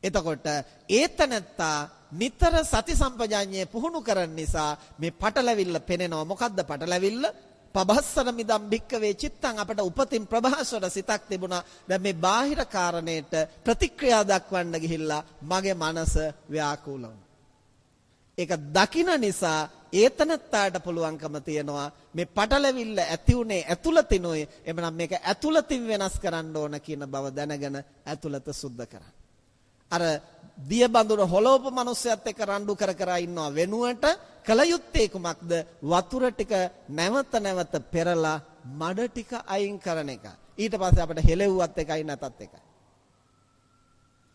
B: එතකොට ඒ තැනැත්තා නිතර සති සම්පජාඤ්ඤය පුහුණු කරන නිසා මේ පටලැවිල්ල පෙනෙනවා. මොකද්ද පටලැවිල්ල? පබස්සර මිදම් භික්කවේ චිත්තං, අපට උපතින් ප්‍රභාස්වර සිතක් තිබුණා. දැන් මේ බාහිර කාරණයට ප්‍රතික්‍රියා දක්වන්න ගිහිල්ලා මගේ මනස ව්‍යාකූල වුණා. ඒක දකින නිසා ඒතනත්තාට පුළුවන්කම තියනවා මේ පටලවිල්ල ඇති උනේ ඇතුළතිනුයි, එhmenan මේක ඇතුළතින් වෙනස් කරන්න ඕන කියන බව දැනගෙන ඇතුළත සුද්ධ කරන්න. අර දිය බඳුන හොලවපු මිනිස්සයත් එක්ක රණ්ඩු කර කර ඉන්නවා වෙනුවට කල යුත්තේ කුමක්ද? වතුර ටික නැවත නැවත පෙරලා මඩ ටික අයින් කරන එක. ඊට පස්සේ අපිට හෙලෙව්වත් එකයි නැතත් එකයි.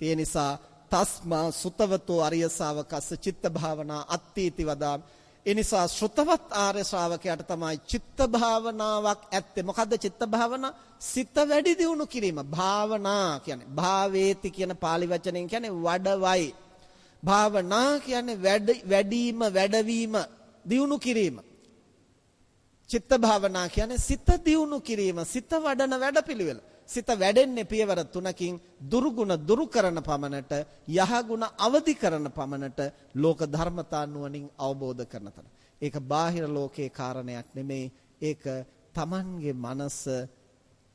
B: ඒ නිසා තස්මා සුතවතෝ අරිය ශාවකස්ස චිත්ත භාවනා අත්ථීති වදාමි. ඒ නිසා ශ්‍රුතවත් ආර්ය ශ්‍රාවකයාට තමයි චිත්ත භාවනාවක් ඇත්තේ. මොකද්ද චිත්ත භාවනා? සිත වැඩි දියුණු කිරීම. භාවනා කියන්නේ භාවේති කියන පාලි වචනයෙන් කියන්නේ වඩවයි. භාවනා කියන්නේ වැඩීම, වැඩවීම, දියුණු කිරීම. චිත්ත භාවනා කියන්නේ සිත දියුණු කිරීම, සිත වඩන වැඩපිළිවෙල. සිත වැඩෙන්නේ පියවර තුනකින්: දුරුගුණ දුරු කරන පමණට, යහගුණ අවදි කරන පමණට, ලෝක ධර්මතා නුවණින් අවබෝධ කරන තැන. ඒක බාහිර ලෝකයේ කාරණයක් නෙමෙයි. ඒක Tamanගේ මනස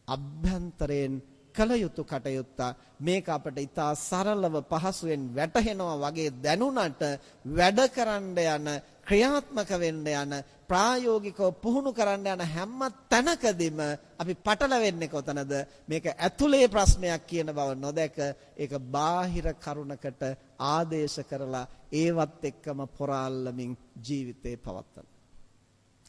B: අභ්‍යන්තරයෙන් කළ යුතු කටයුත්ත. මේක අපට ඉතා සරලව පහසුවෙන් වැටහෙනවා වගේ දැනුණට වැඩ කරන්න යන, ක්‍රියාත්මක වෙන්න යන, ප්‍රායෝගිකව පුහුණු කරන්න යන හැම තැනකදීම අපි පටලවෙන්නේ කොතනද? මේක ඇතුලේ ප්‍රශ්නයක් කියන බව නොදැක ඒක බාහිර කරුණකට ආදේශ කරලා ඒවත් එක්කම පොරාල්ලමින් ජීවිතේ පවත්වන.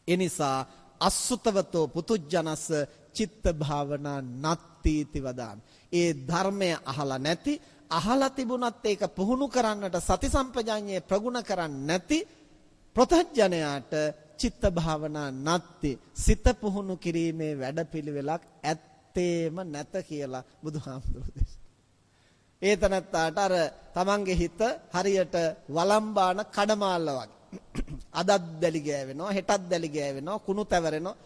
B: ඒ නිසා අසුතවතෝ පුතුජනස්ස චිත්ත භාවනා නත්ථීති වදාමි. ඒ ධර්මය අහලා නැති, අහලා තිබුණත් ඒක පුහුණු කරන්නට සති සම්පජාඤ්ඤය ප්‍රගුණ කරන්නේ නැති ප්‍රතඥයාට චිත්ත භාවනා නත්ති, සිත පුහුණු කිරීමේ වැඩපිළිවෙලක් ඇත්තේම නැත කියලා බුදුහාමුදුරුවෝ දේශනා. ඒ තනත්තාට අර තමන්ගේ හිත හරියට වළම්බාන කඩමාල්ල වගේ. අදත් දැලි ගෑවෙනවා, හෙටත් දැලි ගෑවෙනවා, කුණු තැවරෙනවා.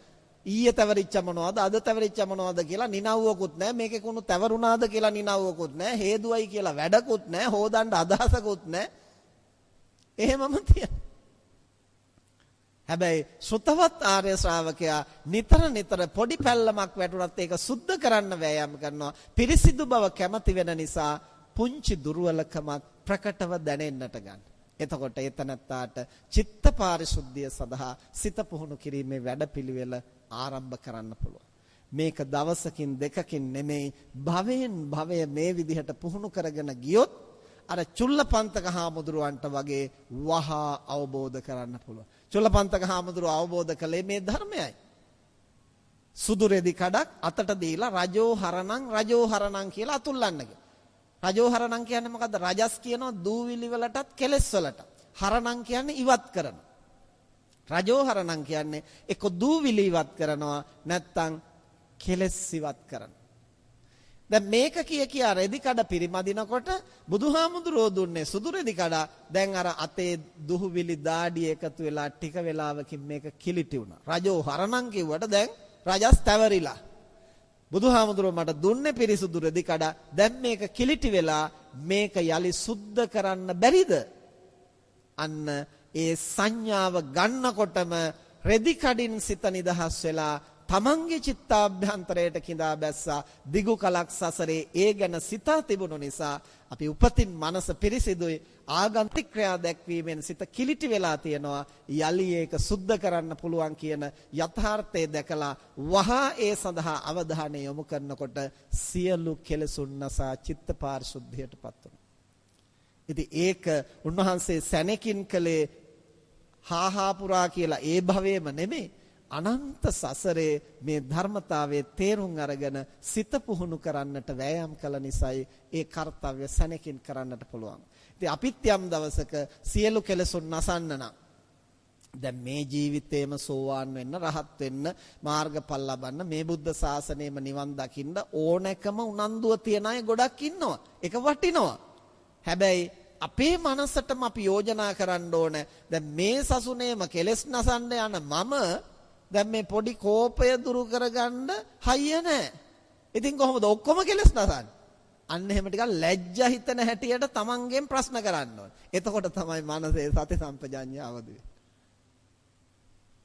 B: ඊයේ තැවරිච්ච මොනවද, අද තැවරිච්ච මොනවද කියලා නිනව්වකුත් නැහැ. මේකේ කුණු තැවරුණාද කියලා නිනව්වකුත් නැහැ. හේතුවයි කියලා වැඩකුත් නැහැ. හොදන්න අදහසකුත් නැහැ. එහෙමම තියෙනවා. හැබැයි ශ්‍රුතවත් ආර්ය ශ්‍රාවකයා නිතර නිතර පොඩි පැල්ලමක් වැටුණත් ඒක සුද්ධ කරන්න වෑයම් කරනවා. පිරිසිදු බව කැමති වෙන නිසා පුංචි දුර්වලකමක් ප්‍රකටව දැනෙන්නට ගන්න. එතකොට ඒ තනත්තාට චිත්ත පාරිශුද්ධිය සඳහා සිත පුහුණු කිරීමේ වැඩපිළිවෙල ආරම්භ කරන්න පුළුවන්. මේක දවසකින් දෙකකින් නෙමෙයි, භවයෙන් භවය මේ විදිහට පුහුණු කරගෙන ගියොත් අර චුල්ලපන්තක හාමුදුරුවන්ට වගේ වහා අවබෝධ කරන්න පුළුවන්. චුල්ලපන්තක හාමුදුරුව අවබෝධ කළේ මේ ධර්මයයි. සුදු රෙදි කඩක් අතට දීලා රජෝ හරණං රජෝ හරණං කියලා අතුල්ලන්න කියලා. රජෝ හරණං කියන්නේ මොකද්ද? රජස් කියනවා දූවිලි වලටත් කෙලෙස් වලටත්. හරණං කියන්නේ ඉවත් කරනවා. රජෝ හරණං කියන්නේ එක්ක දූවිලි ඉවත් කරනවා, නැත්තම් කෙලෙස් ඉවත් කරනවා. දැන් මේක කිය කියා රෙදි කඩ පිරිමදිනකොට බුදුහාමුදුරුවෝ දුන්නේ සුදු රෙදි කඩ. දැන් අර අතේ දුහුවිලි දාඩිය එකතු වෙලා ටික වෙලාවකින් මේක කිලිටි වුණා. රජෝ හරණං කිව්වට දැන් රජස් තැවරිලා. බුදුහාමුදුරුවෝ මට දුන්නේ පිරිසුදු රෙදි කඩ. දැන් මේක කිලිටි වෙලා මේක යලි සුද්ධ කරන්න බැරිද? අන්න ඒ සංඥාව ගන්නකොටම රෙදි කඩින් සිත නිදහස් වෙලා තමන්ගේ චිත්තාභ්‍යන්තරයට කිඳා බැස්සා. දිගු කලක් සසරේ ඒ ගැන සිතා තිබුණු නිසා අපි උපතින් මනස පිරිසිදුයි, ආගන්තික ක්‍රියා දැක්වීමෙන් සිත කිලිටි වෙලා තියෙනවා. යලි ඒක සුද්ධ කරන්න පුළුවන් කියන යථාර්ථය දැකලා වහා ඒ සඳහා අවධානය යොමු කරනකොට සියලු කෙලෙසුන් නසා චිත්ත පාරිශුද්ධියටපත් වෙනවා. ඉතින් ඒක උන්වහන්සේ සැනකින් කළේ හාහා පුරා කියලා ඒ භවයේම නෙමෙයි, අනන්ත සසරේ මේ ධර්මතාවයේ තේරුම් අරගෙන සිත පුහුණු කරන්නට වෑයම් කළ නිසායි ඒ කර්තව්‍ය සැනකින් කරන්නට පුළුවන්. ඉතින් අපිත් යම් දවසක සියලු කෙලෙසුන් නසන්න නම් දැන් මේ ජීවිතේම සෝවාන් වෙන්න, රහත් වෙන්න, මාර්ගඵල ලබන්න, මේ බුද්ධ ශාසනයම නිවන් දකින්න ඕනෑකම උනන්දුව තියන අය ගොඩක් ඉන්නවා. ඒක වටිනවා. හැබැයි අපේ මනසටම අපි යෝජනා කරන්න ඕන, දැන් මේ සසුනේම කෙලෙස් නසන්න යන මම දැන් මේ පොඩි කෝපය දුරු කරගන්න හයිය නෑ. ඉතින් කොහොමද ඔක්කොම කෙලෙස් නසන්නේ? අන්න එහෙම ටිකක් ලැජ්ජා හිතන හැටියට තමන්ගෙන් ප්‍රශ්න කරන්න ඕන. එතකොට තමයි මනසේ සති සම්පජාඤ්ඤය අවදි වෙන්නේ.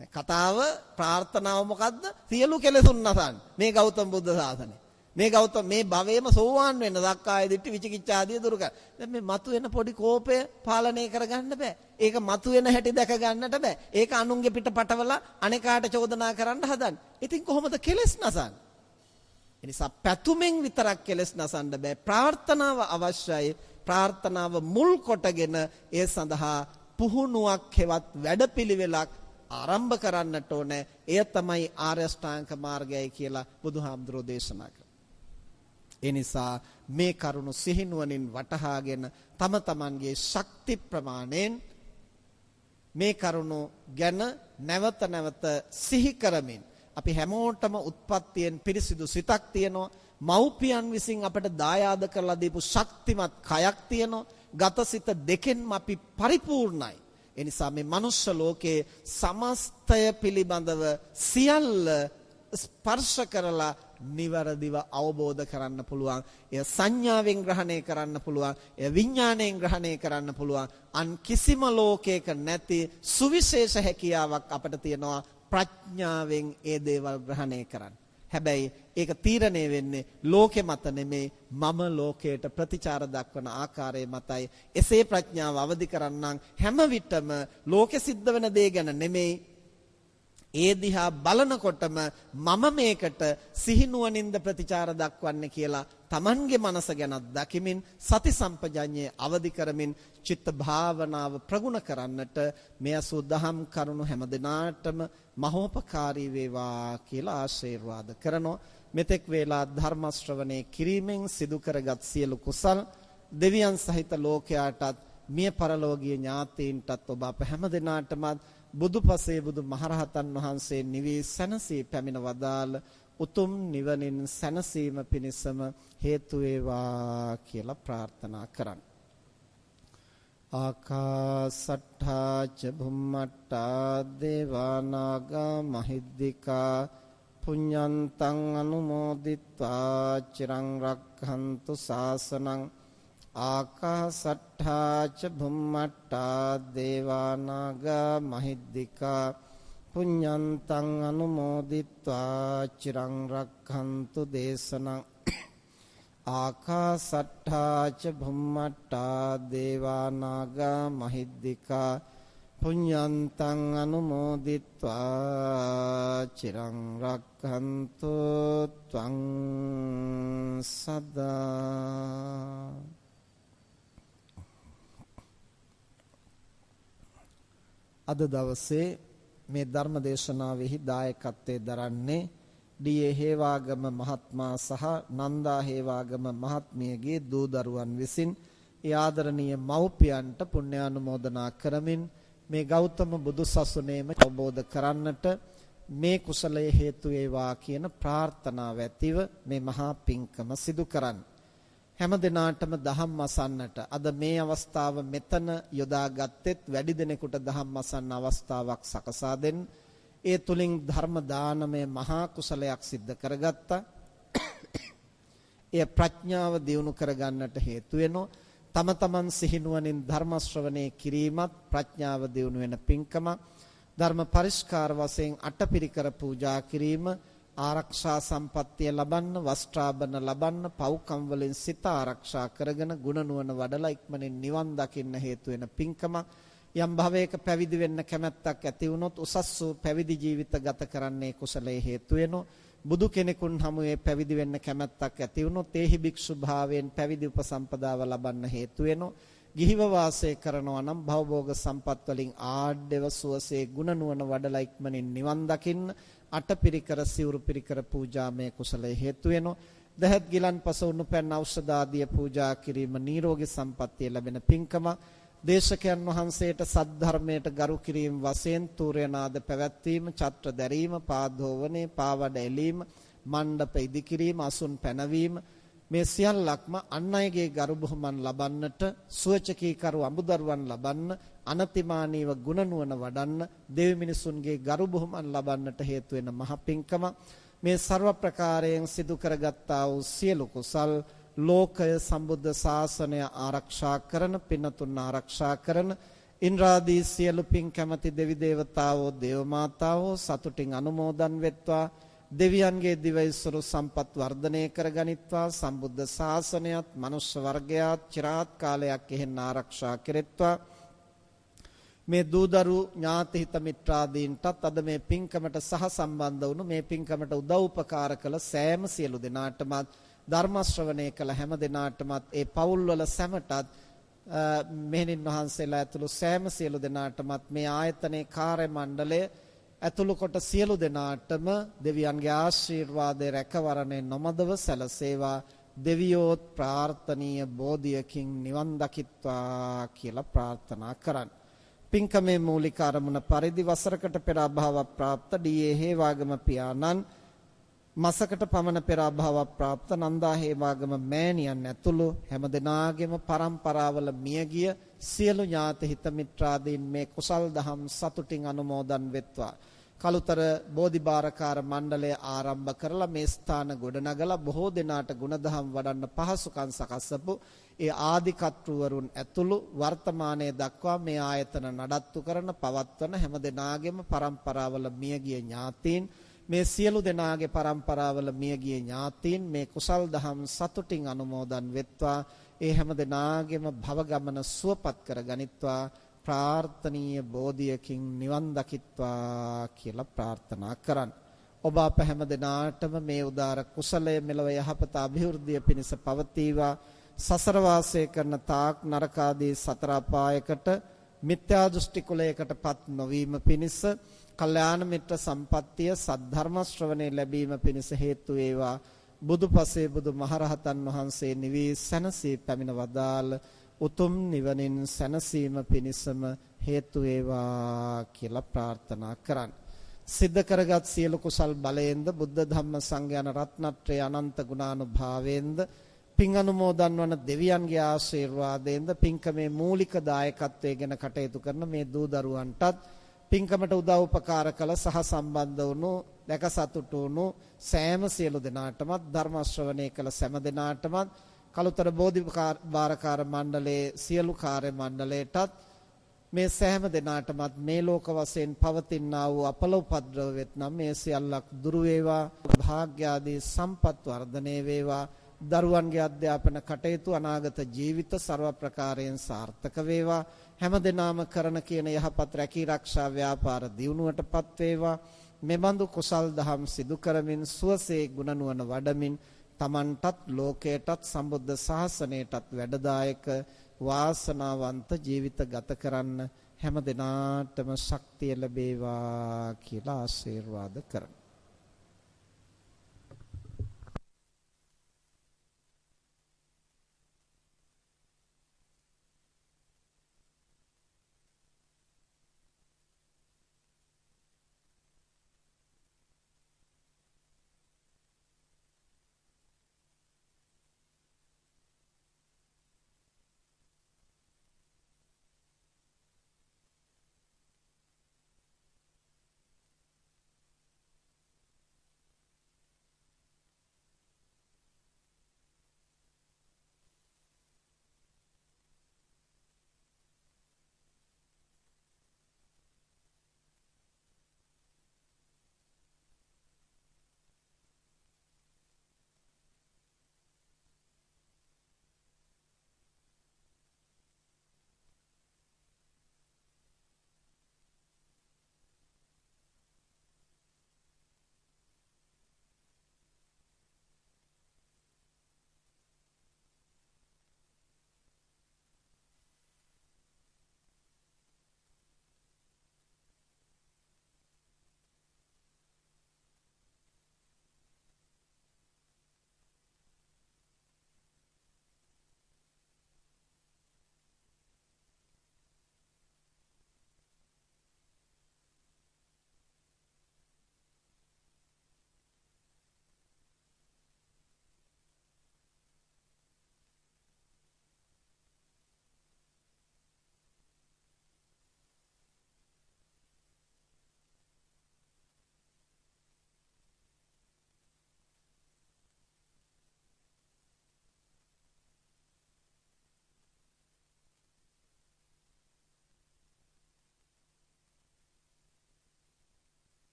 B: කතාව ප්‍රාර්ථනාව මොකද්ද? සියලු කෙලෙසුන් නසන්න. මේ ගෞතම බුද්ධ ශාසනය. මේ ගෞතම මේ භවයේම සෝවාන් වෙන්න සක්කාය දිට්ඨි විචිකිච්ඡා ආදිය දුරු කර. දැන් මේ මතුවෙන පොඩි කෝපය පාලනය කරගන්න බෑ. ඒක මතුවෙන හැටි දැක ගන්නට බෑ. ඒක අනුන්ගේ පිට පටවලා අනේකාට චෝදනා කරන්න හදන්නේ. ඉතින් කොහොමද කෙලෙස් නසන්නේ? එනිසා පැතුමෙන් විතරක් කෙලෙස් නසන්න බෑ. ප්‍රාර්ථනාව අවශ්‍යයි. ප්‍රාර්ථනාව මුල් කොටගෙන ඒ සඳහා පුහුණුවක් හෙවත් වැඩපිළිවෙලක් ආරම්භ කරන්නට ඕනේ. එය තමයි ආර්ය අෂ්ටාංග මාර්ගයයි කියලා බුදුහාමුදුරෝ දේශනා කළා. ඒ නිසා මේ කරුණු සිහිනුවණින් වටහාගෙන තම තමන්ගේ ශක්ති ප්‍රමාණයෙන් මේ කරුණු ගැන නැවත නැවත සිහි කරමින් අපි හැමෝටම උත්පත්තියෙන් පිරිසිදු සිතක් තියෙනවා. මව්පියන් විසින් අපට දායාද කරලා දීපු ශක්තිමත් කයක් තියෙනවා. ගතසිත දෙකෙන්ම අපි පරිපූර්ණයි. ඒ නිසා මේ මනුෂ්‍ය ලෝකයේ සමස්තය පිළිබඳව සියල්ල ස්පර්ශ කරලා නිවැරදිව අවබෝධ කරන්න පුළුවන්. එය සංඥාවෙන් ග්‍රහණය කරන්න පුළුවන්. එය විඥාණයෙන් ග්‍රහණය කරන්න පුළුවන්. අන් කිසිම ලෝකයක නැති සුවිශේෂ හැකියාවක් අපට තියෙනවා ප්‍රඥාවෙන් ඒ දේවල් ග්‍රහණය කරන්න. හැබැයි ඒක තීරණය වෙන්නේ ලෝකෙ මත නෙමෙයි, මම ලෝකයට ප්‍රතිචාර දක්වන ආකාරය මතයි. එසේ ප්‍රඥාව අවදි කරන්නම් හැම විටම ලෝකෙ සිද්ධ වෙන දේ ගැන නෙමෙයි, ඒ දිහා බලනකොටම මම මේකට සිහිනුවණින්ද ප්‍රතිචාර දක්වන්නේ කියලා Tamanගේ මනස ගැනත් දකිමින් සති සම්පජඤ්ඤය අවදි කරමින් චිත්ත භාවනාව ප්‍රගුණ කරන්නට මේ අසුදහම් කරුණු හැම දිනාටම මහෝපකාරී වේවා කියලා ආශිර්වාද කරනවා. මෙතෙක් වේලා ධර්ම ශ්‍රවණය කිරීමෙන් සිදු කරගත් සියලු කුසල් දෙවියන් සහිත ලෝකයාටත් මිය පරලෝකීය ඥාතීන්ටත් ඔබ අප හැම දිනාටම බුදුපසේ බුදු මහරහතන් වහන්සේ නිවී සැනසී පැමිණ වදාළ උතුම් නිවනින් සැනසීම පිණිසම හේතු වේවා කියලා ප්‍රාර්ථනා කරන්න. ආකාසට්ඨා ච භුම්මට්ඨා දේවා නාග මහිද්దికා පුඤ්ඤන්තං අනුමෝදිත්වා චිරං රක්ඛන්තු ශාසනං. ආකාසට්ඨා ච භුම්මට්ඨා දේවා නාග මහිද්దికා පුඤ්ඤන්තං අනුමෝදිත්වා චිරං රක්ඛන්තු දේශනං. ආකාසට්ඨා ච භුම්මට්ඨා දේවා නාග මහිද්దికා පුඤ්ඤන්තං අනුමෝදිත්වා චිරං රක්ඛන්තු ත්වං සදා. අද දවසේ මේ ධර්ම දේශනාවෙහි දායකත්වයේ දරන්නේ ඩී.ඒ. හේවාගම මහත්මයා සහ නන්දා හේවාගම මහත්මියගේ දූ දරුවන් විසින් ඒ ආදරණීය මව්පියන්ට පුණ්‍යානුමෝදනා කරමින් මේ ගෞතම බුදු සසුනේම අවබෝධ කරන්නට මේ කුසලයේ හේතු වේවා කියන ප්‍රාර්ථනාව ඇතිව මේ මහා පින්කම සිදු කරන්න. හැම දිනාටම දහම් අසන්නට අද මේ අවස්ථාව මෙතන යොදාගත්තෙත් වැඩි දෙනෙකුට දහම් අසන්න අවස්ථාවක් සකසා දෙන්න. ඒ තුලින් ධර්ම දානමය මහා කුසලයක් සිද්ධ කරගත්තා. එය ප්‍රඥාව දියුණු කරගන්නට හේතු වෙනවා. තම තමන් සිහිනුවණින් ධර්ම ශ්‍රවණය කිරීමත් ප්‍රඥාව දියුණු වෙන පින්කම. ධර්ම පරිස්කාර වශයෙන් අටපිරිකර පූජා කිරීම, ආරක්ෂා සම්පත්තිය ලබන්න, වස්ත්‍රාභරණ ලබන්න, පව්කම් වලින් සිත ආරක්ෂා කරගෙන ගුණ නුවණ වඩලා ඉක්මනින් නිවන් දකින්න හේතු වෙන පින්කම. යම් භවයක පැවිදි වෙන්න කැමැත්තක් ඇති වුණොත් උසස් වූ පැවිදි ජීවිත ගත කරන්නේ කුසලයේ හේතු වෙනවා. බුදු කෙනෙකුන් හමුවේ පැවිදි වෙන්න කැමැත්තක් ඇති වුණොත් ඒහි භික්ෂු භාවයෙන් පැවිදි උපසම්පදාව ලබන්න හේතු වෙනවා. ගිහිව වාසය කරනවා නම් භවභෝග සම්පත් වලින් ආඩ්‍යව සුවසේ ගුණ නුවණ වඩලා ඉක්මනින් නිවන් දකින්න අටපිරිකර සිවුරු පිරිකර පූජාමය කුසලයේ හේතු වෙනවා. දහත් ගිලන්පස උණු පැන් ඖෂධ ආදිය පූජා කිරීම නිරෝගී සම්පත්තිය ලැබෙන පින්කම. දේශකයන් වහන්සේට සද්ධර්මයට ගරු කිරීම වශයෙන් තූර්යනාද පැවැත්වීම, ඡත්‍ර දැරීම, පාදෝවනේ, පාවඩ එලීම, මණ්ඩප ඉදිකිරීම, අසුන් පැනවීම මේ සියල්ලක්ම අන් අයගේ ගරු බුහුමන් ලබන්නට, සුවචකීකරු අඹදරුවන් ලබන්න, අනතිමානීව ගුණ නුවණ වඩන්න, දෙවි මිනිසුන්ගේ ගරු බුහුමන් ලබන්නට හේතු වෙන මහ පින්කම. මේ ਸਰව ප්‍රකාරයෙන් සිදු කරගත්තා වූ සියලු කුසල් ලෝකය සම්බුද්ධ ශාසනය ආරක්ෂා කරන, පින්නතුන් ආරක්ෂා කරන, ඉන්ද්‍රාදී සියලු පින් කැමැති දෙවි දේවතාවෝ දේව මාතාවෝ සතුටින් අනුමෝදන් වෙත්වා. දෙවියන්ගේ දිවයිසුරු සම්පත් වර්ධනය කරගනිත්වා. සම්බුද්ධ ශාසනයත් මනුෂ්‍ය වර්ගයාත් චිරාත් කාලයක් එහෙන් ආරක්ෂා කෙරෙත්වා. මේ දූදරු ඥාති හිත මිත්‍රාදීන්ටත් අද මේ පින්කමට සහ සම්බන්ධ වුණු මේ පින්කමට උදව් උපකාර කළ සෑම සියලු දෙනාටමත් ධර්ම ශ්‍රවණය කළ හැම දෙනාටමත් ඒ පවුල්වල සැමටත් මෙහෙණින් වහන්සේලා ඇතුළු සෑම සියලු දෙනාටමත් මේ ආයතනයේ කාර්ය මණ්ඩලය ඇතුළු කොට සියලු දෙනාටම දෙවියන්ගේ ආශිර්වාදය රැකවරණය නොමදව සැලසේවා. දෙවියෝත් ප්‍රාර්ථනීය බෝධියකින් නිවන් දකිත්වා කියලා ප්‍රාර්ථනා කරන්න. පින්කමේ මූලික අරමුණ පරිදි වසරකට පෙර අභාව ප්‍රාප්ත ඩී.ඒ. හේවාගම පියාණන්, මසකට පමණ පෙර අභාව ප්‍රාප්ත නන්දා හේවාගම මෑණියන් ඇතුළු හැම දෙනාගේම පරම්පරාවල මියගිය සියලු ඥාති හිත මිත්‍රාදීන් මේ කුසල් දහම් සතුටින් අනුමෝදන් වෙත්වා. කලුතර බෝධිභාරකාර මණ්ඩලය ආරම්භ කරලා මේ ස්ථාන ගොඩනගලා බොහෝ දෙනාට ගුණදහම් වඩන්න පහසුකම් සකස්වපු ඒ ආදිකර්තෘවරුන් ඇතුළු වර්තමානයේ දක්වා මේ ආයතන නඩත්තු කරන පවත්වන හැම දෙනාගේම පරම්පරාවල මියගිය ඥාතීන් මේ සියලු දෙනාගේ පරම්පරාවල මියගිය ඥාතීන් මේ කුසල් දහම් සතුටින් අනුමෝදන් වෙත්වා. ඒ හැම දෙනාගේම භව ගමන සුවපත් කර ගනිත්වා. ප්‍රාර්ථනීය බෝධියකින් නිවන් දකිත්වා කියලා ප්‍රාර්ථනා කරන්න. ඔබ අප හැම දෙනාටම මේ උදාර කුසලය මෙලොව යහපත අභිවෘද්ධිය පිණිස පවතිවා. සසර වාසය කරන තාක් නරකාදී සතර අපායකට මිත්‍යා දෘෂ්ටි කුලයකටපත් නොවීම පිණිස කල්යාණ මිත්‍ර සම්පත්තිය සද්ධර්ම ශ්‍රවණය ලැබීම පිණිස හේතු වේවා. බුදුපසේ බුදු මහරහතන් වහන්සේ නිවී සැනසී පැමිණ වදාළ උතුම් නිවනින් සැනසීම පිණිසම හේතු වේවා කියලා ප්‍රාර්ථනා කරන්න. සිද්ධ කරගත් සියලු කුසල් බලයෙන්ද බුද්ධ ධම්ම සංඝ යන රත්නත්‍රයේ අනන්ත ගුණානුභාවයෙන්ද පින් අනුමෝදන් වන දෙවියන්ගේ ආශිර්වාදයෙන්ද පින්කමේ මූලික දායකත්වයේ ගැන කටයුතු කරන මේ දූ දරුවන්ටත් පින්කමට උදව් උපකාර කළ සහ සම්බන්ධ වුණු දැක සතුටු වුණු සෑම සියලු දෙනාටමත් ධර්ම ශ්‍රවණය කළ සෑම දෙනාටමත් කලුතර බෝධිභාරකාර මණ්ඩලයේ සියලු කාර්ය මණ්ඩලයටත් මේ සෑම දෙනාටමත් මේ ලෝක වශයෙන් පවතිනා වූ අපල උපද්‍රව වෙත්නම් මේ සියල්ලක් දුරු වේවා. භාග්‍ය ආදී සම්පත් වර්ධනය වේවා. දරුවන්ගේ අධ්‍යාපන කටයුතු අනාගත ජීවිත සර්ව ප්‍රකාරයෙන් සාර්ථක වේවා. හැම දෙනාම කරන කියන යහපත් රැකී ආරක්ෂා ව්‍යාපාර දියුණුවටපත් වේවා. මෙබඳු කුසල් දහම් සිදු කරමින් සුවසේ ගුණ නුවණ වඩමින් තමන්ටත් ලෝකයටත් සම්බුද්ධ ශාසනයටත් වැඩදායක වාසනාවන්ත ජීවිත ගත කරන්න හැම දිනාටම ශක්තිය ලැබේවා කියලා ආශිර්වාද කරනවා.